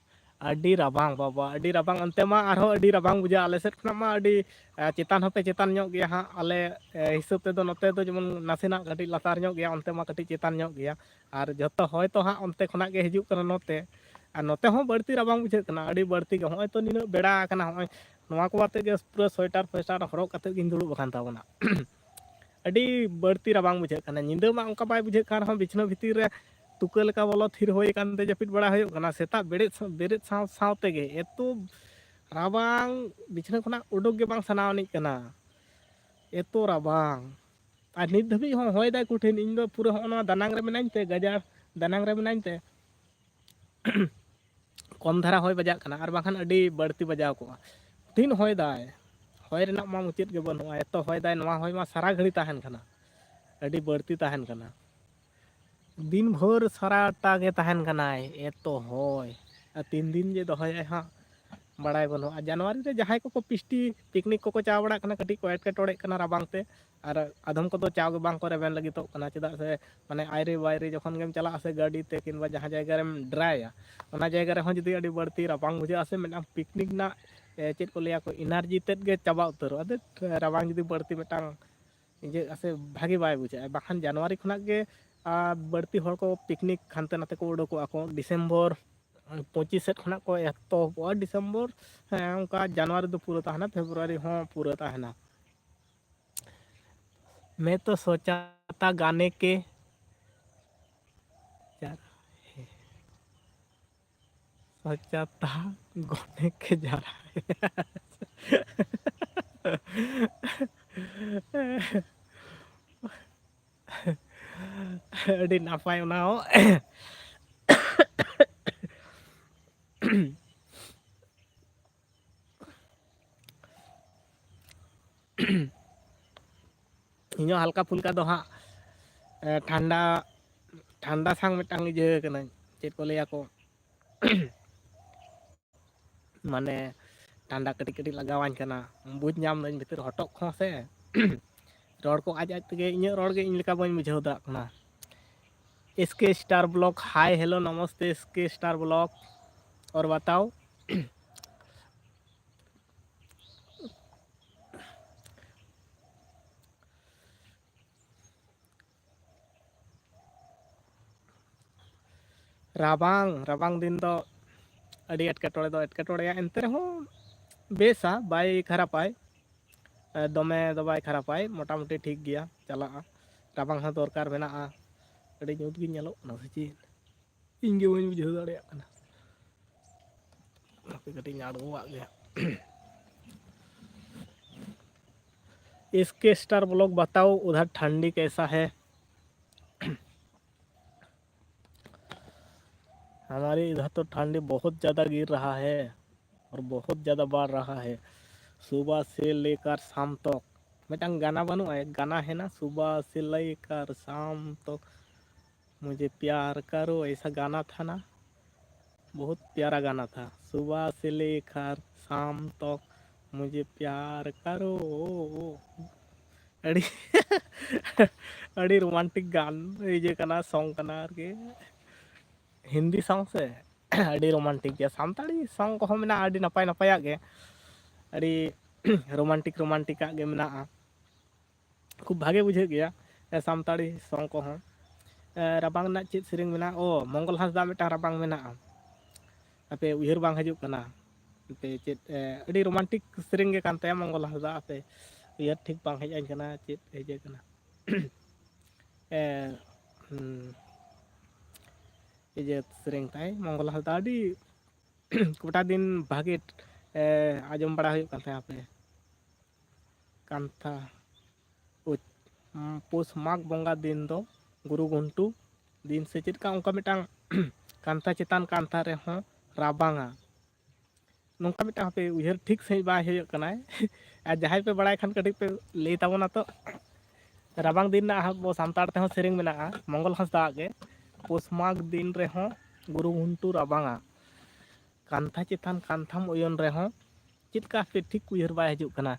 ᱟᱹᱰᱤ ᱨᱟᱵᱟᱝ ᱵᱟᱵᱟ, ᱟᱹᱰᱤ ᱨᱟᱵᱟᱝ᱾ ᱚᱱᱛᱮ ᱢᱟ ᱟᱨᱦᱚᱸ ᱟᱹᱰᱤ ᱨᱟᱵᱟᱝ ᱵᱩᱡᱷᱟᱹᱜᱼᱟ᱾ ᱟᱞᱮ ᱥᱮᱫ ᱠᱷᱚᱱᱟᱜ ᱢᱟ ᱟᱹᱰᱤ, ᱮ, ᱪᱮᱛᱟᱱ ᱦᱚᱸᱯᱮ ᱪᱮᱛᱟᱱ ᱧᱚᱜ ᱜᱮᱭᱟ ᱦᱟᱸᱜ᱾ ᱟᱞᱮ, ᱮ, ᱦᱤᱥᱟᱹᱵ ᱛᱮᱫᱚ ᱱᱚᱛᱮ ᱫᱚ ᱡᱮᱢᱚᱱ ᱱᱟᱥᱮᱱᱟᱜ ᱠᱟᱹᱴᱤᱡ ᱞᱟᱛᱟᱨ ᱧᱚᱜ ᱜᱮᱭᱟ, ᱚᱱᱛᱮ ᱢᱟ ᱠᱟᱹᱴᱤᱡ ᱪᱮᱛᱟᱱ ᱧᱚᱜ ᱜᱮᱭᱟ᱾ ᱟᱨ ᱡᱷᱚᱛᱚ ᱦᱚᱭ ᱛᱚ ᱦᱟᱸᱜ ᱚᱱᱛᱮ ᱠᱷᱚᱱᱟᱜ ᱜᱮ ᱦᱤᱡᱩᱜ ᱠᱟᱱᱟ ᱱᱚᱛᱮ᱾ ᱟᱨ ᱱᱚᱛᱮ ᱦᱚᱸ ᱵᱟᱹᱲᱛᱤ ᱨᱟᱵᱟᱝ ᱵᱩᱡᱷᱟᱹᱜ ᱠᱟᱱᱟ, ᱟᱹᱰᱤ ᱵᱟᱹᱲᱛᱤ ᱜᱮ᱾ ᱦᱚᱸᱜᱼᱚᱭ ᱛᱚ ᱱᱤᱱᱟᱹᱜ ᱵᱮᱲᱟ ᱟᱠᱟᱱᱟ, ᱦᱚᱸᱜᱼᱚᱭ ᱱᱚᱣᱟ ᱠᱚ ᱟᱛᱮ ᱜᱮ ᱯᱩᱨᱟᱹ sweater ᱯᱷᱚᱭᱮᱴᱟᱨ ᱦᱚᱨᱚᱜ ᱠᱟᱛᱮᱫ ᱜᱤᱧ ᱫᱩᱲᱩᱵ ᱟᱠᱟᱱ ᱛᱟᱵᱚᱱᱟ᱾ ᱟᱹᱰᱤ ᱵᱟᱹᱲᱛᱤ ᱨᱟᱵᱟᱝ ᱵᱩᱡᱷᱟᱹᱜ ᱠᱟᱱᱟ᱾ ᱧᱤᱫᱟᱹ ᱢᱟ ᱚᱱᱠᱟ ᱵᱟᱭ ᱵᱩᱡᱷᱟᱹᱜ ᱠᱟᱱ ᱨᱮᱦᱚᱸ, ᱵᱤᱪᱷᱱᱟᱹ ᱵᱷᱤᱛᱤᱨ ᱨᱮ ᱛᱩᱠᱟᱹ ᱞᱮᱠᱟ ᱵᱚᱞᱚ ᱛᱷᱤᱨ ᱦᱩᱭ ᱟᱠᱟᱱ ᱛᱮ ᱡᱟᱹᱯᱤᱫ ᱵᱟᱲᱟ ᱦᱩᱭᱩᱜ ᱠᱟᱱᱟ᱾ ᱥᱮᱛᱟᱜ ᱵᱮᱨᱮᱫ ᱥᱟ-, ᱵᱮᱨᱮᱫ ᱥᱟᱶ ᱥᱟᱶ ᱛᱮᱜᱮ ᱮᱛᱚ ᱨᱟᱵᱟᱝ, ᱵᱤᱪᱷᱱᱟᱹ ᱠᱷᱚᱱᱟᱜ ᱩᱰᱩᱠ ᱜᱮ ᱵᱟᱝ ᱥᱟᱱᱟᱣᱟᱱᱤᱡ ᱠᱟᱱᱟ, ᱮᱛᱚ ᱨᱟᱵᱟᱝ᱾ ᱟᱨ ᱱᱤᱛ ᱫᱷᱟᱹᱵᱤᱡ ᱦᱚᱸ ᱦᱚᱭ ᱫᱟᱭ ᱠᱚᱴᱷᱤᱱ᱾ ᱤᱧ ᱫᱚ ᱯᱩᱨᱟᱹ ᱦᱚᱸᱜᱼᱚ ᱱᱚᱣᱟ ᱫᱟᱱᱟᱝ ᱨᱮ ᱢᱮᱱᱟᱹᱧ ᱛᱮ, ᱜᱟᱡᱟᱲ ᱫᱟᱱᱟᱝ ᱨᱮ ᱢᱮᱱᱟᱹᱧ ᱛᱮ, ᱠᱚᱢ ᱫᱷᱟᱨᱟ ᱦᱚᱭ ᱵᱟᱡᱟᱜ ᱠᱟᱱᱟ, ᱟᱨ ᱵᱟᱝᱠᱷᱟᱱ ᱟᱹᱰᱤ ᱵᱟᱹᱲᱛᱤ ᱵᱟᱡᱟᱣ ᱠᱚᱜᱼᱟ᱾ ᱫᱤᱱ ᱦᱚᱭ ᱫᱟᱭ, ᱦᱚᱭ ᱨᱮᱱᱟᱜ ᱢᱟ ᱢᱩᱪᱟᱹᱫ ᱜᱮ ᱵᱟᱹᱱᱩᱜᱼᱟ᱾ ᱮᱛᱚ ᱦᱚᱭ ᱫᱟᱭ, ᱱᱚᱣᱟ ᱦᱚᱭ ᱢᱟ ᱥᱟᱨᱟ ᱜᱷᱟᱹᱲᱤ ᱛᱟᱦᱮᱱ ᱠᱟᱱᱟ, ᱟᱹᱰᱤ ᱵᱟᱹᱲᱛᱤ ᱛᱟᱦᱮᱱ ᱠᱟᱱᱟ᱾ ᱫᱤᱱ ᱵᱷᱳᱨ ᱥᱟᱨᱟᱴᱟ ᱜᱮ ᱛᱟᱦᱮᱱ ᱠᱟᱱᱟᱭ, ᱮᱛᱚ ᱦᱚᱭ᱾ ᱟᱨ ᱛᱤᱱ ᱫᱤᱱ ᱡᱮ ᱫᱚᱦᱚᱭᱟᱭ ᱦᱟᱸᱜ, ᱵᱟᱲᱟᱭ ᱵᱟᱹᱱᱩᱜᱼᱟ᱾ ᱡᱟᱱᱩᱣᱟᱨᱤ ᱨᱮ ᱡᱟᱦᱟᱸᱭ ᱠᱚᱠᱚ ᱯᱤᱥᱴᱤ ᱯᱤᱠᱱᱤᱠ ᱠᱚᱠᱚ ᱪᱟ ᱵᱟᱲᱟᱜ ᱠᱟᱱᱟ, ᱠᱟᱹᱴᱤᱡ ᱠᱚ ᱮᱴᱠᱮᱴᱚᱬᱮᱜ ᱠᱟᱱᱟ ᱨᱟᱵᱟᱝ ᱛᱮ, ᱟᱨ ᱟᱫᱚᱢ ᱠᱚᱫᱚ ᱪᱟ ᱜᱮ ᱵᱟᱝ ᱠᱚ ᱨᱮᱵᱮᱱ ᱞᱟᱹᱜᱤᱫᱚᱜ ᱠᱟᱱᱟ᱾ ᱪᱮᱫᱟᱜ ᱥᱮ, ᱢᱟᱱᱮ, ᱟᱭᱨᱮ ᱵᱟᱭᱨᱮ ᱡᱚᱠᱷᱚᱱ ᱜᱮᱢ ᱪᱟᱞᱟᱜᱼᱟ ᱥᱮ, ᱜᱟᱹᱰᱤ ᱛᱮ ᱠᱤᱝᱵᱟ ᱡᱟᱦᱟᱸ ᱡᱟᱭᱜᱟ ᱨᱮᱢ ᱰᱨᱟᱭᱟ, ᱚᱱᱟ ᱡᱟᱭᱜᱟ ᱨᱮᱦᱚᱸ ᱡᱩᱫᱤ ᱟᱹᱰᱤ ᱵᱟᱹᱲᱛᱤ ᱨᱟᱵᱟᱝ ᱵᱩᱡᱷᱟᱹᱜᱼᱟ ᱥᱮ, ᱢᱤᱫᱴᱟᱝ ᱯᱤᱠᱱᱤᱠ ᱨᱮᱱᱟᱜ, ᱮ, ᱪᱮᱫ ᱠᱚ ᱞᱟᱹᱭᱟ ᱠᱚ, ᱮᱱᱟᱨᱡᱤ ᱛᱮᱫ ᱜᱮ ᱪᱟᱵᱟ ᱩᱛᱟᱹᱨᱚᱜᱼᱟ᱾ ᱟᱫᱚ ᱨᱟᱵᱟᱝ ᱡᱩᱫᱤ ᱵᱟᱹᱲᱛᱤ ᱢᱤᱫᱴᱟᱝ ᱤᱭᱟᱹᱜᱼᱟ ᱥᱮ, ᱵᱷᱟᱜᱮ ᱵᱟᱭ ᱵᱩᱡᱷᱟᱹᱜᱼᱟ᱾ ᱵᱟᱠᱷᱟᱱ ᱡᱟᱱᱩᱣᱟᱨᱤ ᱠᱷᱚᱱᱟᱜ ᱜᱮ, ᱟ, ᱵᱟᱹᱲᱛᱤ ᱦᱚᱲ ᱠᱚ ᱯᱤᱠᱱᱤᱠ ᱦᱟᱱᱛᱮ ᱱᱟᱛᱮ ᱠᱚ ᱩᱰᱩᱠᱚᱜᱼᱟ ᱠᱚ᱾ ᱰᱤᱥᱮᱢᱵᱚᱨ ᱯᱚᱸᱪᱤᱥ ᱥᱮᱫ ᱠᱷᱚᱱᱟᱜ ᱠᱚ ᱮᱛᱚᱦᱚᱵᱚᱜᱼᱟ᱾ ᱰᱤᱥᱮᱢᱵᱚᱨ, ᱦᱮᱸ, ᱚᱱᱠᱟ ᱡᱟᱱᱩᱣᱟᱨᱤ ᱫᱚ ᱯᱩᱨᱟᱹ ᱛᱟᱦᱮᱱᱟ, ᱯᱷᱮᱵᱽᱨᱩᱣᱟᱨᱤ ᱦᱚᱸ ᱯᱩᱨᱟᱹ ᱛᱟᱦᱮᱱᱟ᱾ मैं तो सोचा था गाने के, सोचा था गाने के जा रहा है। ᱟᱹᱰᱤ ᱱᱟᱯᱟᱭ ᱚᱱᱟ ᱦᱚᱸ᱾ ᱤᱧ ᱦᱚᱸ ᱦᱟᱞᱠᱟ ᱯᱷᱩᱞᱠᱟ ᱫᱚ ᱦᱟᱸᱜ, ᱮ, ᱴᱷᱟᱱᱰᱟ, ᱴᱷᱟᱱᱰᱟ ᱥᱟᱝ ᱢᱤᱫᱴᱟᱝ ᱤᱭᱟᱹ ᱠᱟᱹᱱᱟᱹᱧ, ᱪᱮᱫ ᱠᱚ ᱞᱟᱹᱭᱟ ᱠᱚ, ᱢᱟᱱᱮ, ᱴᱷᱟᱱᱰᱟ ᱠᱟᱹᱴᱤᱡ ᱠᱟᱹᱴᱤᱡ ᱞᱟᱜᱟᱣᱟᱹᱧ ᱠᱟᱱᱟ᱾ ᱵᱩᱡᱽ ᱧᱟᱢ ᱫᱟᱹᱧ ᱵᱷᱤᱛᱤᱨ ᱦᱚᱴᱚᱜ ᱠᱚᱦᱚᱸ ᱥᱮ, ᱨᱚᱲ ᱠᱚ ᱟᱡ ᱟᱡ ᱛᱮᱜᱮ, ᱤᱧᱟᱹᱜ ᱨᱚᱲ ᱜᱮ ᱤᱧ ᱞᱮᱠᱟ ᱵᱟᱹᱧ ᱵᱩᱡᱷᱟᱹᱣ ᱫᱟᱲᱮᱭᱟᱜ ᱠᱟᱱᱟ᱾ एस के स्टार ब्लॉग, हाय, हेलो, नमस्ते, एस के स्टार ब्लॉग, और बताओ। ᱨᱟᱵᱟᱝ, ᱨᱟᱵᱟᱝ ᱫᱤᱱ ᱫᱚ ᱟᱹᱰᱤ ᱮᱴᱠᱮᱴᱚᱬᱮ ᱫᱚ ᱮᱴᱠᱮᱴᱚᱬᱮᱭᱟ, ᱮᱱᱛᱮ ᱨᱮᱦᱚᱸ ᱵᱮᱥᱟ, ᱵᱟᱭ ᱠᱷᱟᱨᱟᱯᱟᱭ, ᱮ, ᱫᱚᱢᱮ ᱫᱚ ᱵᱟᱭ ᱠᱷᱟᱨᱟᱯᱟᱭ, ᱢᱚᱴᱟᱢᱩᱴᱤ ᱴᱷᱤᱠ ᱜᱮᱭᱟ, ᱪᱟᱞᱟᱜᱼᱟ᱾ ᱨᱟᱵᱟᱝ ᱦᱚᱸ ᱫᱚᱨᱠᱟᱨ ᱢᱮᱱᱟᱜᱼᱟ᱾ ᱟᱹᱰᱤ ᱧᱩᱛ ᱜᱤᱧ ᱧᱮᱞᱚᱜ ᱠᱟᱱᱟ ᱥᱮ ᱪᱮᱫ? ᱤᱧ ᱜᱮ ᱵᱟᱹᱧ ᱵᱩᱡᱷᱟᱹᱣ ᱫᱟᱲᱮᱭᱟᱜ ᱠᱟᱱᱟ᱾ ᱦᱟᱯᱮ ᱠᱟᱹᱴᱤᱡ ᱤᱧ ᱟᱬᱜᱚᱣᱟᱜ ᱜᱮ᱾ एस के स्टार ब्लॉग, बताओ उधर ठंडी कैसा है? हमारे इधर तो ठंडी बहुत ज़्यादा गिर रहा है और बहुत ज़्यादा बढ़ रहा है। सुबह से लेकर शाम तक, ᱢᱤᱫᱴᱟᱝ ᱜᱟᱱᱟ ᱵᱟᱹᱱᱩᱜᱼᱟ? एक गाना है ना, सुबह से लेकर शाम तक मुझे प्यार करो, ऐसा गाना था ना, बहुत प्यारा गाना था। सुबह से लेकर शाम तक मुझे प्यार करो। ᱟᱹᱰᱤ ᱟᱹᱰᱤ ᱨᱳᱢᱟᱱᱴᱤᱠ ᱜᱟᱱ, ᱤᱭᱟᱹ ᱠᱟᱱᱟ, ᱥᱚᱝ ᱠᱟᱱᱟ ᱟᱨᱠᱤ᱾ ᱦᱤᱱᱫᱤ ᱥᱚᱝ ᱥᱮ ᱟᱹᱰᱤ ᱨᱳᱢᱟᱱᱴᱤᱠ ᱜᱮᱭᱟ᱾ ᱥᱟᱱᱛᱟᱲᱤ ᱥᱚᱝ ᱠᱚᱦᱚᱸ ᱢᱮᱱᱟᱜᱼᱟ ᱟᱹᱰᱤ ᱱᱟᱯᱟᱭ ᱱᱟᱯᱟᱭᱟᱜ ᱜᱮ, ᱟᱹᱰᱤ ᱨᱳᱢᱟᱱᱴᱤᱠ ᱨᱳᱢᱟᱱᱴᱤᱠᱟᱜ ᱜᱮ ᱢᱮᱱᱟᱜᱼᱟ᱾ ᱠᱷᱩᱵ ᱵᱷᱟᱜᱮ ᱵᱩᱡᱷᱟᱹᱜ ᱜᱮᱭᱟ ᱥᱟᱱᱛᱟᱲᱤ ᱥᱚᱝ ᱠᱚᱦᱚᱸ᱾ ᱨᱟᱵᱟᱝ ᱨᱮᱱᱟᱜ ᱪᱮᱫ ᱥᱮᱨᱮᱧ ᱢᱮᱱᱟᱜᱼᱟ? ᱚ, ᱢᱚᱝᱜᱚᱞ ᱦᱟᱸᱥᱫᱟ ᱢᱤᱫᱴᱟᱝ ᱨᱟᱵᱟᱝ ᱢᱮᱱᱟᱜᱼᱟ, ᱦᱟᱯᱮ ᱩᱭᱦᱟᱹᱨ ᱵᱟᱝ ᱦᱤᱡᱩᱜ ᱠᱟᱱᱟ᱾ ᱦᱟᱯᱮ ᱪᱮᱫ, ᱟᱹᱰᱤ ᱨᱳᱢᱟᱱᱴᱤᱠ ᱥᱮᱨᱮᱧ ᱜᱮ ᱠᱟᱱ ᱛᱟᱭᱟ ᱢᱚᱝᱜᱚᱞ ᱦᱟᱸᱥᱫᱟ᱾ ᱦᱟᱯᱮ ᱩᱭᱦᱟᱹᱨ ᱴᱷᱤᱠ ᱵᱟᱝ ᱦᱮᱡ ᱟᱹᱧ ᱠᱟᱱᱟ ᱪᱮᱫ ᱦᱮᱡ ᱠᱟᱱᱟ᱾ ᱮ, ᱦᱩᱸ, ᱤᱭᱟᱹ ᱥᱮᱨᱮᱧ ᱛᱟᱭ ᱢᱚᱝᱜᱚᱞ ᱦᱟᱸᱥᱫᱟ, ᱟᱹᱰᱤ ᱜᱚᱴᱟ ᱫᱤᱱ ᱵᱷᱟᱜᱮ ᱟᱸᱡᱚᱢ ᱵᱟᱲᱟ ᱦᱩᱭᱩᱜ ᱠᱟᱱ ᱛᱟᱦᱮᱸᱫ᱾ ᱦᱟᱯᱮ ᱠᱟᱱᱛᱷᱟ, ᱳ, ᱯᱳᱥ ᱢᱟᱜᱽ ᱵᱚᱸᱜᱟ ᱫᱤᱱ ᱫᱚ ᱜᱩᱨᱩ ᱜᱷᱩᱱᱴᱩ ᱫᱤᱱ ᱥᱮ ᱪᱮᱫ ᱞᱮᱠᱟ ᱚᱱᱠᱟ ᱢᱤᱫᱴᱟᱝ ᱠᱟᱱᱛᱷᱟ ᱪᱮᱛᱟᱱ ᱠᱟᱱᱛᱷᱟ ᱨᱮᱦᱚᱸ ᱨᱟᱵᱟᱝᱟ, ᱱᱚᱝᱠᱟ ᱢᱤᱫᱴᱟᱝ ᱦᱟᱯᱮ ᱩᱭᱦᱟᱹᱨ ᱴᱷᱤᱠ ᱥᱟᱺᱦᱤᱡ ᱵᱟᱭ ᱦᱩᱭᱩᱜ ᱠᱟᱱᱟᱭ᱾ ᱟᱨ ᱡᱟᱦᱟᱸᱭ ᱯᱮ ᱵᱟᱲᱟᱭ ᱠᱷᱟᱱ ᱠᱟᱹᱴᱤᱡ ᱯᱮ ᱞᱟᱹᱭ ᱛᱟᱵᱚᱱᱟ ᱛᱚ᱾ ᱨᱟᱵᱟᱝ ᱫᱤᱱ ᱨᱮᱱᱟᱜ ᱟᱵᱚ ᱥᱟᱱᱛᱟᱲ ᱛᱮᱦᱚᱸ ᱥᱮᱨᱮᱧ ᱢᱮᱱᱟᱜᱼᱟ ᱢᱚᱝᱜᱚᱞ ᱦᱟᱸᱥᱫᱟᱣᱟᱜ ᱜᱮ, ᱯᱳᱥ ᱢᱟᱜᱽ ᱫᱤᱱ ᱨᱮᱦᱚᱸ ᱜᱩᱨᱩ ᱜᱷᱩᱱᱴᱩ ᱨᱟᱵᱟᱝᱟ, ᱠᱟᱱᱛᱷᱟ ᱪᱮᱛᱟᱱ ᱠᱟᱱᱛᱷᱟᱢ ᱚᱭᱚᱱ ᱨᱮᱦᱚᱸ᱾ ᱪᱮᱫ ᱞᱮᱠᱟ ᱦᱟᱯᱮ ᱴᱷᱤᱠ ᱩᱭᱦᱟᱹᱨ ᱵᱟᱭ ᱦᱤᱡᱩᱜ ᱠᱟᱱᱟ᱾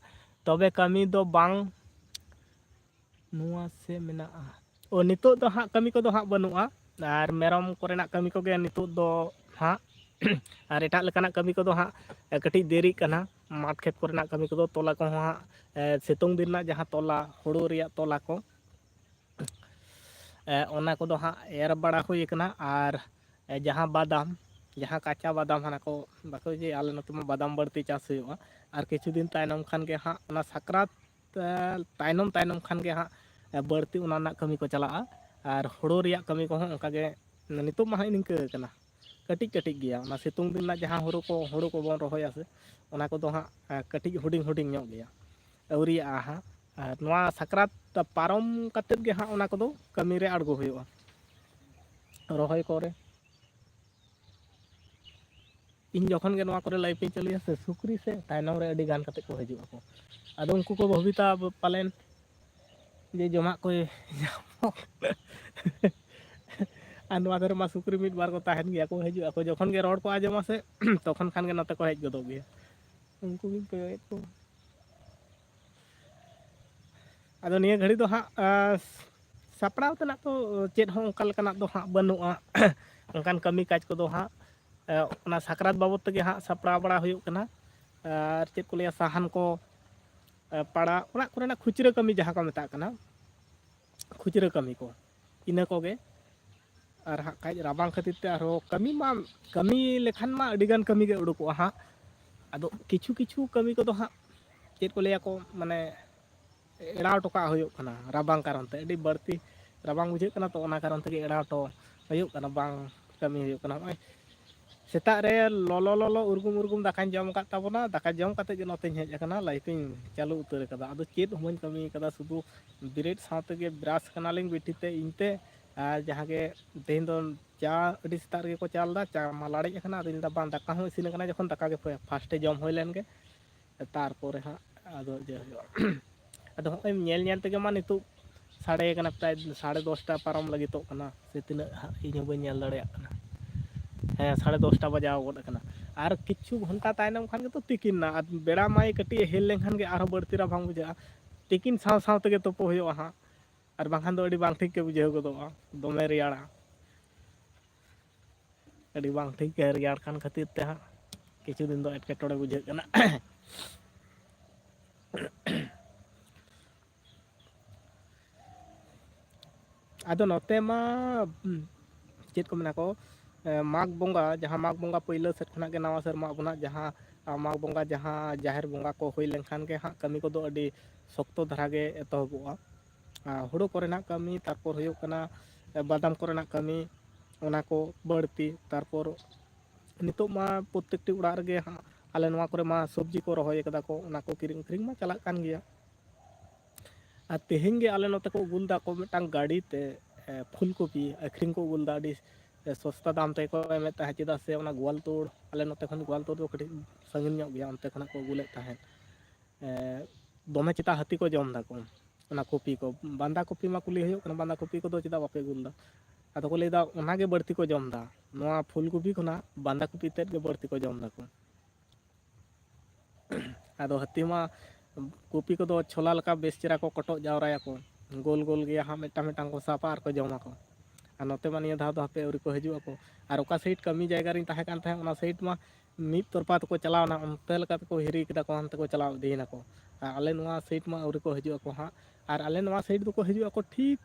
ᱛᱚᱵᱮ ᱠᱟᱹᱢᱤ ᱫᱚ ᱵᱟᱝ ᱱᱚᱣᱟ ᱥᱮ ᱢᱮᱱᱟᱜᱼᱟ᱾ ᱳ, ᱱᱤᱛᱚᱜ ᱫᱚ ᱦᱟᱸᱜ ᱠᱟᱹᱢᱤ ᱠᱚᱫᱚ ᱦᱟᱸᱜ ᱵᱟᱹᱱᱩᱜᱼᱟ, ᱟᱨ ᱢᱮᱨᱚᱢ ᱠᱚᱨᱮᱱᱟᱜ ᱠᱟᱹᱢᱤ ᱠᱚᱜᱮ ᱱᱤᱛᱚᱜ ᱫᱚ ᱦᱟᱸᱜ᱾ ᱟᱨ ᱮᱴᱟᱜ ᱞᱮᱠᱟᱱᱟᱜ ᱠᱟᱹᱢᱤ ᱠᱚᱫᱚ ᱦᱟᱸᱜ ᱠᱟᱹᱴᱤᱡ ᱫᱮᱨᱤᱜ ᱠᱟᱱᱟ᱾ ᱢᱟᱴ ᱠᱷᱮᱛ ᱠᱚᱨᱮᱱᱟᱜ ᱠᱟᱹᱢᱤ ᱠᱚᱫᱚ, ᱛᱚᱞᱟ ᱠᱚᱦᱚᱸ ᱦᱟᱸᱜ, ᱮ, ᱥᱤᱛᱩᱝ ᱫᱤᱱ ᱨᱮᱱᱟᱜ ᱡᱟᱦᱟᱸ ᱛᱚᱞᱟ, ᱦᱩᱲᱩ ᱨᱮᱭᱟᱜ ᱛᱚᱞᱟ ᱠᱚ, ᱮ, ᱚᱱᱟ ᱠᱚᱫᱚ ᱦᱟᱸᱜ ᱮᱨ ᱵᱟᱲᱟ ᱦᱩᱭ ᱟᱠᱟᱱᱟ᱾ ᱟᱨ, ᱮ, ᱡᱟᱦᱟᱸ ᱵᱟᱫᱟᱢ, ᱡᱟᱦᱟᱸ ᱠᱟᱸᱪᱟ ᱵᱟᱫᱟᱢ, ᱦᱟᱱᱟ ᱠᱚ ᱵᱟᱠᱚ ᱡᱮ, ᱟᱞᱮ ᱱᱚᱛᱮ ᱢᱟ ᱵᱟᱫᱟᱢ ᱵᱟᱹᱲᱛᱤ ᱪᱟᱥ ᱦᱩᱭᱩᱜᱼᱟ᱾ ᱟᱨ ᱠᱤᱪᱷᱩ ᱫᱤᱱ ᱛᱟᱭᱱᱚᱢ ᱠᱷᱟᱱ ᱜᱮ ᱦᱟᱸᱜ ᱚᱱᱟ ᱥᱟᱠᱨᱟᱛ, ᱮ, ᱛᱟᱭᱱᱚᱢ ᱛᱟᱭᱱᱚᱢ ᱠᱷᱟᱱ ᱜᱮ ᱦᱟᱸᱜ, ᱮ, ᱵᱟᱹᱲᱛᱤ ᱚᱱᱟ ᱨᱮᱱᱟᱜ ᱠᱟᱹᱢᱤ ᱠᱚ ᱪᱟᱞᱟᱜᱼᱟ᱾ ᱟᱨ ᱦᱩᱲᱩ ᱨᱮᱭᱟᱜ ᱠᱟᱹᱢᱤ ᱠᱚᱦᱚᱸ ᱚᱱᱠᱟ ᱜᱮ ᱱᱤᱛᱚᱜ ᱢᱟ ᱦᱟᱸᱜ ᱱᱤᱝᱠᱟᱹ ᱠᱟᱱᱟ, ᱠᱟᱹᱴᱤᱡ ᱠᱟᱹᱴᱤᱡ ᱜᱮᱭᱟ᱾ ᱚᱱᱟ ᱥᱤᱛᱩᱝ ᱫᱤᱱ ᱨᱮᱱᱟᱜ ᱡᱟᱦᱟᱸ ᱦᱩᱲᱩ ᱠᱚ, ᱦᱩᱲᱩ ᱠᱚᱵᱚᱱ ᱨᱚᱦᱚᱭᱟ ᱥᱮ, ᱚᱱᱟ ᱠᱚᱫᱚ ᱦᱟᱸᱜ, ᱮ, ᱠᱟᱹᱴᱤᱡ ᱦᱩᱰᱤᱧ ᱦᱩᱰᱤᱧ ᱧᱚᱜ ᱜᱮᱭᱟ, ᱟᱹᱣᱨᱤᱭᱟᱜᱼᱟ ᱦᱟᱸᱜ᱾ ᱟᱨ ᱱᱚᱣᱟ ᱥᱟᱠᱨᱟᱛ ᱯᱟᱨᱚᱢ ᱠᱟᱛᱮᱫ ᱜᱮ ᱦᱟᱸᱜ ᱚᱱᱟ ᱠᱚᱫᱚ ᱠᱟᱹᱢᱤ ᱨᱮ ᱟᱬᱜᱚ ᱦᱩᱭᱩᱜᱼᱟ, ᱨᱚᱦᱚᱭ ᱠᱚᱨᱮ᱾ ᱤᱧ ᱡᱚᱠᱷᱚᱱ ᱜᱮ ᱱᱚᱣᱟ ᱠᱚᱨᱮ live ᱤᱧ ᱪᱟᱹᱞᱩᱭᱟ ᱥᱮ, ᱥᱩᱠᱨᱤ ᱥᱮ ᱛᱟᱭᱱᱚᱢ ᱨᱮ ᱟᱹᱰᱤ ᱜᱟᱱ ᱠᱟᱛᱮ ᱠᱚ ᱦᱤᱡᱩᱜ ᱟᱠᱚ᱾ ᱟᱫᱚ ᱩᱱᱠᱩ ᱠᱚ ᱵᱷᱟᱹᱵᱤᱛᱟ ᱯᱟᱞᱮᱱ ᱡᱮ ᱡᱚᱢᱟᱜ ᱠᱚᱭ ᱧᱟᱢᱚᱜ᱾ ᱟᱨ ᱱᱚᱣᱟ ᱫᱷᱟᱨᱮ ᱢᱟ ᱥᱩᱠᱨᱤ ᱢᱤᱫ ᱵᱟᱨ ᱠᱚ ᱛᱟᱦᱮᱱ ᱜᱮᱭᱟ ᱠᱚ, ᱦᱤᱡᱩᱜ ᱟᱠᱚ, ᱡᱚᱠᱷᱚᱱ ᱜᱮ ᱨᱚᱲ ᱠᱚ ᱟᱸᱡᱚᱢᱟ ᱥᱮ, ᱛᱚᱠᱷᱚᱱ ᱠᱷᱟᱱ ᱜᱮ ᱱᱚᱛᱮ ᱠᱚ ᱦᱮᱡ ᱜᱚᱫᱚᱜ ᱜᱮᱭᱟ᱾ ᱩᱱᱠᱩ ᱜᱤᱧ ᱠᱚᱭᱚᱜᱮᱫ ᱠᱚᱣᱟ᱾ ᱟᱫᱚ ᱱᱤᱭᱟᱹ ᱜᱷᱟᱹᱲᱤ ᱫᱚ ᱦᱟᱸᱜ, ᱟᱸ, ᱥᱟᱯᱲᱟᱣ ᱛᱮᱱᱟᱜ ᱫᱚ ᱪᱮᱫ ᱦᱚᱸ ᱚᱱᱠᱟ ᱞᱮᱠᱟᱱᱟᱜ ᱫᱚ ᱦᱟᱸᱜ ᱵᱟᱹᱱᱩᱜᱼᱟ᱾ ᱚᱱᱠᱟᱱ ᱠᱟᱹᱢᱤ ᱠᱟᱡᱽ ᱠᱚᱫᱚ ᱦᱟᱸᱜ, ᱮ, ᱚᱱᱟ ᱥᱟᱠᱨᱟᱛ ᱵᱟᱵᱚᱫ ᱛᱮᱜᱮ ᱦᱟᱸᱜ ᱥᱟᱯᱲᱟᱣ ᱵᱟᱲᱟ ᱦᱩᱭᱩᱜ ᱠᱟᱱᱟ᱾ ᱟᱨ ᱪᱮᱫ ᱠᱚ ᱞᱟᱹᱭᱟ, ᱥᱟᱦᱟᱱ ᱠᱚ, ᱮ, ᱯᱟᱲᱟᱜ, ᱚᱲᱟᱜ ᱠᱚᱨᱮᱱᱟᱜ ᱠᱷᱩᱪᱨᱟᱹ ᱠᱟᱹᱢᱤ ᱡᱟᱦᱟᱸ ᱠᱚ ᱢᱮᱛᱟᱜ ᱠᱟᱱᱟ, ᱠᱷᱩᱪᱨᱟᱹ ᱠᱟᱹᱢᱤ ᱠᱚ, ᱤᱱᱟᱹ ᱠᱚᱜᱮ᱾ ᱟᱨ ᱦᱟᱸᱜ ᱠᱷᱟᱡ ᱨᱟᱵᱟᱝ ᱠᱷᱟᱹᱛᱤᱨ ᱛᱮ ᱟᱨᱦᱚᱸ ᱠᱟᱹᱢᱤ ᱢᱟ, ᱠᱟᱹᱢᱤ ᱞᱮᱠᱷᱟᱱ ᱢᱟ ᱟᱹᱰᱤᱜᱟᱱ ᱠᱟᱹᱢᱤ ᱜᱮ ᱩᱰᱩᱠᱚᱜᱼᱟ ᱦᱟᱸᱜ᱾ ᱟᱫᱚ ᱠᱤᱪᱷᱩ ᱠᱤᱪᱷᱩ ᱠᱟᱹᱢᱤ ᱠᱚᱫᱚ ᱦᱟᱸᱜ, ᱪᱮᱫ ᱠᱚ ᱞᱟᱹᱭᱟ ᱠᱚ, ᱢᱟᱱᱮ ᱮᱲᱟᱣ ᱦᱚᱴᱚ ᱠᱟᱜ ᱦᱩᱭᱩᱜ ᱠᱟᱱᱟ ᱨᱟᱵᱟᱝ ᱠᱟᱨᱚᱱ ᱛᱮ᱾ ᱟᱹᱰᱤ ᱵᱟᱹᱲᱛᱤ ᱨᱟᱵᱟᱝ ᱵᱩᱡᱷᱟᱹᱜ ᱠᱟᱱᱟ, ᱛᱚ ᱚᱱᱟ ᱠᱟᱨᱚᱱ ᱛᱮᱜᱮ ᱮᱲᱟᱣ ᱦᱚᱴᱚ ᱦᱩᱭᱩᱜ ᱠᱟᱱᱟ, ᱵᱟᱝ ᱠᱟᱹᱢᱤ ᱦᱩᱭᱩᱜ ᱠᱟᱱᱟ᱾ ᱱᱚᱜᱼᱚᱭ ᱥᱮᱛᱟᱜ ᱨᱮ ᱞᱚᱞᱚ ᱞᱚᱞᱚ ᱩᱨᱜᱩᱢ ᱩᱨᱜᱩᱢ ᱫᱟᱠᱟᱧ ᱡᱚᱢ ᱟᱠᱟᱫ ᱛᱟᱵᱚᱱᱟ, ᱫᱟᱠᱟ ᱡᱚᱢ ᱠᱟᱛᱮ ᱜᱮ ᱱᱚᱛᱮᱧ ᱦᱮᱡ ᱟᱠᱟᱱᱟ, live ᱤᱧ ᱪᱟᱹᱞᱩ ᱩᱛᱟᱹᱨ ᱟᱠᱟᱫᱟ᱾ ᱟᱫᱚ ᱪᱮᱫ ᱦᱚᱸ ᱵᱟᱹᱧ ᱠᱟᱹᱢᱤ ᱟᱠᱟᱫᱟ, ᱥᱩᱫᱷᱩ ᱵᱮᱨᱮᱫ ᱥᱟᱶ ᱛᱮᱜᱮ brush ᱠᱟᱱᱟᱞᱤᱧ ᱵᱤᱴᱷᱤ ᱛᱮ, ᱤᱧ ᱛᱮ, ᱟᱨ ᱡᱟᱦᱟᱸ ᱜᱮ ᱛᱮᱦᱮᱧ ᱫᱚ ᱪᱟ ᱟᱹᱰᱤ ᱥᱮᱛᱟᱜ ᱨᱮᱜᱮ ᱠᱚ ᱪᱟᱞ ᱮᱫᱟ, ᱪᱟ ᱢᱟ ᱞᱟᱲᱮᱡ ᱟᱠᱟᱱᱟ᱾ ᱟᱫᱚᱧ ᱞᱟᱹᱭᱫᱟ, "ᱵᱟᱝ, ᱫᱟᱠᱟ ᱦᱚᱸ ᱤᱥᱤᱱ ᱟᱠᱟᱱᱟ, ᱡᱚᱠᱷᱚᱱ ᱫᱟᱠᱟ ᱜᱮ first ᱮ ᱡᱚᱢ ᱦᱩᱭ ᱞᱮᱱ ᱜᱮ, ᱛᱟᱨᱯᱚᱨᱮ ᱦᱟᱸᱜ ᱟᱫᱚ ᱤᱭᱟᱹ ᱦᱩᱭᱩᱜᱼᱟ᱾" ᱟᱫᱚ ᱦᱚᱸᱜᱼᱚᱭ ᱧᱮᱞ ᱧᱮᱞ ᱛᱮᱜᱮ ᱢᱟ ᱱᱤᱛᱚᱜ ᱥᱟᱲᱮ ᱠᱟᱱᱟ, ᱯᱨᱟᱭ ᱥᱟᱲᱮ ᱫᱚᱥᱴᱟ ᱯᱟᱨᱚᱢ ᱞᱟᱹᱜᱤᱫᱚᱜ ᱠᱟᱱᱟ, ᱥᱮ ᱛᱤᱱᱟᱹᱜ ᱦᱟᱸᱜ, ᱤᱧ ᱦᱚᱸ ᱵᱟᱹᱧ ᱧᱮᱞ ᱫᱟᱲᱮᱭᱟᱜ ᱠᱟᱱᱟ᱾ ᱦᱮᱸ, ᱥᱟᱲᱮ ᱫᱚᱥᱴᱟ ᱵᱟᱡᱟᱣ ᱜᱚᱫ ᱟᱠᱟᱱᱟ᱾ ᱟᱨ ᱠᱤᱪᱷᱩ ᱜᱷᱚᱱᱴᱟ ᱛᱟᱭᱱᱚᱢ ᱠᱷᱟᱱ ᱜᱮᱛᱚ ᱛᱤᱠᱤᱱ ᱱᱟ, ᱟᱨ ᱵᱮᱲᱟ ᱢᱟᱭ ᱠᱟᱹᱴᱤᱡ ᱮ ᱦᱮᱞ ᱞᱮᱱᱠᱷᱟᱱ ᱜᱮ ᱟᱨᱦᱚᱸ ᱵᱟᱹᱲᱛᱤ ᱨᱟᱵᱟᱝ ᱵᱩᱡᱷᱟᱹᱜᱼᱟ᱾ ᱛᱤᱠᱤᱱ ᱥᱟᱶ ᱥᱟᱶ ᱛᱮᱜᱮ ᱛᱩᱯᱩ ᱦᱩᱭᱩᱜᱼᱟ ᱦᱟᱸᱜ, ᱟᱨ ᱵᱟᱝᱠᱷᱟᱱ ᱫᱚ ᱟᱹᱰᱤ ᱵᱟᱝ ᱴᱷᱤᱠ ᱜᱮ ᱵᱩᱡᱷᱟᱹᱣ ᱜᱚᱫᱚᱜᱼᱟ, ᱫᱚᱢᱮ ᱨᱮᱭᱟᱲᱟ᱾ ᱟᱹᱰᱤ ᱵᱟᱝ ᱴᱷᱤᱠ ᱜᱮ ᱨᱮᱭᱟᱲ ᱠᱟᱱ ᱠᱷᱟᱹᱛᱤᱨ ᱛᱮ ᱦᱟᱸᱜ ᱠᱤᱪᱷᱩ ᱫᱤᱱ ᱫᱚ ᱮᱴᱠᱮᱴᱚᱬᱮ ᱵᱩᱡᱷᱟᱹᱜ ᱠᱟᱱᱟ᱾ ᱟᱫᱚ ᱱᱚᱛᱮ ᱢᱟ, ᱩᱸ, ᱪᱮᱫ ᱠᱚ ᱢᱮᱱᱟ ᱠᱚ, ᱮ, ᱢᱟᱜᱽ ᱵᱚᱸᱜᱟ, ᱡᱟᱦᱟᱸ ᱢᱟᱜᱽ ᱵᱚᱸᱜᱟ ᱯᱳᱭᱞᱳ ᱥᱮᱫ ᱠᱷᱚᱱᱟᱜ ᱜᱮ ᱱᱟᱣᱟ ᱥᱮᱨᱢᱟ ᱟᱵᱚᱱᱟᱜ ᱡᱟᱦᱟᱸ, ᱟ, ᱢᱟᱜᱽ ᱵᱚᱸᱜᱟ ᱡᱟᱦᱟᱸ ᱡᱟᱦᱮᱨ ᱵᱚᱸᱜᱟ ᱠᱚ ᱦᱩᱭ ᱞᱮᱱᱠᱷᱟᱱ ᱜᱮ ᱦᱟᱸᱜ ᱠᱟᱹᱢᱤ ᱠᱚᱫᱚ ᱟᱹᱰᱤ ᱥᱚᱠᱛᱚ ᱫᱷᱟᱨᱟ ᱜᱮ ᱮᱛᱚᱦᱚᱵᱚᱜᱼᱟ᱾ ᱟ, ᱦᱩᱲᱩ ᱠᱚᱨᱮᱱᱟᱜ ᱠᱟᱹᱢᱤ, ᱛᱟᱨᱯᱚᱨ ᱦᱩᱭᱩᱜ ᱠᱟᱱᱟ, ᱮ, ᱵᱟᱫᱟᱢ ᱠᱚᱨᱮᱱᱟᱜ ᱠᱟᱹᱢᱤ, ᱚᱱᱟ ᱠᱚ ᱵᱟᱹᱲᱛᱤ᱾ ᱛᱟᱨᱯᱚᱨ ᱱᱤᱛᱚᱜ ᱢᱟ ᱯᱨᱚᱛᱛᱮᱠᱴᱤ ᱚᱲᱟᱜ ᱨᱮᱜᱮ ᱦᱟᱸᱜ ᱟᱞᱮ ᱱᱚᱣᱟ ᱠᱚᱨᱮ ᱢᱟ ᱥᱚᱵᱽᱡᱤ ᱠᱚ ᱨᱚᱦᱚᱭ ᱠᱟᱫᱟ ᱠᱚ, ᱚᱱᱟ ᱠᱚ ᱠᱤᱨᱤᱧ ᱟᱹᱠᱷᱨᱤᱧ ᱢᱟ ᱪᱟᱞᱟᱜ ᱠᱟᱱ ᱜᱮᱭᱟ᱾ ᱟᱨ ᱛᱮᱦᱮᱧ ᱜᱮ ᱟᱞᱮ ᱱᱚᱛᱮ ᱠᱚ ᱟᱹᱜᱩ ᱞᱮᱫᱟ ᱠᱚ ᱢᱤᱫᱴᱟᱝ ᱜᱟᱹᱰᱤ ᱛᱮ, ᱮ, ᱯᱷᱩᱞ ᱠᱚᱯᱤ ᱟᱹᱠᱷᱨᱤᱧ ᱠᱚ ᱟᱹᱜᱩ ᱞᱮᱫᱟ᱾ ᱟᱹᱰᱤ ᱥᱮ ᱥᱚᱥᱛᱟ ᱫᱟᱢ ᱛᱮᱠᱚ ᱮᱢᱮᱫ ᱛᱟᱦᱮᱸᱫ, ᱪᱮᱫᱟᱜ ᱥᱮ ᱚᱱᱟ ᱜᱳᱣᱟᱞᱛᱳᱲ, ᱟᱞᱮ ᱱᱚᱛᱮ ᱠᱷᱚᱱ ᱜᱳᱣᱟᱞᱛᱳᱲ ᱫᱚ ᱠᱟᱹᱴᱤᱡ ᱥᱟᱺᱜᱤᱧ ᱧᱚᱜ ᱜᱮᱭᱟ, ᱚᱱᱛᱮ ᱠᱷᱚᱱᱟᱜ ᱠᱚ ᱟᱹᱜᱩ ᱞᱮᱫ ᱛᱟᱦᱮᱸᱫ᱾ ᱮ, ᱫᱚᱢᱮ ᱪᱮᱛᱟ ᱦᱟᱹᱛᱤ ᱠᱚ ᱡᱚᱢ ᱫᱟᱠᱚ ᱚᱱᱟ ᱠᱚᱯᱤ ᱠᱚ᱾ ᱵᱟᱸᱫᱷᱟ ᱠᱚᱯᱤ ᱢᱟ ᱠᱩᱞᱤ ᱦᱩᱭᱩᱜ ᱠᱟᱱᱟ, ᱵᱟᱸᱫᱷᱟ ᱠᱚᱯᱤ ᱠᱚᱫᱚ ᱪᱮᱫᱟᱜ ᱵᱟᱯᱮ ᱟᱹᱜᱩ ᱞᱮᱫᱟ? ᱟᱫᱚ ᱠᱚ ᱞᱟᱹᱭᱫᱟ ᱚᱱᱟ ᱜᱮ ᱵᱟᱹᱲᱛᱤ ᱠᱚ ᱡᱚᱢ ᱮᱫᱟ, ᱱᱚᱣᱟ ᱯᱷᱩᱞ ᱠᱚᱯᱤ ᱠᱷᱚᱱᱟᱜ ᱵᱟᱸᱫᱷᱟ ᱠᱚᱯᱤ ᱛᱮᱫ ᱜᱮ ᱵᱟᱹᱲᱛᱤ ᱠᱚ ᱡᱚᱢ ᱫᱟᱠᱚ᱾ ᱟᱫᱚ ᱦᱟᱹᱛᱤ ᱢᱟ ᱠᱚᱯᱤ ᱠᱚᱫᱚ ᱪᱷᱳᱞᱟ ᱞᱮᱠᱟ ᱵᱮᱥ ᱪᱮᱦᱨᱟ ᱠᱚ ᱠᱚᱴᱚᱜ ᱡᱟᱣᱨᱟᱭᱟᱠᱚ, ᱜᱳᱞ ᱜᱳᱞ ᱜᱮᱭᱟ ᱦᱟᱸᱜ, ᱢᱤᱫᱴᱟᱝ ᱢᱤᱫᱴᱟᱝ ᱠᱚ ᱥᱟᱵᱟ ᱟᱨ ᱠᱚ ᱡᱚᱢᱟᱠᱚ᱾ ᱟᱨ ᱱᱚᱛᱮ ᱢᱟ ᱱᱤᱭᱟᱹ ᱫᱷᱟᱣ ᱫᱚ ᱦᱟᱯᱮ ᱟᱹᱣᱨᱤ ᱠᱚ ᱦᱤᱡᱩᱜ ᱟᱠᱚ᱾ ᱟᱨ ᱚᱠᱟ ᱥᱟᱭᱤᱰ ᱠᱟᱹᱢᱤ ᱡᱟᱭᱜᱟ ᱨᱤᱧ ᱛᱟᱦᱮᱸ ᱠᱟᱱ ᱛᱟᱦᱮᱸᱫ, ᱚᱱᱟ ᱥᱟᱭᱤᱰ ᱢᱟ ᱢᱤᱫ ᱛᱚᱨᱯᱟ ᱛᱮᱠᱚ ᱪᱟᱞᱟᱣᱱᱟ, ᱚᱱᱛᱮ ᱞᱮᱠᱟ ᱛᱮᱠᱚ ᱦᱤᱨᱤ ᱠᱮᱫᱟ ᱠᱚ, ᱦᱟᱱᱛᱮ ᱠᱚ ᱪᱟᱞᱟᱣ ᱤᱫᱤᱭᱮᱱᱟ ᱠᱚ᱾ ᱟᱨ ᱟᱞᱮ ᱱᱚᱣᱟ ᱥᱟᱭᱤᱰ ᱢᱟ ᱟᱹᱣᱨᱤ ᱠᱚ ᱦᱤᱡᱩᱜ ᱟᱠᱚ ᱦᱟᱸᱜ᱾ ᱟᱨ ᱟᱞᱮ ᱱᱚᱣᱟ ᱥᱟᱭᱤᱰ ᱫᱚᱠᱚ ᱦᱤᱡᱩᱜ ᱟᱠᱚ ᱴᱷᱤᱠ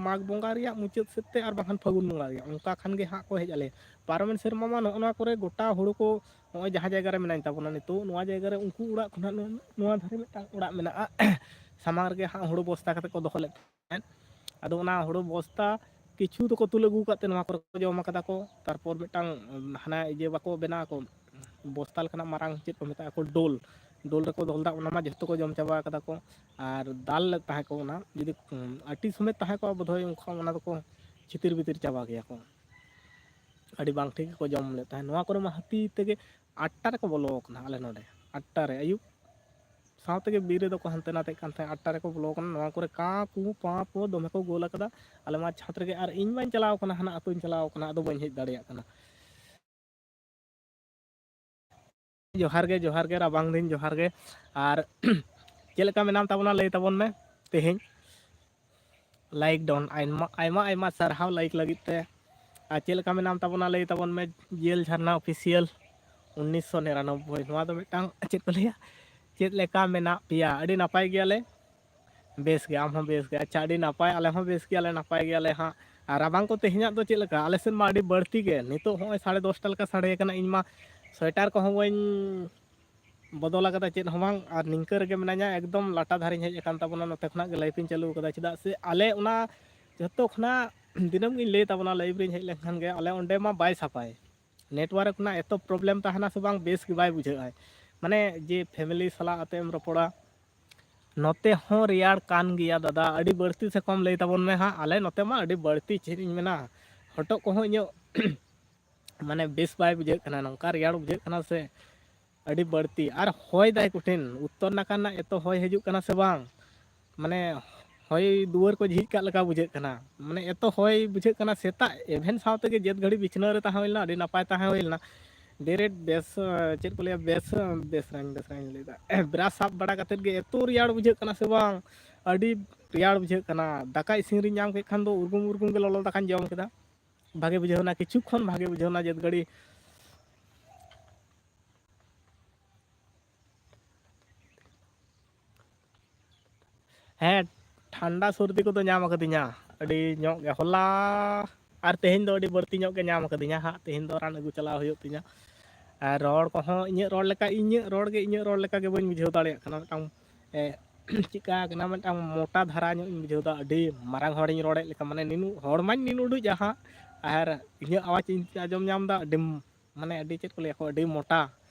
ᱢᱟᱜᱽ ᱵᱚᱸᱜᱟ ᱨᱮᱭᱟᱜ ᱢᱩᱪᱟᱹᱫ ᱥᱮᱫ ᱛᱮ ᱟᱨ ᱵᱟᱝᱠᱷᱟᱱ ᱯᱷᱟᱹᱜᱩᱱ ᱵᱚᱸᱜᱟ ᱨᱮᱭᱟᱜ, ᱚᱱᱠᱟ ᱠᱷᱟᱱ ᱜᱮ ᱦᱟᱸᱜ ᱠᱚ ᱦᱮᱡ ᱟᱞᱮᱭᱟ᱾ ᱯᱟᱨᱚᱢᱮᱱ ᱥᱮᱨᱢᱟ ᱢᱟ ᱱᱚᱜᱼᱚ ᱱᱚᱣᱟ ᱠᱚᱨᱮ ᱜᱚᱴᱟ ᱦᱩᱲᱩ ᱠᱚ, ᱱᱚᱜᱼᱚᱭ ᱡᱟᱦᱟᱸ ᱡᱟᱭᱜᱟ ᱨᱮ ᱢᱮᱱᱟᱧ ᱛᱟᱵᱚᱱᱟ ᱱᱤᱛᱚᱜ, ᱱᱚᱣᱟ ᱡᱟᱭᱜᱟ ᱨᱮ ᱩᱱᱠᱩ ᱚᱲᱟᱜ ᱠᱷᱚᱱᱟᱜ ᱱᱚᱣᱟ ᱫᱷᱟᱨᱮ ᱢᱤᱫᱴᱟᱝ ᱚᱲᱟᱜ ᱢᱮᱱᱟᱜᱼᱟ, ᱥᱟᱢᱟᱝ ᱨᱮᱜᱮ ᱦᱟᱸᱜ ᱦᱩᱲᱩ ᱵᱚᱥᱛᱟ ᱠᱟᱛᱮ ᱠᱚ ᱫᱚᱦᱚ ᱞᱮᱫ ᱛᱟᱦᱮᱸᱫ᱾ ᱟᱫᱚ ᱚᱱᱟ ᱦᱩᱲᱩ ᱵᱚᱥᱛᱟ ᱠᱤᱪᱷᱩ ᱫᱚᱠᱚ ᱛᱩᱞ ᱟᱹᱜᱩ ᱟᱠᱟᱫ ᱛᱮ ᱱᱚᱣᱟ ᱠᱚᱨᱮ ᱠᱚ ᱡᱚᱢ ᱠᱟᱫᱟ ᱠᱚ᱾ ᱛᱟᱨᱯᱚᱨ ᱢᱤᱫᱴᱟᱝ ᱦᱟᱱᱟ ᱤᱭᱟᱹ ᱵᱟᱠᱚ ᱵᱮᱱᱟᱣ ᱟᱠᱚ, ᱵᱚᱥᱛᱟ ᱞᱮᱠᱟᱱᱟᱜ ᱢᱟᱨᱟᱝ ᱪᱮᱫ ᱠᱚ ᱢᱮᱛᱟᱜᱼᱟ ᱠᱚ, ᱰᱳᱞ, ᱰᱳᱞ ᱨᱮᱠᱚ ᱫᱚᱦᱚ ᱞᱮᱫᱟ, ᱚᱱᱟ ᱢᱟ ᱡᱷᱚᱛᱚ ᱠᱚ ᱡᱚᱢ ᱪᱟᱵᱟ ᱠᱟᱫᱟ ᱠᱚ᱾ ᱟᱨ ᱫᱟᱞ ᱞᱮᱫ ᱛᱟᱦᱮᱸ ᱠᱚ ᱚᱱᱟ, ᱡᱩᱫᱤ ᱟᱹᱴᱤ ᱥᱚᱢᱮᱛ ᱛᱟᱦᱮᱸ ᱠᱚᱜᱼᱟ ᱵᱳᱫᱷᱚᱭ, ᱩᱱᱠᱩ ᱚᱱᱟ ᱫᱚᱠᱚ ᱪᱷᱤᱛᱤᱨ ᱵᱤᱛᱤᱨ ᱪᱟᱵᱟ ᱠᱮᱭᱟ ᱠᱚ᱾ ᱟᱹᱰᱤ ᱵᱟᱝ ᱴᱷᱤᱠ ᱜᱮᱠᱚ ᱡᱚᱢ ᱞᱮᱫ ᱛᱟᱦᱮᱸᱫ᱾ ᱱᱚᱣᱟ ᱠᱚᱨᱮ ᱢᱟ ᱦᱟᱹᱛᱤ ᱛᱮᱜᱮ ᱟᱴᱴᱟ ᱨᱮᱠᱚ ᱵᱚᱞᱚ ᱟᱠᱟᱱᱟ ᱟᱞᱮ ᱱᱚᱰᱮ, ᱟᱴᱴᱟ ᱨᱮ ᱟᱹᱭᱩᱵ᱾ ᱥᱟᱶ ᱛᱮᱜᱮ ᱵᱤᱨ ᱨᱮᱫᱚ ᱠᱚ ᱦᱟᱱᱛᱮ ᱱᱟᱛᱮᱜ ᱠᱟᱱ ᱛᱟᱦᱮᱸᱫ, ᱟᱴᱴᱟ ᱨᱮᱠᱚ ᱵᱚᱞᱚ ᱟᱠᱟᱱᱟ᱾ ᱱᱚᱣᱟ ᱠᱚᱨᱮ ᱠᱟᱸ ᱠᱩᱸ ᱯᱟᱸ ᱯᱚᱸ ᱫᱚᱢᱮ ᱠᱚ ᱜᱳᱞ ᱟᱠᱟᱫᱟ᱾ ᱟᱞᱮ ᱢᱟ ᱪᱷᱟᱫᱽ ᱨᱮᱜᱮ, ᱟᱨ ᱤᱧ ᱢᱟᱧ ᱪᱟᱞᱟᱣ ᱟᱠᱟᱱᱟ, ᱦᱟᱱᱟ ᱟᱹᱛᱩᱧ ᱪᱟᱞᱟᱣ ᱟᱠᱟᱱᱟ, ᱟᱫᱚ ᱵᱟᱹᱧ ᱦᱮᱡ ᱫᱟᱲᱮᱭᱟᱜ ᱠᱟᱱᱟ᱾ ᱡᱚᱦᱟᱨ ᱜᱮ, ᱡᱚᱦᱟᱨ ᱜᱮ, ᱨᱟᱵᱟᱝ ᱫᱤᱱ ᱡᱚᱦᱟᱨ ᱜᱮ᱾ ᱟᱨ ᱪᱮᱫ ᱞᱮᱠᱟ ᱢᱮᱱᱟᱢ ᱛᱟᱵᱚᱱᱟ ᱞᱟᱹᱭ ᱛᱟᱵᱚᱱ ᱢᱮ ᱛᱮᱦᱮᱧ᱾ ᱞᱟᱭᱤᱠ ᱰᱚᱱ, ᱟᱭᱢᱟ, ᱟᱭᱢᱟ, ᱟᱭᱢᱟ ᱥᱟᱨᱦᱟᱣ ᱞᱟᱭᱤᱠ ᱞᱟᱹᱜᱤᱫ ᱛᱮ᱾ ᱟᱨ ᱪᱮᱫ ᱞᱮᱠᱟ ᱢᱮᱱᱟᱢ ᱛᱟᱵᱚᱱᱟ ᱞᱟᱹᱭ ᱛᱟᱵᱚᱱ ᱢᱮ, ᱡᱤᱭᱟᱹᱞ ᱡᱷᱟᱨᱱᱟ ᱚᱯᱷᱤᱥᱤᱭᱟᱞ ᱩᱱᱤᱥᱥᱚ ᱱᱤᱨᱟᱱᱚᱵᱵᱳᱭ᱾ ᱱᱚᱣᱟ ᱫᱚ ᱢᱤᱫᱴᱟᱝ ᱪᱮᱫ ᱠᱚ ᱞᱟᱹᱭᱟ, ᱪᱮᱫ ᱞᱮᱠᱟ ᱢᱮᱱᱟᱜ ᱯᱮᱭᱟ? ᱟᱹᱰᱤ ᱱᱟᱯᱟᱭ ᱜᱮᱭᱟᱞᱮ, ᱵᱮᱥ ᱜᱮ, ᱟᱢ ᱦᱚᱸ ᱵᱮᱥ ᱜᱮ? ᱟᱪᱪᱷᱟ, ᱟᱹᱰᱤ ᱱᱟᱯᱟᱭ, ᱟᱞᱮ ᱦᱚᱸ ᱵᱮᱥ ᱜᱮᱭᱟᱞᱮ, ᱱᱟᱯᱟᱭ ᱜᱮᱭᱟᱞᱮ ᱦᱟᱸᱜ᱾ ᱟᱨ ᱨᱟᱵᱟᱝ ᱠᱚ ᱛᱮᱦᱮᱧᱟᱜ ᱫᱚ ᱪᱮᱫ ᱞᱮᱠᱟ? ᱟᱞᱮ ᱥᱮᱫ ᱢᱟ ᱟᱹᱰᱤ ᱵᱟᱹᱲᱛᱤ ᱜᱮ, ᱱᱤᱛᱚᱜ ᱦᱚᱸᱜᱼᱚᱭ ᱥᱟᱲᱮ ᱫᱚᱥᱴᱟ ᱞᱮᱠᱟ ᱥᱟᱰᱮ ᱠᱟᱱᱟ, ᱤᱧ ᱢᱟ ᱥᱳᱭᱮᱴᱟᱨ ᱠᱚᱦᱚᱸ ᱵᱟᱹᱧ ᱵᱚᱫᱚᱞ ᱟᱠᱟᱫᱟ ᱪᱮᱫ ᱦᱚᱸ ᱵᱟᱝ, ᱟᱨ ᱱᱤᱝᱠᱟᱹ ᱨᱮᱜᱮ ᱢᱮᱱᱟᱧᱟ, ᱮᱠᱫᱚᱢ ᱞᱟᱴᱟ ᱫᱷᱟᱨᱮᱧ ᱦᱮᱡ ᱟᱠᱟᱱ ᱛᱟᱵᱚᱱᱟ᱾ ᱱᱚᱛᱮ ᱠᱷᱚᱱᱟᱜ ᱜᱮ ᱞᱟᱭᱤᱵᱷ ᱤᱧ ᱪᱟᱹᱞᱩ ᱟᱠᱟᱫᱟ, ᱪᱮᱫᱟᱜ ᱥᱮ ᱟᱞᱮ ᱚᱱᱟ ᱡᱚᱛᱚ ᱠᱷᱚᱱᱟᱜ ᱫᱤᱱᱟᱹᱢ ᱜᱤᱧ ᱞᱟᱹᱭ ᱛᱟᱵᱚᱱᱟ, ᱞᱟᱭᱤᱵᱷ ᱨᱤᱧ ᱦᱮᱡ ᱞᱮᱱᱠᱷᱟᱱ ᱜᱮ ᱟᱞᱮ ᱚᱸᱰᱮ ᱢᱟ ᱵᱟᱭ ᱥᱟᱯᱷᱟᱭ, ᱱᱮᱴᱣᱟᱨᱠ ᱨᱮᱱᱟᱜ ᱮᱛᱚ ᱯᱨᱚᱵᱞᱮᱢ ᱛᱟᱦᱮᱱᱟ ᱥᱮ ᱵᱟᱝ, ᱵᱮᱥ ᱜᱮ ᱵᱟᱭ ᱵᱩᱡᱷᱟᱹᱜᱼᱟ᱾ ᱢᱟᱱᱮ ᱡᱮ ᱯᱷᱮᱢᱮᱞᱤ ᱥᱟᱞᱟᱜ ᱟᱛᱮ ᱮᱢ ᱨᱚᱯᱚᱲᱟ, ᱱᱚᱛᱮ ᱦᱚᱸ ᱨᱮᱭᱟᱲ ᱠᱟᱱ ᱜᱮᱭᱟ ᱫᱟᱫᱟ, ᱟᱹᱰᱤ ᱵᱟᱹᱲᱛᱤ ᱥᱮ ᱠᱚᱢ ᱞᱟᱹᱭ ᱛᱟᱵᱚᱱ ᱢᱮ ᱦᱟᱸᱜ᱾ ᱟᱞᱮ ᱱᱚᱛᱮ ᱢᱟ ᱟᱹᱰᱤ ᱵᱟᱹᱲᱛᱤ, ᱪᱮᱫ ᱤᱧ ᱢᱮᱱᱟ, ᱦᱚᱴᱚᱜ ᱠᱚᱦᱚᱸ ᱤᱧᱟᱹᱜ ᱢᱟᱱᱮ ᱵᱮᱥ ᱵᱟᱭ ᱵᱩᱡᱷᱟᱹᱜ ᱠᱟᱱᱟ, ᱱᱚᱝᱠᱟ ᱨᱮᱭᱟᱲ ᱵᱩᱡᱷᱟᱹᱜ ᱠᱟᱱᱟ ᱥᱮ ᱟᱹᱰᱤ ᱵᱟᱹᱲᱛᱤ᱾ ᱟᱨ ᱦᱚᱭ ᱫᱟᱭ ᱠᱚᱴᱷᱤᱱ, ᱩᱛᱛᱚᱨ ᱱᱟᱠᱷᱟ ᱨᱮᱱᱟᱜ ᱮᱛᱚ ᱦᱚᱭ ᱦᱤᱡᱩᱜ ᱠᱟᱱᱟ ᱥᱮ ᱵᱟᱝ, ᱢᱟᱱᱮ ᱦᱚᱭ ᱫᱩᱣᱟᱹᱨ ᱠᱚ ᱡᱷᱤᱡ ᱠᱟᱜ ᱞᱮᱠᱟ ᱵᱩᱡᱷᱟᱹᱜ ᱠᱟᱱᱟ᱾ ᱢᱟᱱᱮ ᱮᱛᱚ ᱦᱚᱭ ᱵᱩᱡᱷᱟᱹᱜ ᱠᱟᱱᱟ, ᱥᱮᱛᱟᱜ ᱮᱵᱷᱮᱱ ᱥᱟᱶ ᱛᱮᱜᱮ ᱡᱮᱫ ᱜᱷᱟᱹᱲᱤᱡ ᱵᱤᱪᱷᱱᱟᱹ ᱨᱮ ᱛᱟᱦᱮᱸ ᱦᱩᱭ ᱞᱮᱱᱟ, ᱟᱹᱰᱤ ᱱᱟᱯᱟᱭ ᱛᱟᱦᱮᱸ ᱦᱩᱭ ᱞᱮᱱᱟ, ᱵᱮᱨᱮᱫ ᱵᱮᱥ, ᱪᱮᱫ ᱠᱚ ᱞᱟᱹᱭᱟ, ᱵᱮᱥ, ᱵᱮᱥ ᱨᱟᱹᱧ, ᱵᱮᱥ ᱨᱟᱹᱧ ᱞᱟᱹᱭᱫᱟ᱾ ᱵᱨᱟᱥ ᱥᱟᱵ ᱵᱟᱲᱟ ᱠᱟᱛᱮᱫ ᱜᱮ ᱮᱛᱚ ᱨᱮᱭᱟᱲ ᱵᱩᱡᱷᱟᱹᱜ ᱠᱟᱱᱟ ᱥᱮ ᱵᱟᱝ, ᱟᱹᱰᱤ ᱨᱮᱭᱟᱲ ᱵᱩᱡᱷᱟᱹᱜ ᱠᱟᱱᱟ᱾ ᱫᱟᱠᱟ ᱤᱥᱤᱱ ᱨᱤᱧ ᱧᱟᱢ ᱠᱮᱫ ᱠᱷᱟᱱ ᱫᱚ ᱩᱨᱜᱩᱢ ᱩᱨᱜᱩᱢ ᱜᱮ ᱞᱚᱞᱚ ᱫᱟᱠᱟᱧ ᱡᱚᱢ ᱠᱮᱫᱟ, ᱵᱷᱟᱜᱮ ᱵᱩᱡᱷᱟᱹᱣ ᱮᱱᱟ, ᱠᱤᱪᱷᱩ ᱠᱷᱚᱱ ᱵᱷᱟᱜᱮ ᱵᱩᱡᱷᱟᱹᱣ ᱮᱱᱟ ᱡᱮᱫ ᱜᱷᱟᱹᱲᱤ᱾ ᱦᱮᱸ, ᱴᱷᱟᱱᱰᱟ ᱥᱚᱨᱫᱤ ᱠᱚᱫᱚ ᱧᱟᱢ ᱟᱠᱟᱫᱤᱧᱟ ᱟᱹᱰᱤ ᱧᱚᱜ ᱜᱮ᱾ ᱦᱚᱞᱟ ᱟᱨ ᱛᱮᱦᱮᱧ ᱫᱚ ᱟᱹᱰᱤ ᱵᱟᱹᱲᱛᱤ ᱧᱚᱜ ᱜᱮ ᱧᱟᱢ ᱟᱠᱟᱫᱤᱧᱟ ᱦᱟᱸᱜ᱾ ᱛᱮᱦᱮᱧ ᱫᱚ ᱨᱟᱱ ᱟᱹᱜᱩ ᱪᱟᱞᱟᱣ ᱦᱩᱭᱩᱜ ᱛᱤᱧᱟ᱾ ᱟᱨ ᱨᱚᱲ ᱠᱚᱦᱚᱸ ᱤᱧᱟᱹᱜ ᱨᱚᱲ ᱞᱮᱠᱟ, ᱤᱧᱟᱹᱜ ᱨᱚᱲ ᱜᱮ ᱤᱧᱟᱹᱜ ᱨᱚᱲ ᱞᱮᱠᱟ ᱜᱮ ᱵᱟᱹᱧ ᱵᱩᱡᱷᱟᱹᱣ ᱫᱟᱲᱮᱭᱟᱜ ᱠᱟᱱᱟ᱾ ᱢᱤᱫᱴᱟᱝ, ᱮ, ᱪᱮᱫᱠᱟ ᱠᱟᱱᱟ, ᱢᱤᱫᱴᱟᱝ ᱢᱚᱴᱟ ᱫᱷᱟᱨᱟ ᱧᱚᱜ ᱤᱧ ᱵᱩᱡᱷᱟᱹᱣ ᱮᱫᱟ᱾ ᱟᱹᱰᱤ ᱢᱟᱨᱟᱝ ᱦᱚᱲᱤᱧ ᱨᱚᱲᱮᱫ ᱞᱮᱠᱟ, ᱢᱟᱱᱮ ᱱᱤᱱᱩ ᱦᱚᱲ ᱢᱟᱧ ᱱᱤᱱᱩ ᱩᱰᱩᱡ ᱡᱟᱦᱟᱸ, ᱟᱨ ᱤᱧᱟᱹᱜ ᱟᱣᱟᱡᱽ ᱤᱧ ᱟᱸᱡᱚᱢ ᱧᱟᱢ ᱮᱫᱟ, ᱟᱹᱰᱤ, ᱢᱟᱱᱮ ᱟᱹᱰᱤ, ᱪᱮᱫ ᱠᱚ ᱞᱟᱹᱭᱟ ᱠᱚ, ᱟᱹᱰᱤ ᱢᱚᱴᱟ,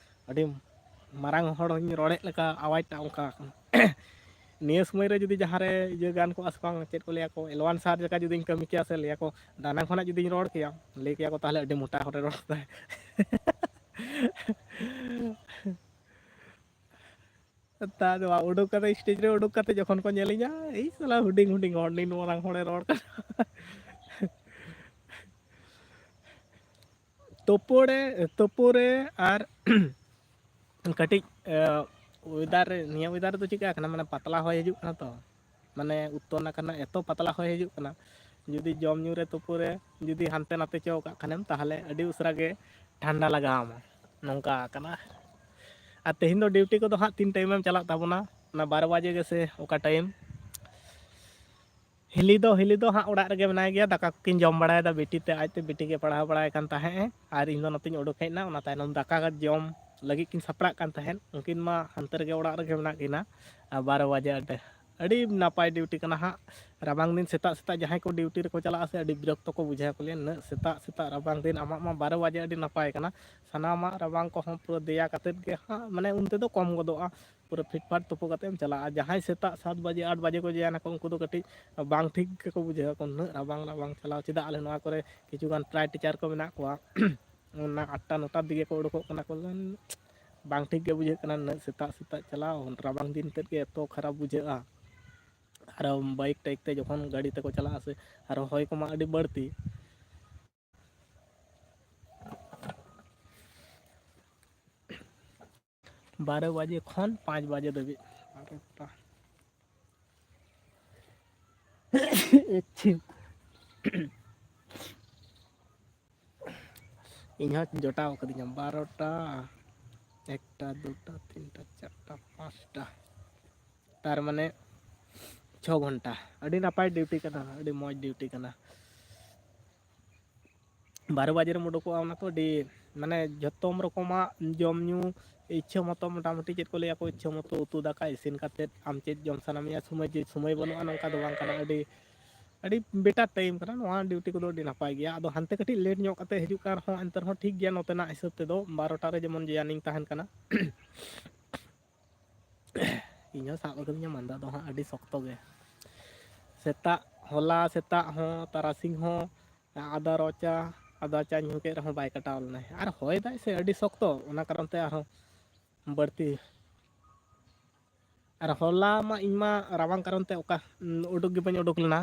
ᱟᱹᱰᱤ ᱢᱟᱨᱟᱝ ᱦᱚᱲᱤᱧ ᱨᱚᱲᱮᱫ ᱞᱮᱠᱟ ᱟᱣᱟᱡᱽ ᱴᱟᱜ ᱚᱱᱠᱟ᱾ ᱱᱤᱭᱟᱹ ᱥᱚᱢᱚᱭ ᱨᱮ ᱡᱩᱫᱤ ᱡᱟᱦᱟᱸ ᱨᱮ ᱤᱭᱟᱹ ᱜᱟᱱ ᱠᱚᱜᱼᱟ ᱥᱮ ᱵᱟᱝ, ᱪᱮᱫ ᱠᱚ ᱞᱟᱹᱭᱟ ᱠᱚ, ᱮᱞᱣᱟᱱ ᱥᱟᱨ ᱞᱮᱠᱟ ᱡᱩᱫᱤᱧ ᱠᱟᱹᱢᱤ ᱠᱮᱭᱟ ᱥᱮ, ᱞᱟᱹᱭᱟ ᱠᱚ ᱫᱟᱱᱟᱝ ᱠᱷᱚᱱᱟᱜ ᱡᱩᱫᱤᱧ ᱨᱚᱲ ᱠᱮᱭᱟ, ᱞᱟᱹᱭ ᱠᱮᱭᱟ ᱠᱚ ᱛᱟᱦᱚᱞᱮ ᱟᱹᱰᱤ ᱢᱚᱴᱟ ᱦᱚᱲᱮ ᱨᱚᱲ ᱠᱮᱫᱟᱭ᱾ ᱛᱟ ᱫᱚ ᱵᱟᱝ, ᱩᱰᱩᱠ ᱠᱟᱛᱮ, ᱥᱴᱮᱡ ᱨᱮ ᱩᱰᱩᱠ ᱠᱟᱛᱮ ᱡᱚᱠᱷᱚᱱ ᱠᱚ ᱧᱮᱞᱤᱧᱟ, ᱮᱭ ᱥᱟᱞᱟ ᱦᱩᱰᱤᱧ ᱦᱩᱰᱤᱧ ᱦᱚᱲ, ᱱᱤᱱ ᱢᱟᱨᱟᱝ ᱦᱚᱲᱮ ᱨᱚᱲ ᱠᱟᱱᱟ᱾ ᱛᱳᱯᱳ ᱨᱮ, ᱛᱳᱯᱳ ᱨᱮ ᱟᱨ ᱠᱟᱹᱴᱤᱡ, ᱮ, ᱚᱭᱮᱫᱟᱨ ᱨᱮ, ᱱᱤᱭᱟᱹ ᱚᱭᱮᱫᱟᱨ ᱨᱮᱫᱚ ᱪᱮᱫ ᱠᱟᱱᱟ, ᱢᱟᱱᱮ ᱯᱟᱛᱞᱟ ᱦᱚᱭ ᱦᱤᱡᱩᱜ ᱠᱟᱱᱟ ᱛᱚ, ᱢᱟᱱᱮ ᱩᱛᱛᱚᱨ ᱱᱟᱠᱷᱟ ᱨᱮᱱᱟᱜ ᱮᱛᱚ ᱯᱟᱛᱞᱟ ᱦᱚᱭ ᱦᱤᱡᱩᱜ ᱠᱟᱱᱟ, ᱡᱩᱫᱤ ᱡᱚᱢ ᱧᱩ ᱨᱮ, ᱛᱩᱯᱩ ᱨᱮ ᱡᱩᱫᱤ ᱦᱟᱱᱛᱮ ᱱᱟᱛᱮ ᱪᱚ ᱠᱟᱜ ᱠᱷᱟᱱᱮᱢ, ᱛᱟᱦᱚᱞᱮ ᱟᱹᱰᱤ ᱩᱥᱟᱹᱨᱟ ᱜᱮ ᱴᱷᱟᱱᱰᱟ ᱞᱟᱜᱟᱣ ᱟᱢᱟ, ᱱᱚᱝᱠᱟ ᱠᱟᱱᱟ᱾ ᱟᱨ ᱛᱮᱦᱮᱧ ᱫᱚ ᱰᱤᱭᱩᱴᱤ ᱠᱚᱫᱚ ᱦᱟᱸᱜ ᱛᱤᱱ ᱴᱟᱭᱤᱢᱮᱢ ᱪᱟᱞᱟᱜ ᱛᱟᱵᱚᱱᱟ? ᱚᱱᱟ ᱵᱟᱨᱚ ᱵᱟᱡᱮ ᱜᱮ ᱥᱮ ᱚᱠᱟ ᱴᱟᱭᱤᱢ? ᱦᱤᱞᱤ ᱫᱚ, ᱦᱤᱞᱤ ᱫᱚ ᱦᱟᱸᱜ ᱚᱲᱟᱜ ᱨᱮᱜᱮ ᱢᱮᱱᱟᱭ ᱜᱮᱭᱟ, ᱫᱟᱠᱟ ᱠᱚᱠᱤᱱ ᱡᱚᱢ ᱵᱟᱲᱟᱭᱮᱫᱟ ᱵᱤᱴᱤ ᱛᱮ, ᱟᱡᱛᱮ ᱵᱤᱴᱤ ᱜᱮ ᱯᱟᱲᱦᱟᱣ ᱵᱟᱲᱟᱭ ᱠᱟᱱ ᱛᱟᱦᱮᱸᱫ ᱮ, ᱟᱨ ᱤᱧ ᱫᱚ ᱱᱚᱛᱮᱧ ᱩᱰᱩᱠ ᱦᱮᱡ ᱮᱱᱟ, ᱚᱱᱟ ᱛᱟᱭᱱᱚᱢ ᱫᱟᱠᱟ ᱡᱚᱢ ᱞᱟᱹᱜᱤᱫ ᱠᱤᱱ ᱥᱟᱯᱲᱟᱜ ᱠᱟᱱ ᱛᱟᱦᱮᱸᱫ᱾ ᱩᱱᱠᱤᱱ ᱢᱟ ᱦᱟᱱᱛᱮ ᱨᱮᱜᱮ ᱚᱲᱟᱜ ᱨᱮᱜᱮ ᱢᱮᱱᱟᱜ ᱠᱤᱱᱟ, ᱟᱨ ᱵᱟᱨᱚ ᱵᱟᱡᱮ ᱟᱰᱮ ᱟᱹᱰᱤ ᱱᱟᱯᱟᱭ ᱰᱤᱭᱩᱴᱤ ᱠᱟᱱᱟ ᱦᱟᱸᱜ᱾ ᱨᱟᱵᱟᱝ ᱫᱤᱱ ᱥᱮᱛᱟᱜ ᱥᱮᱛᱟᱜ ᱡᱟᱦᱟᱸᱭ ᱠᱚ ᱰᱤᱭᱩᱴᱤ ᱨᱮᱠᱚ ᱪᱟᱞᱟᱜᱼᱟ ᱥᱮ, ᱟᱹᱰᱤ ᱵᱤᱨᱚᱠᱛᱚ ᱠᱚ ᱵᱩᱡᱷᱟᱹᱣ ᱠᱚ ᱞᱟᱹᱭᱟ, ᱱᱩᱱᱟᱹᱜ ᱥᱮᱛᱟᱜ ᱥᱮᱛᱟᱜ ᱨᱟᱵᱟᱝ ᱫᱤᱱ ᱟᱢᱟᱜ ᱢᱟ ᱵᱟᱨᱚ ᱵᱟᱡᱮ ᱟᱹᱰᱤ ᱱᱟᱯᱟᱭ ᱠᱟᱱᱟ, ᱥᱟᱱᱟᱢᱟᱜ ᱨᱟᱵᱟᱝ ᱠᱚᱦᱚᱸ ᱯᱩᱨᱟᱹ ᱫᱮᱭᱟ ᱠᱟᱛᱮᱫ ᱜᱮ ᱦᱟᱸᱜ, ᱢᱟᱱᱮ ᱩᱱᱛᱮ ᱫᱚ ᱠᱚᱢ ᱜᱚᱫᱚᱜᱼᱟ, ᱯᱩᱨᱟᱹ ᱯᱷᱤᱴ ᱯᱷᱟᱴ ᱛᱩᱯᱩ ᱠᱟᱛᱮᱫ ᱮᱢ ᱪᱟᱞᱟᱜᱼᱟ᱾ ᱡᱟᱦᱟᱸᱭ ᱥᱮᱛᱟᱜ ᱥᱟᱛ ᱵᱟᱡᱮ ᱟᱴ ᱵᱟᱡᱮ ᱠᱚ ᱡᱚᱭᱮᱱᱟᱠᱚ, ᱩᱱᱠᱩ ᱫᱚ ᱠᱟᱹᱴᱤᱡ ᱵᱟᱝ ᱴᱷᱤᱠ ᱜᱮᱠᱚ ᱵᱩᱡᱷᱟᱹᱣᱟ, ᱱᱩᱱᱟᱹᱜ ᱨᱟᱵᱟᱝ ᱨᱟᱵᱟᱝ ᱪᱟᱞᱟᱣ ᱪᱮᱫᱟᱜ ᱟᱞᱮ ᱱᱚᱣᱟ ᱠᱚᱨᱮ ᱠᱤᱪᱷᱩ ᱜᱟᱱ ᱯᱨᱟᱭ ᱴᱤᱪᱟᱨ ᱠᱚ ᱢᱮᱱᱟᱜ ᱠᱚᱣᱟ, ᱚᱱᱟ ᱟᱴᱴᱟ ᱱᱚᱴᱟ ᱫᱤᱜᱮ ᱠᱚ ᱩᱰᱩᱠᱚᱜ ᱠᱟᱱᱟ ᱠᱚ, ᱵᱟᱝ ᱴᱷᱤᱠ ᱜᱮ ᱵᱩᱡᱷᱟᱹᱜ ᱠᱟᱱᱟ, ᱱᱩᱱᱟᱹᱜ ᱥᱮᱛᱟᱜ ᱥᱮᱛᱟᱜ ᱪᱟᱞᱟᱣ, ᱨᱟᱵᱟᱝ ᱫᱤᱱ ᱛᱮᱫ ᱜᱮ ᱮᱛᱚ ᱠᱷᱟᱨᱟᱯ ᱵᱩᱡᱷᱟᱹᱜᱼᱟ᱾ ᱟᱨᱚ ᱵᱟᱭᱤᱠ ᱴᱟᱭᱤᱠ ᱛᱮ ᱡᱚᱠᱷᱚᱱ ᱜᱟᱹᱰᱤ ᱛᱮᱠᱚ ᱪᱟᱞᱟᱜᱼᱟ ᱥᱮ, ᱟᱨᱚ ᱦᱚᱭ ᱠᱚᱢᱟ ᱟᱹᱰᱤ ᱵᱟᱹᱲᱛᱤ᱾ ᱵᱟᱨᱚ ᱵᱟᱡᱮ ᱠᱷᱚᱱ ᱯᱟᱸᱪ ᱵᱟᱡᱮ ᱫᱷᱟᱹᱵᱤᱡ᱾ ᱟᱪᱪᱷᱟ᱾ ᱤᱧ ᱦᱚᱸ ᱡᱚᱴᱟᱣ ᱠᱟᱹᱫᱤᱧᱟ ᱵᱟᱨᱚᱴᱟ, ᱮᱠᱴᱟ, ᱫᱩᱴᱟ, ᱛᱤᱱᱴᱟ, ᱪᱟᱨᱴᱟ, ᱯᱟᱸᱪᱴᱟ, ᱛᱟᱨ ᱢᱟᱱᱮ ᱪᱷᱚ ᱜᱷᱚᱱᱴᱟ᱾ ᱟᱹᱰᱤ ᱱᱟᱯᱟᱭ ᱰᱤᱭᱩᱴᱤ ᱠᱟᱱᱟ, ᱟᱹᱰᱤ ᱢᱚᱡᱽ ᱰᱤᱭᱩᱴᱤ ᱠᱟᱱᱟ᱾ ᱵᱟᱨᱚ ᱵᱟᱡᱮ ᱨᱮᱢ ᱩᱰᱩᱠᱚᱜᱼᱟ, ᱚᱱᱟ ᱛᱚ ᱟᱹᱰᱤ ᱢᱟᱱᱮ ᱡᱷᱚᱛᱚᱢ ᱨᱚᱠᱚᱢᱟᱜ ᱡᱚᱢ ᱧᱩ ᱤᱪᱪᱷᱟᱹ ᱢᱚᱛᱚ, ᱢᱚᱴᱟᱢᱩᱴᱤ ᱪᱮᱫ ᱠᱚ ᱞᱟᱹᱭᱟ ᱠᱚ, ᱤᱪᱪᱷᱟᱹ ᱢᱚᱛᱚ ᱩᱛᱩ ᱫᱟᱠᱟ ᱤᱥᱤᱱ ᱠᱟᱛᱮᱫ ᱟᱢ ᱪᱮᱫ ᱡᱚᱢ ᱥᱟᱱᱟ ᱢᱮᱭᱟ, ᱥᱚᱢᱚᱭ ᱡᱮ ᱥᱚᱢᱚᱭ ᱵᱟᱹᱱᱩᱜᱼᱟ, ᱱᱚᱝᱠᱟ ᱫᱚ ᱵᱟᱝ ᱠᱟᱱᱟ᱾ ᱟᱹᱰᱤ ᱟᱹᱰᱤ ᱵᱮᱴᱟᱨ ᱴᱟᱭᱤᱢ ᱠᱟᱱᱟ ᱱᱚᱣᱟ ᱰᱤᱭᱩᱴᱤ ᱠᱚᱫᱚ, ᱟᱹᱰᱤ ᱱᱟᱯᱟᱭ ᱜᱮᱭᱟ᱾ ᱟᱫᱚ ᱦᱟᱱᱛᱮ ᱠᱟᱹᱴᱤᱡ ᱞᱮᱴ ᱧᱚᱜ ᱠᱟᱛᱮ ᱦᱤᱡᱩᱜ ᱠᱟᱱ ᱨᱮᱦᱚᱸ, ᱮᱱᱛᱮ ᱨᱮᱦᱚᱸ ᱴᱷᱤᱠ ᱜᱮᱭᱟ, ᱱᱚᱛᱮᱱᱟᱜ ᱦᱤᱥᱟᱹᱵ ᱛᱮᱫᱚ ᱵᱟᱨᱚᱴᱟ ᱨᱮ ᱡᱮᱢᱚᱱ ᱡᱚᱭᱮᱱᱤᱝ ᱛᱟᱦᱮᱱ ᱠᱟᱱᱟ᱾ ᱤᱧ ᱦᱚᱸ ᱥᱟᱵ ᱟᱠᱟᱫᱤᱧᱟ ᱢᱟᱸᱫᱟ ᱫᱚ ᱦᱟᱸᱜ ᱟᱹᱰᱤ ᱥᱚᱠᱛᱚ ᱜᱮ᱾ ᱥᱮᱛᱟᱜ, ᱦᱚᱞᱟ ᱥᱮᱛᱟᱜ ᱦᱚᱸ, ᱛᱟᱨᱟᱥᱤᱧ ᱦᱚᱸ ᱟᱫᱟ ᱨᱚ ᱪᱟ, ᱟᱫᱟ ᱪᱟᱧ ᱧᱩ ᱠᱮᱫ ᱨᱮᱦᱚᱸ ᱵᱟᱭ ᱠᱟᱴᱟᱣ ᱞᱮᱱᱟᱭ᱾ ᱟᱨ ᱦᱚᱭ ᱫᱟᱭ ᱥᱮ ᱟᱹᱰᱤ ᱥᱚᱠᱛᱚ, ᱚᱱᱟ ᱠᱟᱨᱚᱱ ᱛᱮ ᱟᱨᱦᱚᱸ ᱵᱟᱹᱲᱛᱤ᱾ ᱟᱨ ᱦᱚᱞᱟ ᱢᱟ ᱤᱧ ᱢᱟ ᱨᱟᱵᱟᱝ ᱠᱟᱨᱚᱱ ᱛᱮ ᱚᱠᱟ, ᱩᱸ, ᱩᱰᱩᱠ ᱜᱮ ᱵᱟᱹᱧ ᱩᱰᱩᱠ ᱞᱮᱱᱟ᱾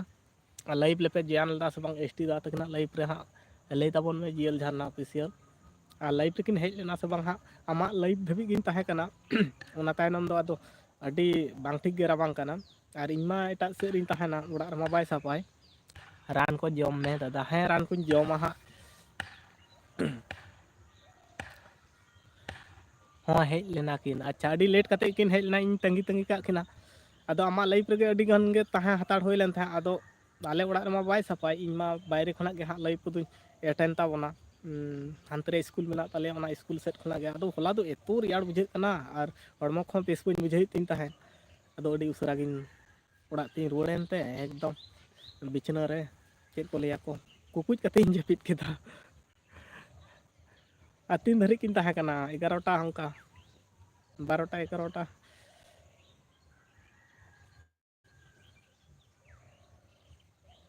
ᱟᱨ ᱞᱟᱭᱤᱵᱷ ᱞᱮᱯᱮ ᱡᱚᱭᱮᱱ ᱞᱮᱫᱟ ᱥᱮ ᱵᱟᱝ, ᱮᱥ ᱴᱤ ᱫᱟ ᱛᱟᱹᱠᱤᱱᱟᱜ ᱞᱟᱭᱤᱵᱷ ᱨᱮ ᱦᱟᱸᱜ ᱞᱟᱹᱭ ᱛᱟᱵᱚᱱ ᱢᱮ, ᱡᱤᱭᱮᱞ ᱡᱷᱟᱨᱱᱟ ᱚᱯᱷᱤᱥᱤᱭᱟᱞ᱾ ᱟᱨ ᱞᱟᱭᱤᱵᱷ ᱨᱮᱠᱤᱱ ᱦᱮᱡ ᱞᱮᱱᱟ ᱥᱮ ᱵᱟᱝ ᱦᱟᱸᱜ, ᱟᱢᱟᱜ ᱞᱟᱭᱤᱵᱷ ᱫᱷᱟᱹᱵᱤᱡ ᱜᱤᱧ ᱛᱟᱦᱮᱸ ᱠᱟᱱᱟ᱾ ᱚᱱᱟ ᱛᱟᱭᱱᱚᱢ ᱫᱚ ᱟᱫᱚ ᱟᱹᱰᱤ ᱵᱟᱝ ᱴᱷᱤᱠ ᱜᱮ ᱨᱟᱵᱟᱝ ᱠᱟᱱᱟ᱾ ᱟᱨ ᱤᱧ ᱢᱟ ᱮᱴᱟᱜ ᱥᱮᱫ ᱨᱤᱧ ᱛᱟᱦᱮᱱᱟ, ᱚᱲᱟᱜ ᱨᱮᱢᱟ ᱵᱟᱭ ᱥᱟᱯᱟᱭ᱾ ᱨᱟᱱ ᱠᱚ ᱡᱚᱢ ᱢᱮ ᱫᱟᱫᱟ᱾ ᱦᱮᱸ, ᱨᱟᱱ ᱠᱚᱧ ᱡᱚᱢᱟ ᱦᱟᱸᱜ᱾ ᱦᱚᱸ, ᱦᱮᱡ ᱞᱮᱱᱟ ᱠᱤᱱ᱾ ᱟᱪᱪᱷᱟ, ᱟᱹᱰᱤ ᱞᱮᱴ ᱠᱟᱛᱮᱫ ᱠᱤᱱ ᱦᱮᱡ ᱞᱮᱱᱟ, ᱤᱧ ᱛᱟᱺᱜᱤ ᱛᱟᱺᱜᱤ ᱠᱟᱜ ᱠᱤᱱᱟ᱾ ᱟᱫᱚ ᱟᱢᱟᱜ ᱞᱟᱭᱤᱵᱷ ᱨᱮᱜᱮ ᱟᱹᱰᱤ ᱜᱟᱱ ᱜᱮ ᱛᱟᱦᱮᱸ ᱦᱟᱛᱟᱲ ᱦᱩᱭ ᱞᱮᱱ ᱛᱟᱦᱮᱸᱫ᱾ ᱟᱫᱚ ᱟᱞᱮ ᱚᱲᱟᱜ ᱨᱮᱢᱟ ᱵᱟᱭ ᱥᱟᱯᱟᱭ, ᱤᱧ ᱢᱟ ᱵᱟᱭᱨᱮ ᱠᱷᱚᱱᱟᱜ ᱜᱮ ᱦᱟᱸᱜ ᱞᱟᱭᱤᱵᱷ ᱠᱚᱫᱚᱧ ᱮᱴᱮᱱ ᱛᱟᱵᱚᱱᱟ᱾ ᱩᱸ, ᱦᱟᱱᱛᱮ ᱨᱮ ᱥᱠᱩᱞ ᱢᱮᱱᱟᱜ ᱛᱟᱞᱮᱭᱟ, ᱚᱱᱟ ᱥᱠᱩᱞ ᱥᱮᱫ ᱠᱷᱚᱱᱟᱜ ᱜᱮ᱾ ᱟᱫᱚ ᱦᱚᱞᱟ ᱫᱚ ᱮᱛᱚ ᱨᱮᱭᱟᱲ ᱵᱩᱡᱷᱟᱹᱜ ᱠᱟᱱᱟ ᱟᱨ ᱦᱚᱲᱢᱚ ᱠᱚᱦᱚᱸ ᱵᱮᱥ ᱵᱟᱹᱧ ᱵᱩᱡᱷᱟᱹᱣᱮᱫ ᱛᱤᱧ ᱛᱟᱦᱮᱸᱫ᱾ ᱟᱫᱚ ᱟᱹᱰᱤ ᱩᱥᱟᱹᱨᱟ ᱜᱤᱧ ᱚᱲᱟᱜ ᱛᱤᱧ ᱨᱩᱣᱟᱹᱲᱮᱱ ᱛᱮ ᱮᱠᱫᱚᱢ ᱵᱤᱪᱷᱱᱟᱹ ᱨᱮ, ᱪᱮᱫ ᱠᱚ ᱞᱟᱹᱭᱟ ᱠᱚ, ᱠᱩᱠᱩᱡ ᱠᱟᱛᱮᱧ ᱡᱟᱹᱯᱤᱫ ᱠᱮᱫᱟ᱾ ᱟᱨ ᱛᱤᱱ ᱫᱷᱟᱹᱨᱤᱡ ᱠᱤᱱ ᱛᱟᱦᱮᱸ ᱠᱟᱱᱟ? ᱮᱜᱟᱨᱚᱴᱟ ᱚᱱᱠᱟ, ᱵᱟᱨᱚᱴᱟ, ᱮᱜᱟᱨᱚᱴᱟ᱾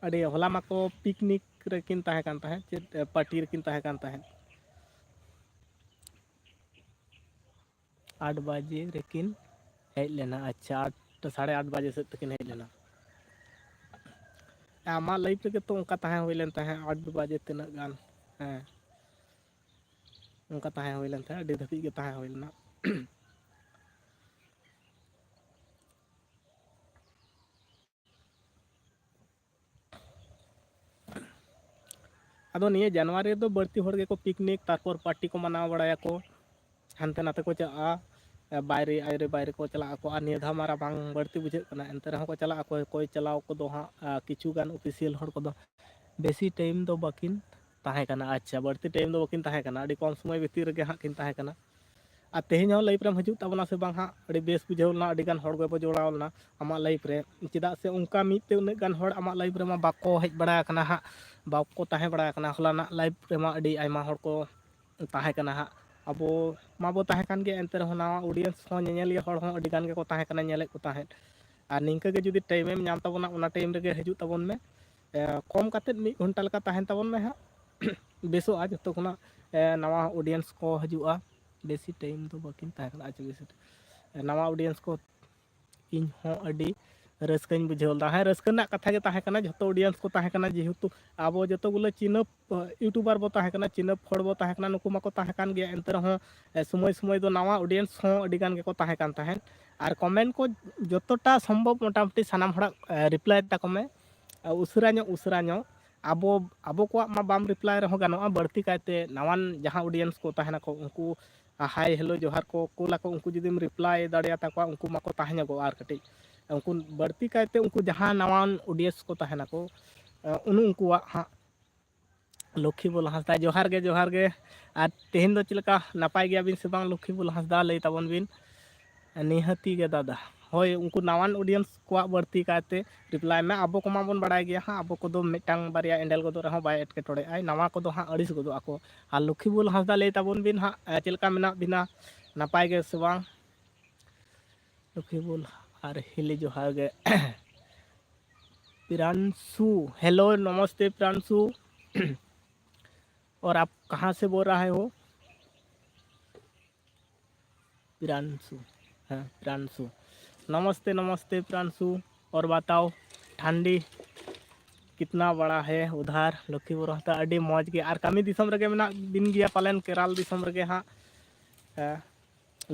ᱟᱹᱰᱤ ᱦᱚᱞᱟ ᱢᱟᱠᱚ ᱯᱤᱠᱱᱤᱠ ᱨᱮᱠᱤᱱ ᱛᱟᱦᱮᱸ ᱠᱟᱱ ᱛᱟᱦᱮᱸᱫ, ᱪᱮᱫ ᱯᱟᱨᱴᱤ ᱨᱮᱠᱤᱱ ᱛᱟᱦᱮᱸ ᱠᱟᱱ ᱛᱟᱦᱮᱸᱫ᱾ ᱟᱴ ᱵᱟᱡᱮ ᱨᱮᱠᱤᱱ ᱦᱮᱡ ᱞᱮᱱᱟ᱾ ᱟᱪᱪᱷᱟ, ᱟᱴ, ᱥᱟᱲᱮ ᱟᱴ ᱵᱟᱡᱮ ᱥᱮᱫ ᱛᱮᱠᱤᱱ ᱦᱮᱡ ᱞᱮᱱᱟ᱾ ᱟᱢᱟᱜ ᱞᱟᱭᱤᱯᱷ ᱨᱮᱜᱮ ᱛᱚ ᱚᱱᱠᱟ ᱛᱟᱦᱮᱸ ᱦᱩᱭ ᱞᱮᱱ ᱛᱟᱦᱮᱸᱫ, ᱟᱴ ᱵᱟᱡᱮ ᱛᱤᱱᱟᱹᱜ ᱜᱟᱱ, ᱦᱮᱸ, ᱚᱱᱠᱟ ᱛᱟᱦᱮᱸ ᱦᱩᱭ ᱞᱮᱱ ᱛᱟᱦᱮᱸᱫ, ᱟᱹᱰᱤ ᱫᱷᱟᱹᱵᱤᱡ ᱜᱮ ᱛᱟᱦᱮᱸ ᱦᱩᱭ ᱞᱮᱱᱟ᱾ ᱟᱫᱚ ᱱᱤᱭᱟᱹ ᱡᱟᱱᱩᱣᱟᱨᱤ ᱨᱮᱫᱚ ᱵᱟᱹᱲᱛᱤ ᱦᱚᱲ ᱜᱮᱠᱚ ᱯᱤᱠᱱᱤᱠ, ᱛᱟᱨᱯᱚᱨ ᱯᱟᱨᱴᱤ ᱠᱚ ᱢᱟᱱᱟᱣ ᱵᱟᱲᱟᱭᱟᱠᱚ, ᱦᱟᱱᱛᱮ ᱱᱟᱛᱮ ᱠᱚ ᱪᱟᱞᱟᱜᱼᱟ, ᱵᱟᱭᱨᱮ ᱟᱭᱨᱮ ᱵᱟᱭᱨᱮ ᱠᱚ ᱪᱟᱞᱟᱜ ᱟᱠᱚ᱾ ᱟᱨ ᱱᱤᱭᱟᱹ ᱫᱷᱟᱣ ᱢᱟ ᱨᱟᱵᱟᱝ ᱵᱟᱹᱲᱛᱤ ᱵᱩᱡᱷᱟᱹᱜ ᱠᱟᱱᱟ, ᱮᱱᱛᱮ ᱨᱮᱦᱚᱸ ᱠᱚ ᱪᱟᱞᱟᱜ ᱟᱠᱚ᱾ ᱚᱠᱚᱭ ᱪᱟᱞᱟᱣ ᱠᱚᱫᱚ ᱦᱟᱸᱜ, ᱟ, ᱠᱤᱪᱷᱩ ᱜᱟᱱ ᱚᱯᱷᱤᱥᱤᱭᱟᱞ ᱦᱚᱲ ᱠᱚᱫᱚ ᱵᱮᱥᱤ ᱴᱟᱭᱤᱢ ᱫᱚ ᱵᱟᱹᱠᱤᱱ ᱛᱟᱦᱮᱸ ᱠᱟᱱᱟ᱾ ᱟᱪᱪᱷᱟ, ᱵᱟᱹᱲᱛᱤ ᱴᱟᱭᱤᱢ ᱫᱚ ᱵᱟᱹᱠᱤᱱ ᱛᱟᱦᱮᱸ ᱠᱟᱱᱟ, ᱟᱹᱰᱤ ᱠᱚᱢ ᱥᱚᱢᱚᱭ ᱵᱷᱤᱛᱤᱨ ᱨᱮᱜᱮ ᱦᱟᱸᱜ ᱠᱤᱱ ᱛᱟᱦᱮᱸ ᱠᱟᱱᱟ᱾ ᱟᱨ ᱛᱮᱦᱮᱧ ᱦᱚᱸ ᱞᱟᱭᱤᱯᱷ ᱨᱮᱢ ᱦᱤᱡᱩᱜ ᱛᱟᱵᱚᱱᱟ ᱥᱮ ᱵᱟᱝ ᱦᱟᱸᱜ, ᱟᱹᱰᱤ ᱵᱮᱥ ᱵᱩᱡᱷᱟᱹᱣ ᱞᱮᱱᱟ, ᱟᱹᱰᱤ ᱜᱟᱱ ᱦᱚᱲ ᱜᱮᱵᱚ ᱡᱚᱲᱟᱣ ᱞᱮᱱᱟ ᱟᱢᱟᱜ ᱞᱟᱭᱤᱯᱷ ᱨᱮ᱾ ᱪᱮᱫᱟᱜ ᱥᱮ ᱚᱱᱠᱟ ᱢᱤᱫ ᱛᱮ ᱩᱱᱟᱹᱜ ᱜᱟᱱ ᱦᱚᱲ ᱟᱢᱟᱜ ᱞᱟᱭᱤᱯᱷ ᱨᱮᱢᱟ ᱵᱟᱠᱚ ᱦᱮᱡ ᱵᱟᱲᱟ ᱟᱠᱟᱱᱟ ᱦᱟᱸᱜ, ᱵᱟᱠᱚ ᱛᱟᱦᱮᱸ ᱵᱟᱲᱟ ᱟᱠᱟᱱᱟ᱾ ᱦᱚᱞᱟᱱᱟᱜ ᱞᱟᱭᱤᱯᱷ ᱨᱮᱢᱟ ᱟᱹᱰᱤ ᱟᱭᱢᱟ ᱦᱚᱲ ᱠᱚ ᱛᱟᱦᱮᱸ ᱠᱟᱱᱟ ᱦᱟᱸᱜ᱾ ᱟᱵᱚ ᱢᱟᱵᱚ ᱛᱟᱦᱮᱸ ᱠᱟᱱ ᱜᱮ, ᱮᱱᱛᱮ ᱨᱮᱦᱚᱸ ᱱᱟᱣᱟ ᱚᱰᱤᱭᱮᱱᱥ ᱦᱚᱸ, ᱧᱮᱧᱮᱞᱤᱭᱟᱹ ᱦᱚᱲ ᱦᱚᱸ ᱟᱹᱰᱤ ᱜᱟᱱ ᱜᱮᱠᱚ ᱛᱟᱦᱮᱸ ᱠᱟᱱᱟ, ᱧᱮᱞᱮᱫ ᱠᱚ ᱛᱟᱦᱮᱸᱫ᱾ ᱟᱨ ᱱᱤᱝᱠᱟᱹ ᱜᱮ ᱡᱩᱫᱤ ᱴᱟᱭᱤᱢᱮᱢ ᱧᱟᱢ ᱛᱟᱵᱚᱱᱟ, ᱚᱱᱟ ᱴᱟᱭᱤᱢ ᱨᱮᱜᱮ ᱦᱤᱡᱩᱜ ᱛᱟᱵᱚᱱ ᱢᱮ᱾ ᱮ, ᱠᱚᱢ ᱠᱟᱛᱮᱫ ᱢᱤᱫ ᱜᱷᱚᱱᱴᱟ ᱞᱮᱠᱟ ᱛᱟᱦᱮᱱ ᱛᱟᱵᱚᱱ ᱢᱮ ᱦᱟᱸᱜ, ᱵᱮᱥᱚᱜᱼᱟ᱾ ᱡᱚᱛᱚ ᱠᱷᱚᱱᱟᱜ, ᱮ, ᱱᱟᱣᱟ ᱚᱰᱤᱭᱮᱱᱥ ᱠᱚ ᱦᱤᱡᱩᱜᱼᱟ᱾ ᱵᱮᱥᱤ ᱴᱟᱭᱤᱢ ᱫᱚ ᱵᱟᱹᱠᱤᱱ ᱛᱟᱦᱮᱸ ᱠᱟᱱᱟ᱾ ᱟᱪᱪᱷᱟ, ᱵᱮᱥᱤ ᱱᱟᱣᱟ ᱚᱰᱤᱭᱮᱱᱥ ᱠᱚ, ᱤᱧ ᱦᱚᱸ ᱟᱹᱰᱤ ᱨᱟᱹᱥᱠᱟᱹᱧ ᱵᱩᱡᱷᱟᱹᱣ ᱞᱮᱫᱟ᱾ ᱦᱮᱸ, ᱨᱟᱹᱥᱠᱟᱹ ᱨᱮᱱᱟᱜ ᱠᱟᱛᱷᱟ ᱜᱮ ᱛᱟᱦᱮᱸ ᱠᱟᱱᱟ, ᱡᱷᱚᱛᱚ ᱚᱰᱤᱭᱮᱱᱥ ᱠᱚ ᱛᱟᱦᱮᱸ ᱠᱟᱱᱟ, ᱡᱮᱦᱮᱛᱩ ᱟᱵᱚ ᱡᱚᱛᱚ ᱜᱩᱞᱟᱹ ᱪᱤᱱᱦᱟᱹᱯ, ᱮ, ᱤᱭᱩᱴᱩᱵᱟᱨ ᱵᱚ ᱛᱟᱦᱮᱸ ᱠᱟᱱᱟ, ᱪᱤᱱᱦᱟᱹᱯ ᱦᱚᱲ ᱵᱚ ᱛᱟᱦᱮᱸ ᱠᱟᱱᱟ, ᱱᱩᱠᱩ ᱢᱟᱠᱚ ᱛᱟᱦᱮᱸ ᱠᱟᱱ ᱜᱮᱭᱟ᱾ ᱮᱱᱛᱮ ᱨᱮᱦᱚᱸ, ᱮ, ᱥᱚᱢᱚᱭ ᱥᱚᱢᱚᱭ ᱫᱚ ᱱᱟᱣᱟ ᱚᱰᱤᱭᱮᱱᱥ ᱦᱚᱸ ᱟᱹᱰᱤ ᱜᱟᱱ ᱜᱮᱠᱚ ᱛᱟᱦᱮᱸ ᱠᱟᱱ ᱛᱟᱦᱮᱸᱫ᱾ ᱟᱨ ᱠᱚᱢᱮᱱᱴ ᱠᱚ ᱡᱚᱛᱚᱴᱟ ᱥᱚᱢᱵᱷᱚᱵ ᱢᱚᱴᱟᱢᱩᱴᱤ ᱥᱟᱱᱟᱢ ᱦᱚᱲᱟᱜ, ᱮ, ᱨᱤᱯᱞᱟᱭ ᱛᱟᱠᱚ ᱢᱮ, ᱮ, ᱩᱥᱟᱹᱨᱟ ᱧᱚᱜ, ᱩᱥᱟᱹᱨᱟ ᱧᱚᱜ᱾ ᱟᱵᱚ, ᱟᱵᱚ ᱠᱚᱣᱟᱜ ᱢᱟ ᱵᱟᱢ ᱨᱤᱯᱞᱟᱭ ᱨᱮᱦᱚᱸ ᱜᱟᱱᱚᱜᱼᱟ, ᱵᱟᱹᱲᱛᱤ ᱠᱟᱭᱛᱮ ᱱᱟᱣᱟᱱ ᱡᱟᱦᱟᱸ ᱚᱰᱤᱭᱮᱱᱥ ᱠᱚ ᱛᱟᱦᱮᱱᱟᱠᱚ, ᱩᱱᱠᱩ ᱦᱟᱭ ᱦᱮᱞᱳ ᱡᱚᱦᱟᱨ ᱠᱚ ᱠᱩᱞ ᱟᱠᱚ, ᱩᱱᱠᱩ ᱡᱩᱫᱤᱢ ᱨᱤᱯᱞᱟᱭ ᱫᱟᱲᱮᱭᱟᱛᱟ ᱠᱚᱣᱟ, ᱩᱱᱠᱩ ᱢᱟᱠᱚ ᱛᱟᱦᱮᱸ ᱧᱚᱜᱚᱜᱼᱟ ᱟᱨ ᱠᱟᱹᱴᱤᱡ᱾ ᱩᱱᱠᱩ ᱵᱟᱹᱲᱛᱤ ᱠᱟᱭᱛᱮ ᱩᱱᱠᱩ ᱡᱟᱦᱟᱸ ᱱᱟᱣᱟᱱ ᱚᱰᱤᱭᱮᱱᱥ ᱠᱚ ᱛᱟᱦᱮᱱᱟᱠᱚ, ᱮ, ᱩᱱᱩ ᱩᱱᱠᱩᱣᱟᱜ ᱦᱟᱸᱜ ᱞᱚᱠᱠᱷᱤ ᱵᱚᱞ ᱦᱟᱸᱥᱫᱟ, ᱡᱚᱦᱟᱨ ᱜᱮ, ᱡᱚᱦᱟᱨ ᱜᱮ᱾ ᱟᱨ ᱛᱮᱦᱮᱧ ᱫᱚ ᱪᱮᱫ ᱞᱮᱠᱟ, ᱱᱟᱯᱟᱭ ᱜᱮᱭᱟᱵᱤᱱ ᱥᱮ ᱵᱟᱝ ᱞᱚᱠᱠᱷᱤ ᱵᱚᱞ ᱦᱟᱸᱥᱫᱟ? ᱞᱟᱹᱭ ᱛᱟᱵᱚᱱ ᱵᱤᱱ᱾ ᱱᱤᱦᱟᱹᱛᱤ ᱜᱮ ᱫᱟᱫᱟ, ᱦᱳᱭ, ᱩᱱᱠᱩ ᱱᱟᱣᱟᱱ audience ᱠᱚᱣᱟᱜ ᱵᱟᱹᱲᱛᱤ ᱠᱟᱭᱛᱮ reply ᱢᱮ᱾ ᱟᱵᱚ ᱠᱚᱢᱟ ᱵᱚᱱ ᱵᱟᱲᱟᱭ ᱜᱮᱭᱟ ᱦᱟᱸᱜ, ᱟᱵᱚ ᱠᱚᱫᱚ ᱢᱤᱫᱴᱟᱝ ᱵᱟᱨᱭᱟ ᱮᱸᱰᱮᱞ ᱜᱚᱫᱚᱜ ᱨᱮᱦᱚᱸ ᱵᱟᱭ ᱮᱴᱠᱮᱴᱚᱬᱮᱜᱼᱟᱭ, ᱱᱟᱣᱟ ᱠᱚᱫᱚ ᱦᱟᱸᱜ ᱟᱹᱲᱤᱥ ᱜᱚᱫᱚᱜ ᱟᱠᱚ᱾ ᱟᱨ ᱞᱚᱠᱠᱷᱤᱵᱩᱞ ᱦᱟᱸᱥᱫᱟ, ᱞᱟᱹᱭ ᱛᱟᱵᱚᱱ ᱵᱤᱱ ᱦᱟᱸᱜ, ᱮ, ᱪᱮᱫ ᱞᱮᱠᱟ ᱢᱮᱱᱟᱜ ᱵᱤᱱᱟ? ᱱᱟᱯᱟᱭ ᱜᱮ ᱥᱮ ᱵᱟᱝ? ᱞᱚᱠᱠᱷᱤᱵᱩᱞ ᱟᱨ ᱦᱤᱞᱤ, ᱡᱚᱦᱟᱨ ᱜᱮ᱾ ᱯᱤᱨᱟᱱᱥᱩ, hello, नमस्ते प्रियांशु। और आप कहाँ से बोल रहे हो? प्रियांशु, हाँ, प्रियांशु। नमस्ते, नमस्ते प्रियांशु। और बताओ, ठंडी कितना बड़ा है उधर? ᱞᱚᱠᱠᱷᱤ ᱵᱩᱨᱩ ᱦᱟᱸᱥᱫᱟ, ᱟᱹᱰᱤ ᱢᱚᱡᱽ ᱜᱮ᱾ ᱟᱨ ᱠᱟᱹᱢᱤ ᱫᱤᱥᱚᱢ ᱨᱮᱜᱮ ᱢᱮᱱᱟᱜ ᱵᱤᱱ ᱜᱮᱭᱟ ᱯᱟᱞᱮᱱ, ᱠᱮᱨᱟᱞ ᱫᱤᱥᱚᱢ ᱨᱮᱜᱮ ᱦᱟᱸᱜ᱾ ᱦᱮᱸ,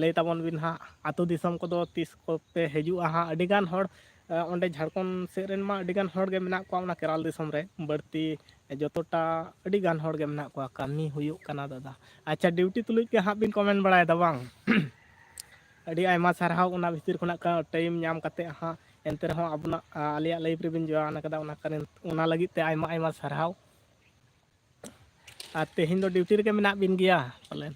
ᱞᱟᱹᱭ ᱛᱟᱵᱚᱱ ᱵᱤᱱ ᱦᱟᱸᱜ, ᱟᱹᱛᱩ ᱫᱤᱥᱚᱢ ᱠᱚᱫᱚ ᱛᱤᱥ ᱠᱚᱯᱮ ᱦᱤᱡᱩᱜᱼᱟ ᱦᱟᱸᱜ? ᱟᱹᱰᱤ ᱜᱟᱱ ᱦᱚᱲ, ᱮ, ᱚᱸᱰᱮ ᱡᱷᱟᱲᱠᱷᱚᱸᱰ ᱥᱮᱫ ᱨᱮᱱ ᱢᱟ ᱟᱹᱰᱤ ᱜᱟᱱ ᱦᱚᱲ ᱜᱮ ᱢᱮᱱᱟᱜ ᱠᱚᱣᱟ ᱚᱱᱟ ᱠᱮᱨᱟᱞ ᱫᱤᱥᱚᱢ ᱨᱮ᱾ ᱵᱟᱹᱲᱛᱤ ᱡᱚᱛᱚᱴᱟ ᱟᱹᱰᱤ ᱜᱟᱱ ᱦᱚᱲ ᱜᱮ ᱢᱮᱱᱟᱜ ᱠᱚᱣᱟ, ᱠᱟᱹᱢᱤ ᱦᱩᱭᱩᱜ ᱠᱟᱱᱟ ᱫᱟᱫᱟ᱾ ᱟᱪᱪᱷᱟ, duty ᱛᱩᱞᱩᱡ ᱜᱮ ᱦᱟᱸᱜ ᱵᱤᱱ comment ᱵᱟᱲᱟᱭᱮᱫᱟ ᱵᱟᱝ? ᱟᱹᱰᱤ ᱟᱭᱢᱟ ᱥᱟᱨᱦᱟᱣ, ᱚᱱᱟ ᱵᱷᱤᱛᱤᱨ ᱠᱷᱚᱱᱟᱜ ᱠᱟ-, time ᱧᱟᱢ ᱠᱟᱛᱮ ᱦᱟᱸᱜ᱾ ᱮᱱᱛᱮ ᱨᱮᱦᱚᱸ ᱟᱵᱚᱱᱟᱜ, ᱟ, ᱟᱞᱮᱭᱟᱜ live ᱨᱮᱵᱤᱱ join ᱟᱠᱟᱫᱟ, ᱚᱱᱟ ᱠᱟᱨᱚᱱ, ᱚᱱᱟ ᱞᱟᱹᱜᱤᱫ ᱛᱮ ᱟᱭᱢᱟ ᱟᱭᱢᱟ ᱥᱟᱨᱦᱟᱣ᱾ ᱟᱨ ᱛᱮᱦᱮᱧ ᱫᱚ duty ᱨᱮᱜᱮ ᱢᱮᱱᱟᱜ ᱵᱤᱱ ᱜᱮᱭᱟ ᱯᱟᱞᱮᱱ?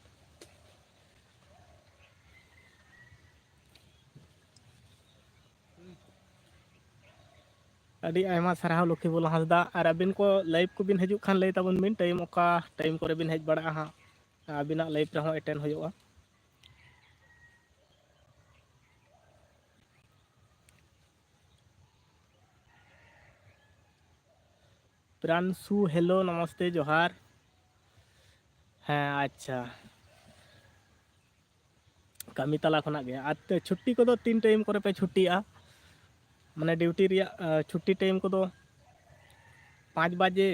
ᱟᱹᱰᱤ ᱟᱭᱢᱟ ᱥᱟᱨᱦᱟᱣ ᱞᱚᱠᱠᱷᱤ ᱵᱚᱞ ᱦᱟᱸᱥᱫᱟ᱾ ᱟᱨ ᱟᱹᱵᱤᱱ ᱠᱚ live ᱠᱚᱵᱤᱱ ᱦᱤᱡᱩᱜ ᱠᱷᱟᱱ ᱞᱟᱹᱭ ᱛᱟᱵᱚᱱ ᱵᱤᱱ, time ᱚᱠᱟ time ᱠᱚᱨᱮ ᱵᱤᱱ ᱦᱮᱡ ᱵᱟᱲᱟᱜᱼᱟ ᱦᱟᱸᱜ, ᱟᱹᱵᱤᱱᱟᱜ live ᱨᱮᱦᱚᱸ attend ᱦᱩᱭᱩᱜᱼᱟ᱾ ᱯᱨᱟᱱᱥᱩ, hello, ᱱᱚᱢᱚᱥᱛᱮ, ᱡᱚᱦᱟᱨ᱾ ᱦᱮᱸ, ᱟᱪᱪᱷᱟ, ᱠᱟᱹᱢᱤ ᱛᱟᱞᱟ ᱠᱷᱚᱱᱟᱜ ᱜᱮ᱾ ᱟᱨ ᱛᱮ-, ᱪᱷᱩᱴᱴᱤ ᱠᱚᱫᱚ ᱛᱤᱱ time ᱠᱚᱨᱮ ᱯᱮ ᱪᱷᱩᱴᱴᱤᱜᱼᱟ? ᱢᱟᱱᱮ duty ᱨᱮᱭᱟᱜ, ᱟ, ᱪᱷᱩᱴᱴᱤ time ᱠᱚᱫᱚ ᱯᱟᱸᱪ ᱵᱟᱡᱮ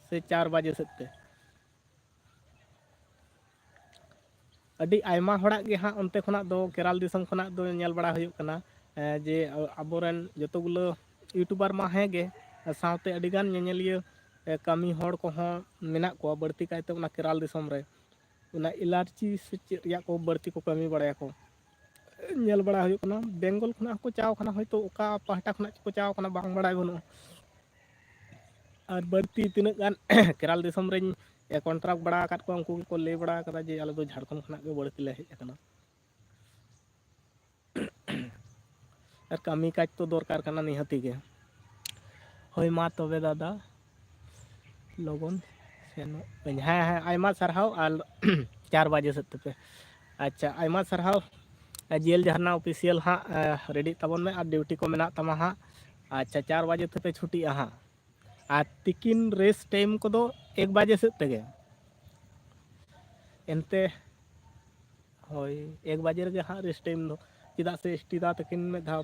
ᱥᱮ ᱪᱟᱨ ᱵᱟᱡᱮ ᱥᱮᱫ ᱛᱮ? ᱟᱹᱰᱤ ᱟᱭᱢᱟ ᱦᱚᱲᱟᱜ ᱜᱮ ᱦᱟᱸᱜ ᱚᱱᱛᱮ ᱠᱷᱚᱱᱟᱜ ᱫᱚ, ᱠᱮᱨᱟᱞ ᱫᱤᱥᱚᱢ ᱠᱷᱚᱱᱟᱜ ᱫᱚ ᱧᱮᱞ ᱵᱟᱲᱟ ᱦᱩᱭᱩᱜ ᱠᱟᱱᱟ, ᱮ, ᱡᱮ ᱟᱵᱚᱨᱮᱱ ᱡᱚᱛᱚ ᱜᱩᱞᱟᱹ YouTuber ᱢᱟ ᱦᱮᱸ ᱜᱮ, ᱥᱟᱶᱛᱮ ᱟᱹᱰᱤ ᱜᱟᱱ ᱧᱮᱧᱮᱞᱤᱭᱟᱹ, ᱮ, ᱠᱟᱹᱢᱤ ᱦᱚᱲ ᱠᱚᱦᱚᱸ ᱢᱮᱱᱟᱜ ᱠᱚᱣᱟ, ᱵᱟᱹᱲᱛᱤ ᱠᱟᱭᱛᱮ ᱚᱱᱟ ᱠᱮᱨᱟᱞ ᱫᱤᱥᱚᱢ ᱨᱮ᱾ ᱚᱱᱟ ᱮᱞᱟᱨᱡᱤ ᱥᱮ ᱪᱮᱫ ᱨᱮᱭᱟᱜ ᱠᱚ ᱵᱟᱹᱲᱛᱤ ᱠᱚ ᱠᱟᱹᱢᱤ ᱵᱟᱲᱟᱭᱟᱠᱚ᱾ ᱧᱮᱞ ᱵᱟᱲᱟ ᱦᱩᱭᱩᱜ ᱠᱟᱱᱟ, ᱵᱮᱝᱜᱚᱞ ᱠᱷᱚᱱᱟᱜ ᱦᱚᱸᱠᱚ ᱪᱟᱣ ᱠᱟᱱᱟ, ᱦᱚᱭᱛᱳ ᱚᱠᱟ ᱯᱟᱦᱴᱟ ᱠᱷᱚᱱᱟᱜ ᱪᱚᱠᱚ ᱪᱟᱣ ᱠᱟᱱᱟ, ᱵᱟᱝ ᱵᱟᱲᱟᱭ ᱵᱟᱹᱱᱩᱜᱼᱟ᱾ ᱟᱨ ᱵᱟᱹᱲᱛᱤ ᱛᱤᱱᱟᱹᱜ ᱜᱟᱱ ᱠᱮᱨᱟᱞ ᱫᱤᱥᱚᱢ ᱨᱮᱧ, ᱮ, contract ᱵᱟᱲᱟ ᱟᱠᱟᱫ ᱠᱚᱣᱟ, ᱩᱱᱠᱩ ᱜᱮᱠᱚ ᱞᱟᱹᱭ ᱵᱟᱲᱟ ᱟᱠᱟᱫᱟ ᱡᱮ ᱟᱞᱮ ᱫᱚ ᱡᱷᱟᱲᱠᱷᱚᱸᱰ ᱠᱷᱚᱱᱟᱜ ᱜᱮ ᱵᱟᱹᱲᱛᱤ ᱞᱮ ᱦᱮᱡ ᱟᱠᱟᱱᱟ᱾ ᱟᱨ ᱠᱟᱹᱢᱤ ᱠᱟᱡᱽ ᱛᱚ ᱫᱚᱨᱠᱟᱨ ᱠᱟᱱᱟ ᱱᱤᱦᱟᱹᱛᱤ ᱜᱮ᱾ ᱦᱳᱭ, ᱢᱟ ᱛᱚᱵᱮ ᱫᱟᱫᱟ, ᱞᱚᱜᱚᱱ ᱥᱮᱱᱚᱜ ᱟᱹᱧ᱾ ᱦᱮᱸ, ᱦᱮᱸ, ᱟᱭᱢᱟ ᱥᱟᱨᱦᱟᱣ᱾ ᱟᱨ ᱪᱟᱨ ᱵᱟᱡᱮ ᱥᱮᱫ ᱛᱮᱯᱮ, ᱟᱪᱪᱷᱟ, ᱟᱭᱢᱟ ᱥᱟᱨᱦᱟᱣ᱾ ᱡᱤᱭᱮᱞ ᱡᱷᱟᱨᱱᱟ ᱚᱯᱷᱤᱥᱤᱭᱟᱞ ᱦᱟᱸᱜ, ᱨᱮᱰᱤᱜ ᱛᱟᱵᱚᱱ ᱢᱮ ᱟᱨ ᱰᱤᱭᱩᱴᱤ ᱠᱚ ᱢᱮᱱᱟᱜ ᱛᱟᱢᱟ ᱦᱟᱸᱜ᱾ ᱟᱪᱪᱷᱟ, ᱪᱟᱨ ᱵᱟᱡᱮ ᱛᱮᱯᱮ ᱪᱷᱩᱴᱤᱜᱼᱟ ᱦᱟᱸᱜ᱾ ᱟᱨ ᱛᱤᱠᱤᱱ ᱨᱮᱥᱴ ᱴᱟᱭᱤᱢ ᱠᱚᱫᱚ ᱮᱠ ᱵᱟᱡᱮ ᱥᱮᱫ ᱛᱮᱜᱮ᱾ ᱮᱱᱛᱮ, ᱦᱳᱭ, ᱮᱠ ᱵᱟᱡᱮ ᱨᱮᱜᱮ ᱦᱟᱸᱜ ᱨᱮᱥᱴ ᱴᱟᱭᱤᱢ ᱫᱚ, ᱪᱮᱫᱟᱜ ᱥᱮ ᱮᱥᱴᱤ ᱫᱟ ᱛᱟᱹᱠᱤᱱ ᱢᱤᱫ ᱫᱷᱟᱣ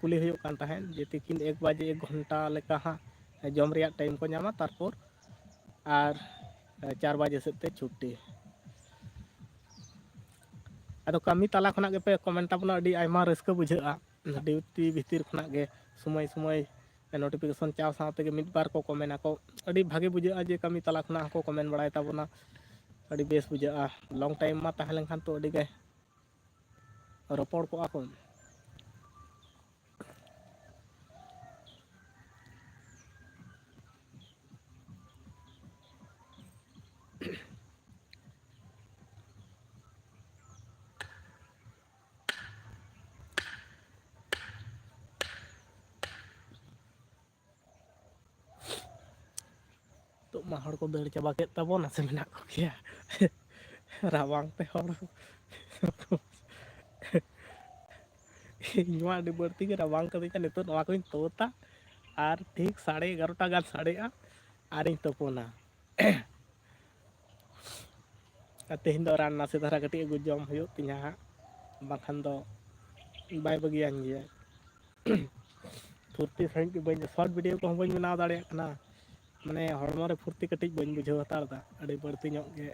ᱠᱩᱞᱤ ᱦᱩᱭᱩᱜ ᱠᱟᱱ ᱛᱟᱦᱮᱸᱫ ᱡᱮ ᱛᱤᱠᱤᱱ ᱮᱠ ᱵᱟᱡᱮ ᱮᱠ ᱜᱷᱚᱱᱴᱟ ᱞᱮᱠᱟ ᱦᱟᱸᱜ ᱡᱚᱢ ᱨᱮᱭᱟᱜ ᱴᱟᱭᱤᱢ ᱠᱚ ᱧᱟᱢᱟ, ᱛᱟᱨᱯᱚᱨ ᱟᱨ ᱪᱟᱨ ᱵᱟᱡᱮ ᱥᱮᱫ ᱛᱮ ᱪᱷᱩᱴᱤ᱾ ᱟᱫᱚ ᱠᱟᱹᱢᱤ ᱛᱟᱞᱟ ᱠᱷᱚᱱᱟᱜ ᱜᱮᱯᱮ ᱠᱚᱢᱮᱱᱴ ᱛᱟᱵᱚᱱᱟ, ᱟᱹᱰᱤ ᱟᱭᱢᱟ ᱨᱟᱹᱥᱠᱟᱹ ᱵᱩᱡᱷᱟᱹᱜᱼᱟ᱾ ᱰᱤᱭᱩᱴᱤ ᱵᱷᱤᱛᱤᱨ ᱠᱷᱚᱱᱟᱜ ᱜᱮ ᱥᱚᱢᱚᱭ ᱥᱚᱢᱚᱭ ᱱᱳᱴᱤᱯᱷᱤᱠᱮᱥᱚᱱ ᱪᱟᱣ ᱥᱟᱶ ᱛᱮᱜᱮ ᱢᱤᱫ ᱵᱟᱨ ᱠᱚ ᱠᱚᱢᱮᱱ ᱟᱠᱚ᱾ ᱟᱹᱰᱤ ᱵᱷᱟᱜᱮ ᱵᱩᱡᱷᱟᱹᱜᱼᱟ ᱡᱮ ᱠᱟᱹᱢᱤ ᱛᱟᱞᱟ ᱠᱷᱚᱱᱟᱜ ᱦᱚᱸᱠᱚ ᱠᱚᱢᱮᱱ ᱵᱟᱲᱟᱭ ᱛᱟᱵᱚᱱᱟ᱾ ᱟᱹᱰᱤ ᱵᱮᱥ ᱵᱩᱡᱷᱟᱹᱜᱼᱟ᱾ ᱞᱚᱝ ᱴᱟᱭᱤᱢ ᱢᱟ ᱛᱟᱦᱮᱸ ᱞᱮᱱᱠᱷᱟᱱ ᱛᱚ ᱟᱹᱰᱤ ᱜᱮ ᱨᱚᱯᱚᱲ ᱠᱚᱜᱼᱟ ᱠᱚ᱾ ᱱᱤᱛᱚᱜ ᱢᱟ ᱦᱚᱲ ᱠᱚ ᱫᱟᱹᱲ ᱪᱟᱵᱟ ᱠᱮᱫ ᱛᱟᱵᱚᱱᱟ, ᱥᱮ ᱢᱮᱱᱟᱜ ᱠᱚᱜᱮᱭᱟ? ᱨᱟᱵᱟᱝ ᱛᱮ ᱦᱚᱲ ᱤᱧ ᱢᱟ ᱟᱹᱰᱤ ᱵᱟᱹᱲᱛᱤ ᱜᱮ ᱨᱟᱵᱟᱝ ᱠᱟᱹᱫᱤᱧᱟ᱾ ᱱᱤᱛᱚᱜ ᱱᱚᱣᱟ ᱠᱚᱧ ᱛᱩᱫᱟ, ᱟᱨ ᱴᱷᱤᱠ ᱥᱟᱲᱮ ᱮᱜᱟᱨᱚᱴᱟ ᱜᱟᱱ ᱥᱟᱰᱮᱜᱼᱟ, ᱟᱨᱤᱧ ᱛᱩᱯᱩᱱᱟ᱾ ᱟᱨ ᱛᱮᱦᱮᱧ ᱫᱚ ᱨᱟᱱ ᱱᱟᱥᱮ ᱫᱷᱟᱨᱟ ᱠᱟᱹᱴᱤᱡ ᱟᱹᱜᱩ ᱡᱚᱢ ᱦᱩᱭᱩᱜ ᱛᱤᱧᱟᱹ ᱦᱟᱸᱜ, ᱵᱟᱝᱠᱷᱟᱱ ᱫᱚ ᱵᱟᱭ ᱵᱟᱹᱜᱤᱭᱟᱹᱧ ᱜᱮᱭᱟ᱾ ᱯᱷᱩᱨᱛᱤ ᱥᱟᱺᱦᱤᱡ ᱜᱮ ᱵᱟᱹᱧ, ᱥᱚᱨᱴ ᱵᱷᱤᱰᱤᱭᱳ ᱠᱚᱦᱚᱸ ᱵᱟᱹᱧ ᱵᱮᱱᱟᱣ ᱫᱟᱲᱮᱭᱟᱜ ᱠᱟᱱᱟ᱾ ᱢᱟᱱᱮ, ᱦᱚᱲᱢᱚ ᱨᱮ ᱯᱷᱩᱨᱛᱤ ᱠᱟᱹᱴᱤᱡ ᱵᱟᱹᱧ ᱵᱩᱡᱷᱟᱹᱣ ᱦᱟᱛᱟᱲ ᱮᱫᱟ, ᱟᱹᱰᱤ ᱵᱟᱹᱲᱛᱤ ᱧᱚᱜ ᱜᱮ᱾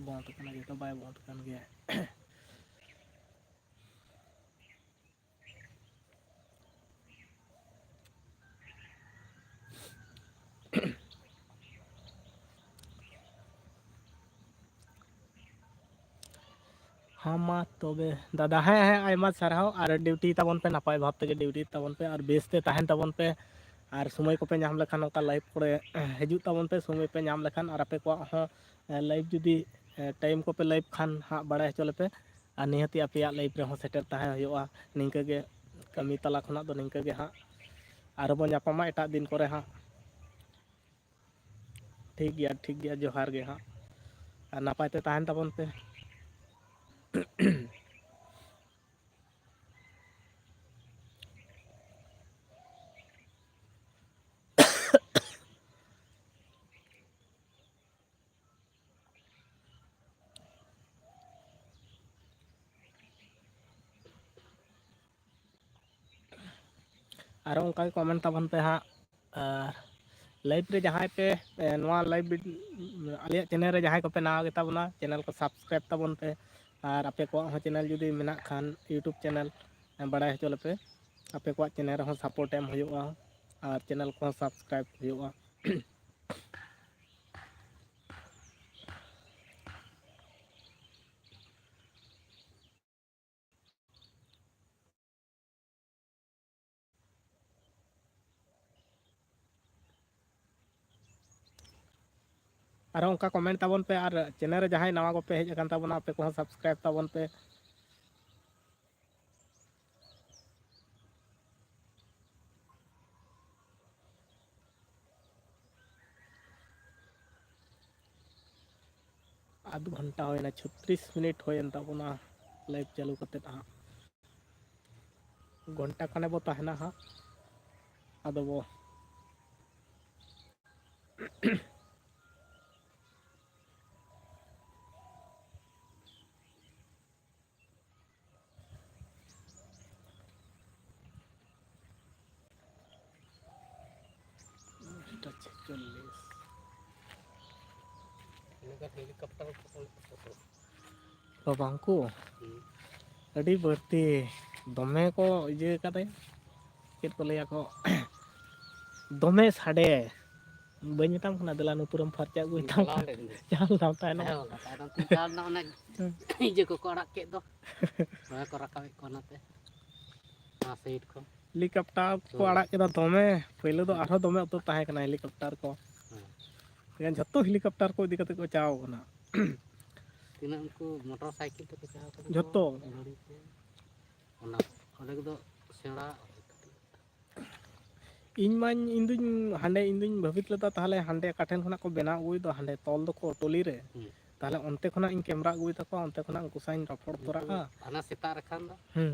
ᱵᱚᱱᱫ ᱠᱟᱱᱟ, ᱡᱚᱛᱚ ᱵᱟᱭ ᱵᱚᱱᱫ ᱠᱟᱱ ᱜᱮᱭᱟ᱾ ᱦᱮᱸ, ᱢᱟ ᱛᱚᱵᱮ ᱫᱟᱫᱟ, ᱦᱮᱸ, ᱦᱮᱸ, ᱟᱭᱢᱟ ᱥᱟᱨᱦᱟᱣ᱾ ᱟᱨ ᱰᱤᱭᱩᱴᱤ ᱛᱟᱵᱚᱱ ᱯᱮ, ᱱᱟᱯᱟᱭ ᱵᱷᱟᱵᱽ ᱛᱮᱜᱮ ᱰᱤᱭᱩᱴᱤ ᱛᱟᱵᱚᱱ ᱯᱮ, ᱟᱨ ᱵᱮᱥ ᱛᱮ ᱛᱟᱦᱮᱱ ᱛᱟᱵᱚᱱ ᱯᱮ᱾ ᱟᱨ ᱥᱚᱢᱚᱭ ᱠᱚᱯᱮ ᱧᱟᱢ ᱞᱮᱠᱷᱟᱱ ᱚᱱᱠᱟ live ᱠᱚᱨᱮ ᱦᱤᱡᱩᱜ ᱛᱟᱵᱚᱱ ᱯᱮ᱾ ᱥᱚᱢᱚᱭ ᱯᱮ ᱧᱟᱢ ᱞᱮᱠᱷᱟᱱ ᱟᱨ ᱟᱯᱮ ᱠᱚᱣᱟᱜ ᱦᱚᱸ live ᱡᱩᱫᱤ time ᱠᱚᱯᱮ live ᱠᱷᱟᱱ ᱦᱟᱸᱜ ᱵᱟᱲᱟᱭ ᱦᱚᱪᱚ ᱞᱮᱯᱮ᱾ ᱟᱨ ᱱᱤᱦᱟᱹᱛᱤ ᱟᱯᱮᱭᱟᱜ live ᱨᱮᱦᱚᱸ ᱥᱮᱴᱮᱨ ᱛᱟᱦᱮᱸ ᱦᱩᱭᱩᱜᱼᱟ᱾ ᱱᱤᱝᱠᱟᱹ ᱜᱮ ᱠᱟᱹᱢᱤ ᱛᱟᱞᱟ ᱠᱷᱚᱱᱟᱜ ᱫᱚ ᱱᱤᱝᱠᱟᱹ ᱜᱮ ᱦᱟᱸᱜ, ᱟᱨᱚ ᱵᱚᱱ ᱧᱟᱯᱟᱢᱟ ᱮᱴᱟᱜ ᱫᱤᱱ ᱠᱚᱨᱮ ᱦᱟᱸᱜ᱾ ᱴᱷᱤᱠ ᱜᱮᱭᱟ, ᱴᱷᱤᱠ ᱜᱮᱭᱟ, ᱡᱚᱦᱟᱨ ᱜᱮ ᱦᱟᱸᱜ᱾ ᱟᱨ ᱱᱟᱯᱟᱭ ᱛᱮ ᱛᱟᱦᱮᱱ ᱛᱟᱵᱚᱱ ᱯᱮ᱾ ᱟᱨᱚ ᱚᱱᱠᱟ ᱜᱮ comment ᱛᱟᱵᱚᱱ ᱯᱮ ᱦᱟᱸᱜ᱾ ᱟᱨ live ᱨᱮ ᱡᱟᱦᱟᱸᱭ ᱯᱮ, ᱮ, ᱱᱚᱣᱟ live vid-, ᱟᱞᱮᱭᱟᱜ channel ᱨᱮ ᱡᱟᱦᱟᱸᱭ ᱠᱚᱯᱮ ᱱᱟᱣᱟ ᱜᱮᱛᱟ ᱵᱚᱱᱟ, channel ᱠᱚ subscribe ᱛᱟᱵᱚᱱ ᱯᱮ᱾ ᱟᱨ ᱟᱯᱮ ᱠᱚᱣᱟᱜ ᱦᱚᱸ channel ᱡᱩᱫᱤ ᱢᱮᱱᱟᱜ ᱠᱷᱟᱱ, YouTube channel, ᱮ, ᱵᱟᱲᱟᱭ ᱦᱚᱪᱚ ᱞᱮᱯᱮ᱾ ᱟᱯᱮ ᱠᱚᱣᱟᱜ channel ᱨᱮᱦᱚᱸ support ᱮᱢ ᱦᱩᱭᱩᱜᱼᱟ, ᱟᱨ channel ᱠᱚᱦᱚᱸ subscribe ᱦᱩᱭᱩᱜᱼᱟ᱾ ᱟᱨᱦᱚᱸ ᱚᱱᱠᱟ comment ᱛᱟᱵᱚᱱ ᱯᱮ, ᱟᱨ channel ᱨᱮ ᱡᱟᱦᱟᱸᱭ ᱱᱟᱣᱟ ᱠᱚᱯᱮ ᱦᱮᱡ ᱟᱠᱟᱱ ᱛᱟᱵᱚᱱᱟ, ᱟᱯᱮ ᱠᱚᱦᱚᱸ subscribe ᱛᱟᱵᱚᱱ ᱯᱮ᱾ ᱟᱫᱷ ᱜᱷᱚᱱᱴᱟ ᱦᱩᱭᱱᱟ, ᱪᱷᱚᱛᱨᱤᱥ ᱢᱤᱱᱤᱴ ᱦᱩᱭᱮᱱ ᱛᱟᱵᱚᱱᱟ live ᱪᱟᱹᱞᱩ ᱠᱟᱛᱮᱫ ᱦᱟᱸᱜ᱾ ᱜᱷᱚᱱᱴᱟ ᱠᱷᱟᱱᱮ ᱵᱚ ᱛᱟᱦᱮᱱᱟ ᱦᱟᱸᱜ, ᱟᱫᱚ ᱵᱚ ᱱᱚᱝᱠᱟ helicopter ᱠᱚ ᱵᱟᱵᱟ ᱩᱱᱠᱩ ᱦᱩᱸ᱾ ᱟᱹᱰᱤ ᱵᱟᱹᱲᱛᱤ ᱫᱚᱢᱮ ᱠᱚ ᱤᱭᱟᱹ ᱠᱟᱫᱮ, ᱪᱮᱫ ᱠᱚ ᱞᱟᱹᱭᱟ ᱠᱚ, ᱫᱚᱢᱮ ᱥᱟᱰᱮ᱾ ᱵᱟᱹᱧ ᱢᱮᱛᱟᱢ ᱠᱟᱱᱟ, ᱫᱮᱞᱟ ᱱᱩᱯᱩᱨᱮᱢ ᱯᱷᱟᱨᱪᱟ ᱟᱹᱜᱩᱭ ᱛᱟᱢ ᱪᱟᱞᱟᱣ ᱠᱟᱱᱟ᱾ ᱞᱮᱱ ᱜᱮ᱾ ᱪᱟᱞᱟᱣ ᱞᱮᱱᱟᱢ ᱛᱟᱭᱱᱚᱢ᱾ ᱦᱮᱸ ᱵᱟᱵᱟ, ᱛᱟᱭᱱᱚᱢ ᱛᱮᱧ ᱪᱟᱞᱟᱣ ᱞᱮᱱᱟ, ᱚᱱᱮ ᱦᱮᱸ᱾ ᱤᱭᱟᱹ ᱠᱚᱠᱚ ᱟᱲᱟᱜ ᱠᱮᱫ ᱫᱚ᱾ ᱫᱚᱢᱮ ᱠᱚ ᱨᱟᱠᱟᱵᱮᱫ ᱠᱚᱣᱟ ᱚᱱᱟᱛᱮ᱾ ᱱᱚᱣᱟ side ᱠᱷᱚᱱ᱾ ᱦᱮᱞᱤᱠᱚᱯᱴᱟᱨ ᱠᱚ ᱦᱳᱭ᱾ ᱟᱲᱟᱜ ᱠᱮᱫᱟ ᱫᱚᱢᱮ᱾ ᱯᱳᱭᱞᱳ ᱫᱚ ᱦᱮᱸ᱾ ᱟᱨᱦᱚᱸ ᱫᱚᱢᱮ ᱩᱛᱟᱹᱨ ᱛᱟᱦᱮᱸ ᱠᱟᱱᱟ ᱦᱮᱞᱤᱠᱚᱯᱴᱟᱨ ᱠᱚ᱾ ᱦᱮᱸ᱾ ᱮᱠᱷᱟᱱ ᱡᱷᱚᱛᱚ ᱦᱮᱞᱤᱠᱚᱯᱴᱟᱨ ᱠᱚ ᱤᱫᱤ ᱠᱟᱛᱮ ᱠᱚ ᱪᱟᱣ ᱠᱟᱱᱟ᱾ ᱛᱤᱱᱟᱹᱜ ᱩᱱᱠᱩ ᱢᱚᱴᱚᱨ ᱥᱟᱭᱠᱮᱞ ᱛᱮᱠᱚ ᱪᱟᱣ ᱠᱟᱱᱟ ᱠᱚ, ᱡᱷᱚᱛᱚ᱾ ᱜᱟᱹᱰᱤ ᱛᱮ᱾ ᱚᱱᱟ ᱚᱸᱰᱮ ᱫᱚ ᱥᱮᱬᱟ ᱤᱧ ᱢᱟᱧ, ᱤᱧ ᱫᱩᱧ ᱦᱟᱸᱰᱮ, ᱤᱧ ᱫᱩᱧ ᱵᱷᱟᱹᱵᱤᱛ ᱞᱮᱫᱟ ᱛᱟᱦᱚᱞᱮ ᱦᱟᱸᱰᱮ ᱚᱠᱟ ᱴᱷᱮᱱ ᱠᱷᱚᱱᱟᱜ ᱠᱚ ᱵᱮᱱᱟᱣ ᱟᱹᱜᱩᱭ ᱫᱚ, ᱦᱟᱸᱰᱮ ᱛᱚᱞ ᱫᱚᱠᱚ ᱴᱚᱞᱤ ᱨᱮ᱾ ᱦᱩᱸ᱾ ᱛᱟᱦᱚᱞᱮ ᱚᱱᱛᱮ ᱠᱷᱚᱱᱟᱜ ᱤᱧ ᱠᱮᱢᱨᱟ ᱟᱹᱜᱩᱭ ᱛᱟᱠᱚᱣᱟ, ᱚᱱᱛᱮ ᱠᱷᱚᱱᱟᱜ ᱩᱱᱠᱩ ᱥᱟᱶ ᱤᱧ ᱨᱚᱯᱚᱲ ᱩᱱᱠᱩ ᱛᱚᱨᱟᱜᱼᱟ᱾ ᱦᱟᱱᱟ ᱥᱮᱛᱟᱜ ᱨᱮ ᱠᱷᱟᱱ ᱫᱚ᱾ ᱦᱩᱸ᱾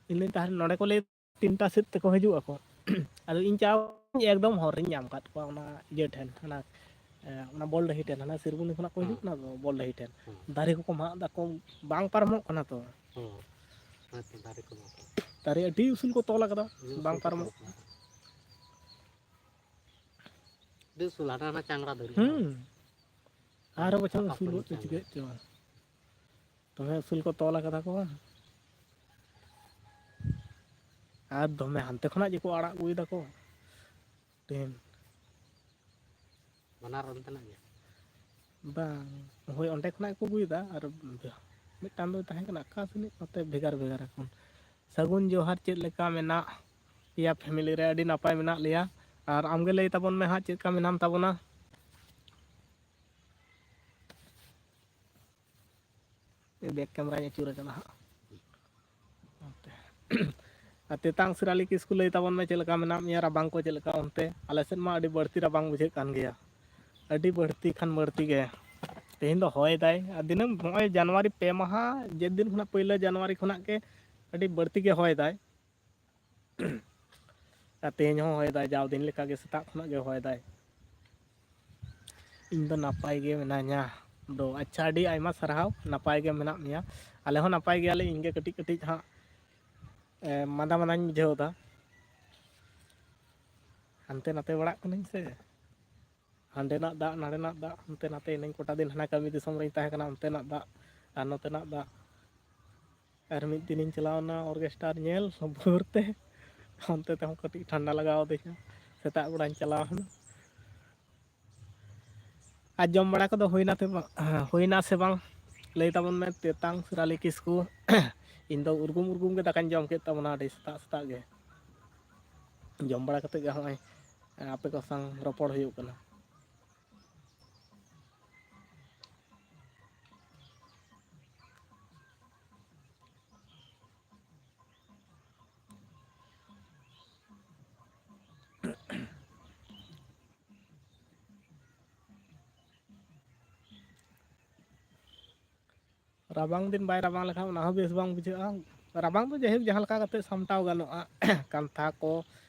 ᱤᱧ ᱫᱩᱧ ᱛᱟᱦᱚᱞᱮ ᱱᱚᱰᱮ ᱠᱚ ᱞᱟᱹᱭ ᱛᱤᱱᱴᱟ ᱥᱮᱫ ᱛᱮᱠᱚ ᱦᱤᱡᱩᱜ ᱟᱠᱚ᱾ ᱟᱫᱚ ᱤᱧ ᱪᱟᱣ ᱮᱠᱫᱚᱢ ᱦᱚᱨ ᱨᱤᱧ ᱧᱟᱢ ᱟᱠᱟᱫ ᱠᱚᱣᱟ ᱚᱱᱟ ᱤᱭᱟᱹ ᱴᱷᱮᱱ, ᱦᱟᱱᱟ, ᱮ, ᱚᱱᱟ ᱵᱚᱞᱰᱟᱹᱦᱤ ᱴᱷᱮᱱ, ᱦᱟᱱᱟ ᱥᱤᱨᱵᱩᱱᱤ ᱠᱷᱚᱱᱟᱜ ᱠᱚ ᱦᱤᱡᱩᱜ ᱦᱩᱸ᱾ ᱠᱟᱱᱟ ᱛᱚ, ᱵᱚᱞᱰᱟᱹᱦᱤ ᱴᱷᱮᱱ᱾ ᱦᱩᱸ᱾ ᱫᱟᱨᱮ ᱠᱚᱠᱚ ᱢᱟᱜ ᱮᱫᱟ ᱠᱚ, ᱵᱟᱝ ᱯᱟᱨᱚᱢᱚᱜ ᱠᱟᱱᱟ ᱛᱚ᱾ ᱦᱩᱸ᱾ ᱦᱮᱸ ᱛᱚ, ᱫᱟᱨᱮ ᱠᱚ ᱢᱟᱜ ᱮᱫᱟ᱾ ᱫᱟᱨᱮ ᱟᱹᱰᱤ ᱩᱥᱩᱞ ᱠᱚ ᱛᱚᱞ ᱟᱠᱟᱫᱟ, ᱟᱹᱰᱤ ᱩᱥᱩᱞ ᱵᱟᱝ ᱠᱚ ᱛᱚᱞ ᱯᱟᱨᱚᱢᱚᱜ ᱟᱠᱟᱫᱟ᱾ ᱟᱹᱰᱤ ᱩᱥᱩᱞ, ᱦᱟᱱᱟ, ᱦᱟᱱᱟ ᱪᱟᱝᱲᱟ ᱫᱷᱟᱹᱨᱤᱡ᱾ ᱦᱩᱸ᱾ ᱦᱟᱱᱟ ᱟᱨᱦᱚᱸ ᱵᱚᱪᱷᱚᱨ ᱟᱠᱟ ᱩᱥᱩᱞᱚᱜ ᱯᱚᱨᱡᱚᱱᱛᱚ ᱪᱚ ᱪᱟᱝᱲᱟ᱾ ᱪᱤᱠᱟᱹᱜ ᱪᱚ᱾ ᱫᱚᱢᱮ ᱩᱥᱩᱞ ᱠᱚ ᱛᱚᱞ ᱟᱠᱟᱫᱟ ᱠᱚ᱾ ᱟᱨ ᱫᱚᱢᱮ ᱦᱟᱱᱛᱮ ᱠᱷᱚᱱᱟᱜ ᱡᱮᱠᱚ ᱟᱲᱟᱜ ᱟᱹᱜᱩᱭ ᱫᱟᱠᱚ᱾ ᱴᱤᱱ᱾ ᱵᱟᱱᱟᱨ ᱚᱱᱛᱮᱱᱟᱜ ᱜᱮ? ᱵᱟᱝ, ᱦᱳᱭ, ᱚᱸᱰᱮ ᱠᱷᱚᱱᱟᱜ ᱜᱮᱠᱚ ᱟᱹᱜᱩᱭᱮᱫᱟ᱾ ᱟᱨ ᱢᱤᱫᱴᱟᱝ ᱫᱚ ᱛᱟᱦᱮᱸ ᱠᱟᱱᱟ ᱚᱠᱟ ᱥᱮᱱᱤᱡ, ᱱᱚᱛᱮ ᱵᱷᱮᱜᱟᱨ ᱵᱷᱮᱜᱟᱨ ᱮᱠᱷᱚᱱ᱾ ᱥᱟᱹᱜᱩᱱ ᱡᱚᱦᱟᱨ, ᱪᱮᱫ ᱞᱮᱠᱟ ᱢᱮᱱᱟᱜ ᱯᱮᱭᱟ ᱯᱷᱮᱢᱮᱞᱤ ᱨᱮ? ᱟᱹᱰᱤ ᱱᱟᱯᱟᱭ ᱢᱮᱱᱟᱜ ᱞᱮᱭᱟ᱾ ᱟᱨ ᱟᱢᱜᱮ ᱞᱟᱹᱭ ᱛᱟᱵᱚᱱ ᱢᱮ ᱦᱟᱸᱜ, ᱪᱮᱫ ᱞᱮᱠᱟ ᱢᱮᱱᱟᱢ ᱛᱟᱵᱚᱱᱟ? ᱵᱮᱠ ᱠᱮᱢᱨᱟᱧ ᱟᱹᱪᱩᱨ ᱟᱠᱟᱫᱟ ᱦᱟᱸᱜ᱾ ᱚᱱᱛᱮ᱾ ᱟᱨ ᱛᱮᱛᱟᱝ ᱥᱤᱨᱟᱞᱤ ᱠᱤᱥᱠᱩ, ᱞᱟᱹᱭ ᱛᱟᱵᱚᱱ ᱢᱮ, ᱪᱮᱫ ᱞᱮᱠᱟ ᱢᱮᱱᱟᱜ ᱢᱮᱭᱟ? ᱨᱟᱵᱟᱝ ᱠᱚ ᱪᱮᱫ ᱞᱮᱠᱟ ᱚᱱᱛᱮ? ᱟᱞᱮ ᱥᱮᱫ ᱢᱟ ᱟᱹᱰᱤ ᱵᱟᱹᱲᱛᱤ ᱨᱟᱵᱟᱝ ᱵᱩᱡᱷᱟᱹᱜ ᱠᱟᱱ ᱜᱮᱭᱟ, ᱟᱹᱰᱤ ᱵᱟᱹᱲᱛᱤ ᱠᱷᱟᱱ ᱵᱟᱹᱲᱛᱤ ᱜᱮ᱾ ᱛᱮᱦᱮᱧ ᱫᱚ ᱦᱚᱭ ᱫᱟᱭ, ᱟᱨ ᱫᱤᱱᱟᱹᱢ ᱱᱚᱜᱼᱚᱭ ᱡᱟᱱᱩᱣᱟᱨᱤ ᱯᱮ ᱢᱟᱦᱟ, ᱡᱮᱫᱤᱱ ᱠᱷᱚᱱᱟᱜ, ᱯᱳᱭᱞᱳ ᱡᱟᱱᱩᱣᱟᱨᱤ ᱠᱷᱚᱱᱟᱜ ᱜᱮ ᱟᱹᱰᱤ ᱵᱟᱹᱲᱛᱤ ᱜᱮ ᱦᱚᱭ ᱫᱟᱭ᱾ ᱟᱨ ᱛᱮᱦᱮᱧ ᱦᱚᱸ ᱦᱚᱭ ᱫᱟᱭ, ᱡᱟᱣ ᱫᱤᱱ ᱞᱮᱠᱟ ᱜᱮ ᱥᱮᱛᱟᱜ ᱠᱷᱚᱱᱟᱜ ᱜᱮ ᱦᱚᱭ ᱫᱟᱭ᱾ ᱤᱧ ᱫᱚ ᱱᱟᱯᱟᱭ ᱜᱮ ᱢᱮᱱᱟᱧᱟ ᱫᱚ᱾ ᱟᱪᱪᱷᱟ, ᱟᱹᱰᱤ ᱟᱭᱢᱟ ᱥᱟᱨᱦᱟᱣ, ᱱᱟᱯᱟᱭ ᱜᱮ ᱢᱮᱱᱟᱜ ᱢᱮᱭᱟ᱾ ᱟᱞᱮ ᱦᱚᱸ ᱱᱟᱯᱟᱭ ᱜᱮᱭᱟᱞᱮ, ᱤᱧ ᱜᱮ ᱠᱟᱹᱴᱤᱡ ᱠᱟᱹᱴᱤᱡ ᱦᱟᱸᱜ, ᱮ, ᱢᱟᱸᱫᱟ ᱢᱟᱸᱫᱟᱧ ᱵᱩᱡᱷᱟᱹᱣ ᱮᱫᱟ᱾ ᱦᱟᱱᱛᱮ ᱱᱟᱛᱮ ᱵᱟᱲᱟᱜ ᱠᱟᱹᱱᱟᱹᱧ ᱥᱮ, ᱦᱟᱸᱰᱮᱱᱟᱜ ᱫᱟᱜ, ᱱᱟᱸᱰᱮᱱᱟᱜ ᱫᱟᱜ, ᱦᱟᱱᱛᱮ ᱱᱟᱛᱮ ᱮᱱᱟᱹᱧ᱾ ᱠᱚᱴᱟ ᱫᱤᱱ ᱦᱟᱱᱟ ᱠᱟᱹᱢᱤ ᱫᱤᱥᱚᱢ ᱨᱤᱧ ᱛᱟᱦᱮᱸ ᱠᱟᱱᱟ, ᱚᱱᱛᱮᱱᱟᱜ ᱫᱟᱜ ᱟᱨ ᱱᱚᱛᱮᱱᱟᱜ ᱫᱟᱜ᱾ ᱟᱨ ᱢᱤᱫ ᱫᱤᱱᱤᱧ ᱪᱟᱞᱟᱣᱱᱟ ᱚᱨᱜᱮᱥᱴᱟᱨ ᱧᱮᱞ ᱵᱷᱳᱨ ᱛᱮ, ᱚᱱᱛᱮ ᱛᱮᱦᱚᱸ ᱠᱟᱹᱴᱤᱡ ᱴᱷᱟᱱᱰᱟ ᱞᱟᱜᱟᱣ ᱟᱹᱫᱤᱧᱟ᱾ ᱥᱮᱛᱟᱜ ᱵᱮᱲᱟᱧ ᱪᱟᱞᱟᱣ ᱮᱱᱟ᱾ ᱟᱨ ᱡᱚᱢ ᱵᱟᱲᱟ ᱠᱚᱫᱚ ᱦᱩᱭᱱᱟ ᱥᱮ ᱵᱟᱝ? ᱦᱩᱭᱱᱟ ᱥᱮ ᱵᱟᱝ? ᱞᱟᱹᱭ ᱛᱟᱵᱚᱱ ᱢᱮ ᱛᱮᱛᱟᱝ ᱥᱤᱨᱟᱞᱤ ᱠᱤᱥᱠᱩ᱾ ᱤᱧ ᱫᱚ ᱩᱨᱜᱩᱢ ᱩᱨᱜᱩᱢ ᱜᱮ ᱫᱟᱠᱟᱧ ᱡᱚᱢ ᱠᱮᱫ ᱛᱟᱵᱚᱱᱟ ᱟᱹᱰᱤ ᱥᱮᱛᱟᱜ ᱥᱮᱛᱟᱜ ᱜᱮ᱾ ᱡᱚᱢ ᱵᱟᱲᱟ ᱠᱟᱛᱮᱫ ᱜᱮ ᱦᱚᱸᱜᱼᱚᱭ ᱟᱯᱮ ᱠᱚ ᱥᱟᱶ ᱨᱚᱯᱚᱲ ᱦᱩᱭᱩᱜ ᱠᱟᱱᱟ᱾ ᱨᱟᱵᱟᱝ ᱫᱤᱱ ᱵᱟᱭ ᱨᱟᱵᱟᱝ ᱞᱮᱠᱷᱟᱱ ᱚᱱᱟ ᱦᱚᱸ ᱵᱮᱥ ᱵᱟᱝ ᱵᱩᱡᱷᱟᱹᱜᱼᱟ᱾ ᱨᱟᱵᱟᱝ ᱫᱚ ᱡᱟᱭᱦᱳᱠ ᱡᱟᱦᱟᱸ ᱞᱮᱠᱟ ᱠᱟᱛᱮ ᱥᱟᱢᱴᱟᱣ ᱜᱟᱱᱚᱜᱼᱟ, ᱠᱟᱱᱛᱷᱟ ᱠᱚ,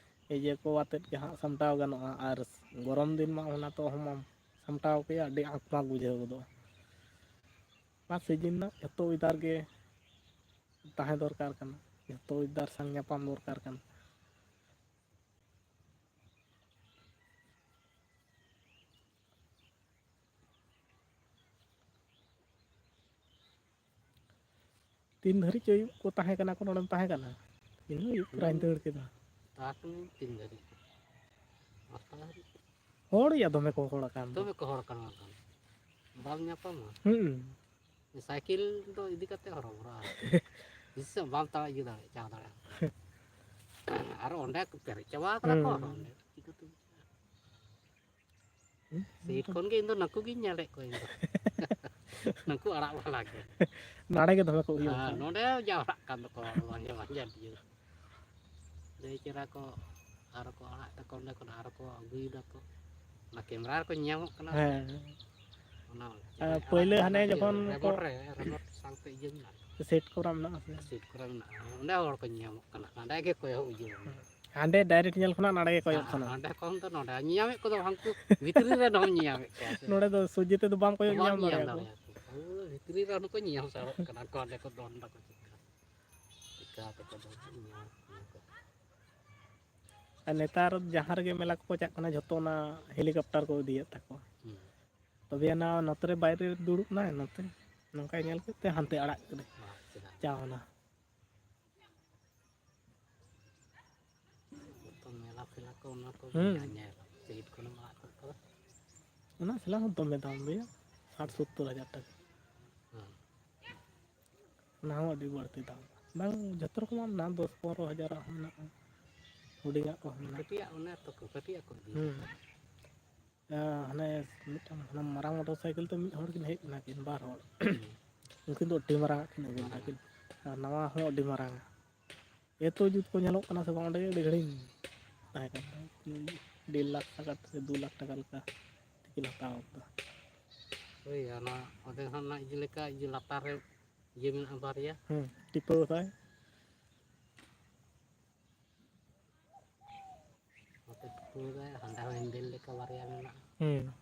ᱤᱭᱟᱹ ᱠᱚ ᱟᱛᱮᱫ ᱜᱮ ᱦᱟᱸᱜ ᱥᱟᱢᱴᱟᱣ ᱜᱟᱱᱚᱜᱼᱟ᱾ ᱟᱨ ᱜᱚᱨᱚᱢ ᱫᱤᱱ ᱢᱟ ᱚᱱᱟ ᱛᱚ ᱚᱦᱚᱢ ᱥᱟᱢᱴᱟᱣ ᱠᱮᱭᱟ, ᱟᱹᱰᱤ ᱟᱸᱠᱵᱟᱠ ᱵᱩᱡᱷᱟᱹᱣ ᱜᱚᱫᱚᱜᱼᱟ᱾ ᱚᱱᱟ ᱥᱤᱡᱤᱱ ᱨᱮᱱᱟᱜ ᱡᱷᱚᱛᱚ ᱚᱭᱮᱫᱟᱨ ᱜᱮ ᱛᱟᱦᱮᱸ ᱫᱚᱨᱠᱟᱨ ᱠᱟᱱᱟ, ᱡᱷᱚᱛᱚ ᱚᱭᱮᱫᱟᱨ ᱥᱟᱝ ᱧᱟᱯᱟᱢ ᱫᱚᱨᱠᱟᱨ ᱠᱟᱱᱟ᱾ ᱛᱤᱱ ᱫᱷᱟᱹᱨᱤᱡ ᱪᱚ ᱟᱹᱭᱩᱵ ᱠᱚ ᱛᱟᱦᱮᱸ ᱠᱟᱱᱟ ᱠᱚ, ᱱᱚᱰᱮᱢ ᱛᱟᱦᱮᱸ ᱠᱟᱱᱟ? ᱤᱧ ᱦᱚᱸ ᱟᱹᱭᱩᱵ ᱛᱚᱨᱟᱧ ᱫᱟᱹᱲ ᱠᱮᱫᱟ᱾ ᱛᱟᱦᱮᱸ ᱠᱟᱹᱱᱟᱹᱧ ᱛᱤᱱ ᱫᱷᱟᱹᱨᱤᱡ? ᱟᱴᱴᱟ ᱫᱷᱟᱹᱨᱤᱡ᱾ ᱦᱚᱲ ᱭᱟ ᱫᱚᱢᱮ ᱠᱚ ᱦᱚᱲ ᱟᱠᱟᱱ ᱫᱚ᱾ ᱫᱚᱢᱮ ᱠᱚ ᱦᱚᱲ ᱠᱟᱱᱟ ᱵᱟᱝᱠᱷᱟᱱ᱾ ᱵᱟᱢ ᱧᱟᱯᱟᱢᱟ᱾ ᱦᱩᱸ᱾ ᱥᱟᱭᱠᱮᱞ ᱫᱚ ᱤᱫᱤ ᱠᱟᱛᱮ ᱦᱚᱨᱚᱵᱚᱨᱚ ᱟᱨᱠᱤ᱾ ᱛᱤᱥ ᱦᱚᱸ ᱵᱟᱢ ᱛᱟᱲᱟᱢ ᱤᱫᱤ ᱫᱟᱲᱮᱭᱟᱜᱼᱟ, ᱪᱟᱞᱟᱣ ᱫᱟᱲᱮᱭᱟᱜᱼᱟ᱾ ᱟᱨ ᱚᱸᱰᱮ ᱠᱚ ᱯᱮᱨᱮᱡ ᱪᱟᱵᱟ ᱟᱠᱟᱱᱟ ᱠᱚ, ᱦᱩᱸ᱾ ᱟᱨ ᱚᱸᱰᱮ ᱪᱤᱠᱟᱹᱛᱮᱢ ᱪᱟᱞᱟᱜᱼᱟ? ᱦᱩᱸ᱾ ᱥᱤᱴ ᱠᱷᱚᱱ ᱜᱮ ᱤᱧ ᱫᱚ ᱱᱟᱹᱠᱩ ᱜᱤᱧ ᱧᱮᱞᱮᱫ ᱠᱚᱣᱟ ᱤᱧ ᱫᱚ᱾ ᱱᱟᱹᱠᱩ ᱟᱲᱟᱜ ᱵᱟᱞᱟ ᱜᱮ᱾ ᱱᱟᱲᱮ ᱜᱮ ᱫᱚᱢᱮ ᱠᱚ ᱩᱭᱩᱝ ᱟᱨ ᱠᱟᱱᱟ᱾ ᱱᱚᱰᱮ ᱡᱟᱣᱨᱟᱜ ᱠᱟᱱ ᱫᱚᱠᱚ ᱦᱚᱲ ᱢᱟᱡᱷᱮ ᱢᱟᱡᱷᱮ ᱰᱤᱭᱟᱹ᱾ ᱞᱟᱹᱭ ᱠᱮᱫᱟ ᱠᱚ, ᱟᱨᱚ ᱠᱚ ᱟᱲᱟᱜ ᱫᱟᱠᱚ ᱚᱸᱰᱮ ᱠᱷᱚᱱ, ᱟᱨᱚ ᱠᱚ ᱟᱹᱜᱩᱭ ᱫᱟᱠᱚ᱾ ᱚᱱᱟ ᱠᱮᱢᱨᱟ ᱨᱮᱠᱚ ᱧᱮᱧᱟᱢᱚᱜ ᱠᱟᱱᱟ ᱥᱮ? ᱦᱮᱸ᱾ ᱚᱱᱟ ᱟᱨ ᱪᱮᱫ ᱯᱳᱭᱞᱳ ᱟᱲᱟᱜ ᱦᱟᱱᱮ ᱠᱟᱱᱟ ᱡᱮ ᱡᱚᱠᱷᱚᱱ ᱠᱚ ᱨᱮᱵᱚᱴ ᱨᱮ, ᱨᱮᱵᱚᱴ ᱥᱟᱶᱛᱮ ᱤᱭᱟᱹ ᱢᱮᱱᱟᱜᱼᱟ᱾ ᱥᱮᱴ ᱠᱚᱨᱟ ᱢᱮᱱᱟᱜᱼᱟ ᱥᱮ? ᱥᱮᱴ ᱠᱚᱨᱟ ᱢᱮᱱᱟᱜᱼᱟ᱾ ᱚᱸᱰᱮ ᱦᱚᱲ ᱠᱚ ᱧᱮᱧᱟᱢᱚᱜ ᱠᱟᱱᱟ᱾ ᱦᱟᱸᱰᱮ ᱜᱮ ᱠᱚᱭᱚᱜ ᱩᱭᱩᱝ ᱢᱮ᱾ ᱦᱟᱸᱰᱮ ᱰᱟᱭᱨᱮᱠᱴ ᱧᱮᱞ ᱠᱷᱚᱱᱟᱜ ᱱᱟᱰᱮ ᱜᱮ ᱠᱚᱭᱚᱜ ᱦᱮᱸ, ᱥᱟᱱᱟ᱾ ᱦᱟᱸᱰᱮ ᱠᱷᱚᱱ ᱫᱚ ᱱᱚᱰᱮ᱾ ᱧᱮᱧᱟᱢᱮᱫ ᱠᱚᱫᱚ ᱦᱟᱱᱠᱩ ᱵᱷᱤᱛᱨᱤ ᱨᱮᱱ ᱦᱚᱸᱢ ᱧᱮᱧᱟᱢᱮᱫ ᱠᱚᱣᱟ ᱥᱮ? ᱱᱚᱰᱮ ᱫᱚ ᱥᱚᱡᱷᱮ ᱛᱮᱫᱚ ᱵᱟᱢ ᱠᱚᱭᱚᱜ ᱵᱟᱢ ᱧᱟᱢ ᱧᱮᱧᱟᱢ ᱫᱟᱲᱮᱭᱟᱠᱚᱣᱟ᱾ ᱫᱟᱲᱮᱭᱟᱠᱚᱣᱟ᱾ ᱦᱳᱭ, ᱵᱷᱤᱛᱨᱤ ᱨᱮ ᱦᱚᱸᱠᱚ ᱧᱮᱧᱟᱢ ᱥᱟᱲᱚᱜ ᱠᱟᱱᱟ ᱠᱚ, ᱦᱟᱸᱰᱮ ᱠᱚ ᱫᱚᱱ ᱫᱟᱠᱚ ᱪᱮᱫᱠᱟ᱾ ᱪᱮᱫᱠᱟ ᱛᱮᱠᱚ ᱫᱚᱱ ᱧᱮᱧᱟᱢ ᱠᱟᱱᱟ ᱠᱚ᱾ ᱟᱨ ᱱᱮᱛᱟᱨ ᱡᱟᱦᱟᱸ ᱨᱮᱜᱮ ᱢᱮᱞᱟ ᱠᱚᱠᱚ ᱪᱟᱜ ᱠᱟᱱᱟ, ᱡᱷᱚᱛᱚ ᱚᱱᱟ ᱦᱮᱞᱤᱠᱚᱯᱴᱟᱨ ᱠᱚ ᱤᱫᱤᱭᱮᱫ ᱛᱟᱠᱚᱣᱟ᱾ ᱦᱩᱸ᱾ ᱛᱚᱵᱮ ᱟᱱᱟ ᱱᱚᱛᱮ ᱨᱮ ᱵᱟᱭᱨᱮ ᱨᱮ ᱫᱩᱲᱩᱵ ᱱᱟᱭ, ᱱᱚᱛᱮ ᱱᱚᱝᱠᱟᱭ ᱧᱮᱞ ᱠᱮᱫ ᱛᱮ ᱦᱟᱱᱛᱮ ᱟᱲᱟᱜ ᱠᱮᱫᱟᱭ᱾ ᱵᱟᱥ, ᱪᱮᱫᱟᱜ? ᱪᱟᱣᱱᱟ᱾ ᱡᱚᱛᱚ ᱢᱮᱞᱟ ᱯᱷᱮᱞᱟ ᱠᱚ ᱚᱱᱟ ᱠᱚ ᱦᱩᱸ᱾ ᱧᱮᱞ, ᱧᱮᱞ᱾ ᱴᱤᱠᱤᱴ ᱠᱷᱚᱱᱮᱢ ᱟᱲᱟᱜ ᱜᱚᱫ ᱠᱟᱫᱟ᱾ ᱚᱱᱟ ᱥᱮᱞᱟ ᱦᱚᱸ ᱫᱚᱢᱮ ᱫᱟᱢ ᱜᱮᱭᱟ, ᱥᱟᱴ ᱥᱳᱛᱛᱳᱨ ᱦᱟᱡᱟᱨ ᱴᱟᱠᱟ᱾ ᱦᱮᱸ᱾ ᱚᱱᱟ ᱦᱚᱸ ᱟᱹᱰᱤ ᱵᱟᱹᱲᱛᱤ ᱫᱟᱢ᱾ ᱵᱟᱝ, ᱡᱚᱛᱚ ᱨᱚᱠᱚᱢᱟᱜ ᱢᱮᱱᱟᱜᱼᱟ, ᱫᱚᱥ ᱯᱚᱱᱨᱚ ᱦᱟᱡᱟᱨᱟᱜ ᱦᱚᱸ ᱢᱮᱱᱟᱜᱼᱟ᱾ ᱦᱩᱰᱤᱧᱟᱜ ᱠᱚ ᱢᱮᱱᱟᱜᱼᱟ᱾ ᱠᱟᱹᱴᱤᱡᱟᱜ ᱚᱱᱮ ᱛᱚ ᱠᱚ, ᱠᱟᱹᱴᱤᱡᱟᱜ ᱠᱚ ᱤᱫᱤᱭᱟ᱾ ᱦᱩᱸ᱾ ᱦᱟᱱᱮ ᱢᱤᱫᱴᱟᱝ ᱦᱟᱱᱟ ᱢᱟᱨᱟᱝ ᱢᱚᱴᱚᱨ ᱥᱟᱭᱠᱮᱞ ᱛᱮ ᱢᱤᱫ ᱦᱚᱲ ᱠᱤᱱ ᱦᱮᱡ ᱞᱮᱱᱟ ᱠᱤᱱ, ᱵᱟᱨ ᱦᱚᱲ᱾ ᱩᱱᱠᱤᱱ ᱫᱚ ᱟᱹᱰᱤ ᱢᱟᱨᱟᱝ ᱟᱜ ᱠᱤᱱ ᱟᱹᱜᱩ ᱞᱮᱫᱟ ᱠᱤᱱ᱾ ᱟᱨ ᱱᱟᱣᱟ ᱦᱚᱸ ᱟᱹᱰᱤ ᱢᱟᱨᱟᱝ᱾ ᱮᱛᱚ ᱡᱩᱛ ᱠᱚ ᱧᱮᱞᱚᱜ ᱠᱟᱱᱟ ᱥᱮ ᱵᱟᱝ, ᱚᱸᱰᱮ ᱜᱮ ᱟᱹᱰᱤ ᱜᱷᱟᱹᱲᱤᱡ ᱛᱟᱦᱮᱸ ᱠᱟᱱᱟ᱾ ᱰᱮᱲ ᱞᱟᱠᱷ ᱴᱟᱠᱟ ᱥᱮ ᱫᱩ ᱞᱟᱠᱷ ᱴᱟᱠᱟ ᱞᱮᱠᱟ ᱛᱮᱠᱤᱱ ᱦᱟᱛᱟᱣ ᱠᱟᱫᱟ᱾ ᱦᱳᱭ, ᱚᱱᱟ ᱚᱸᱰᱮ ᱦᱚᱸ ᱚᱱᱟ ᱤᱭᱟᱹ ᱞᱮᱠᱟ, ᱤᱭᱟᱹ ᱞᱟᱛᱟᱨ ᱨᱮ ᱤᱭᱟᱹ ᱢᱮᱱᱟᱜᱼᱟ ᱵᱟᱨᱭᱟ᱾ ᱦᱩᱸ, ᱴᱤᱯᱟᱹᱣ ᱠᱟᱫᱟᱭ᱾ ᱱᱚᱛᱮ ᱴᱤᱯᱟᱹᱣ ᱠᱟᱫᱟᱭ, ᱦᱟᱸᱰᱮ ᱦᱚᱸ ᱦᱮᱱᱰᱮᱞ ᱞᱮᱠᱟ ᱵᱟᱨᱭᱟ ᱢᱮᱱᱟᱜᱼᱟ᱾ ᱦᱩᱸ᱾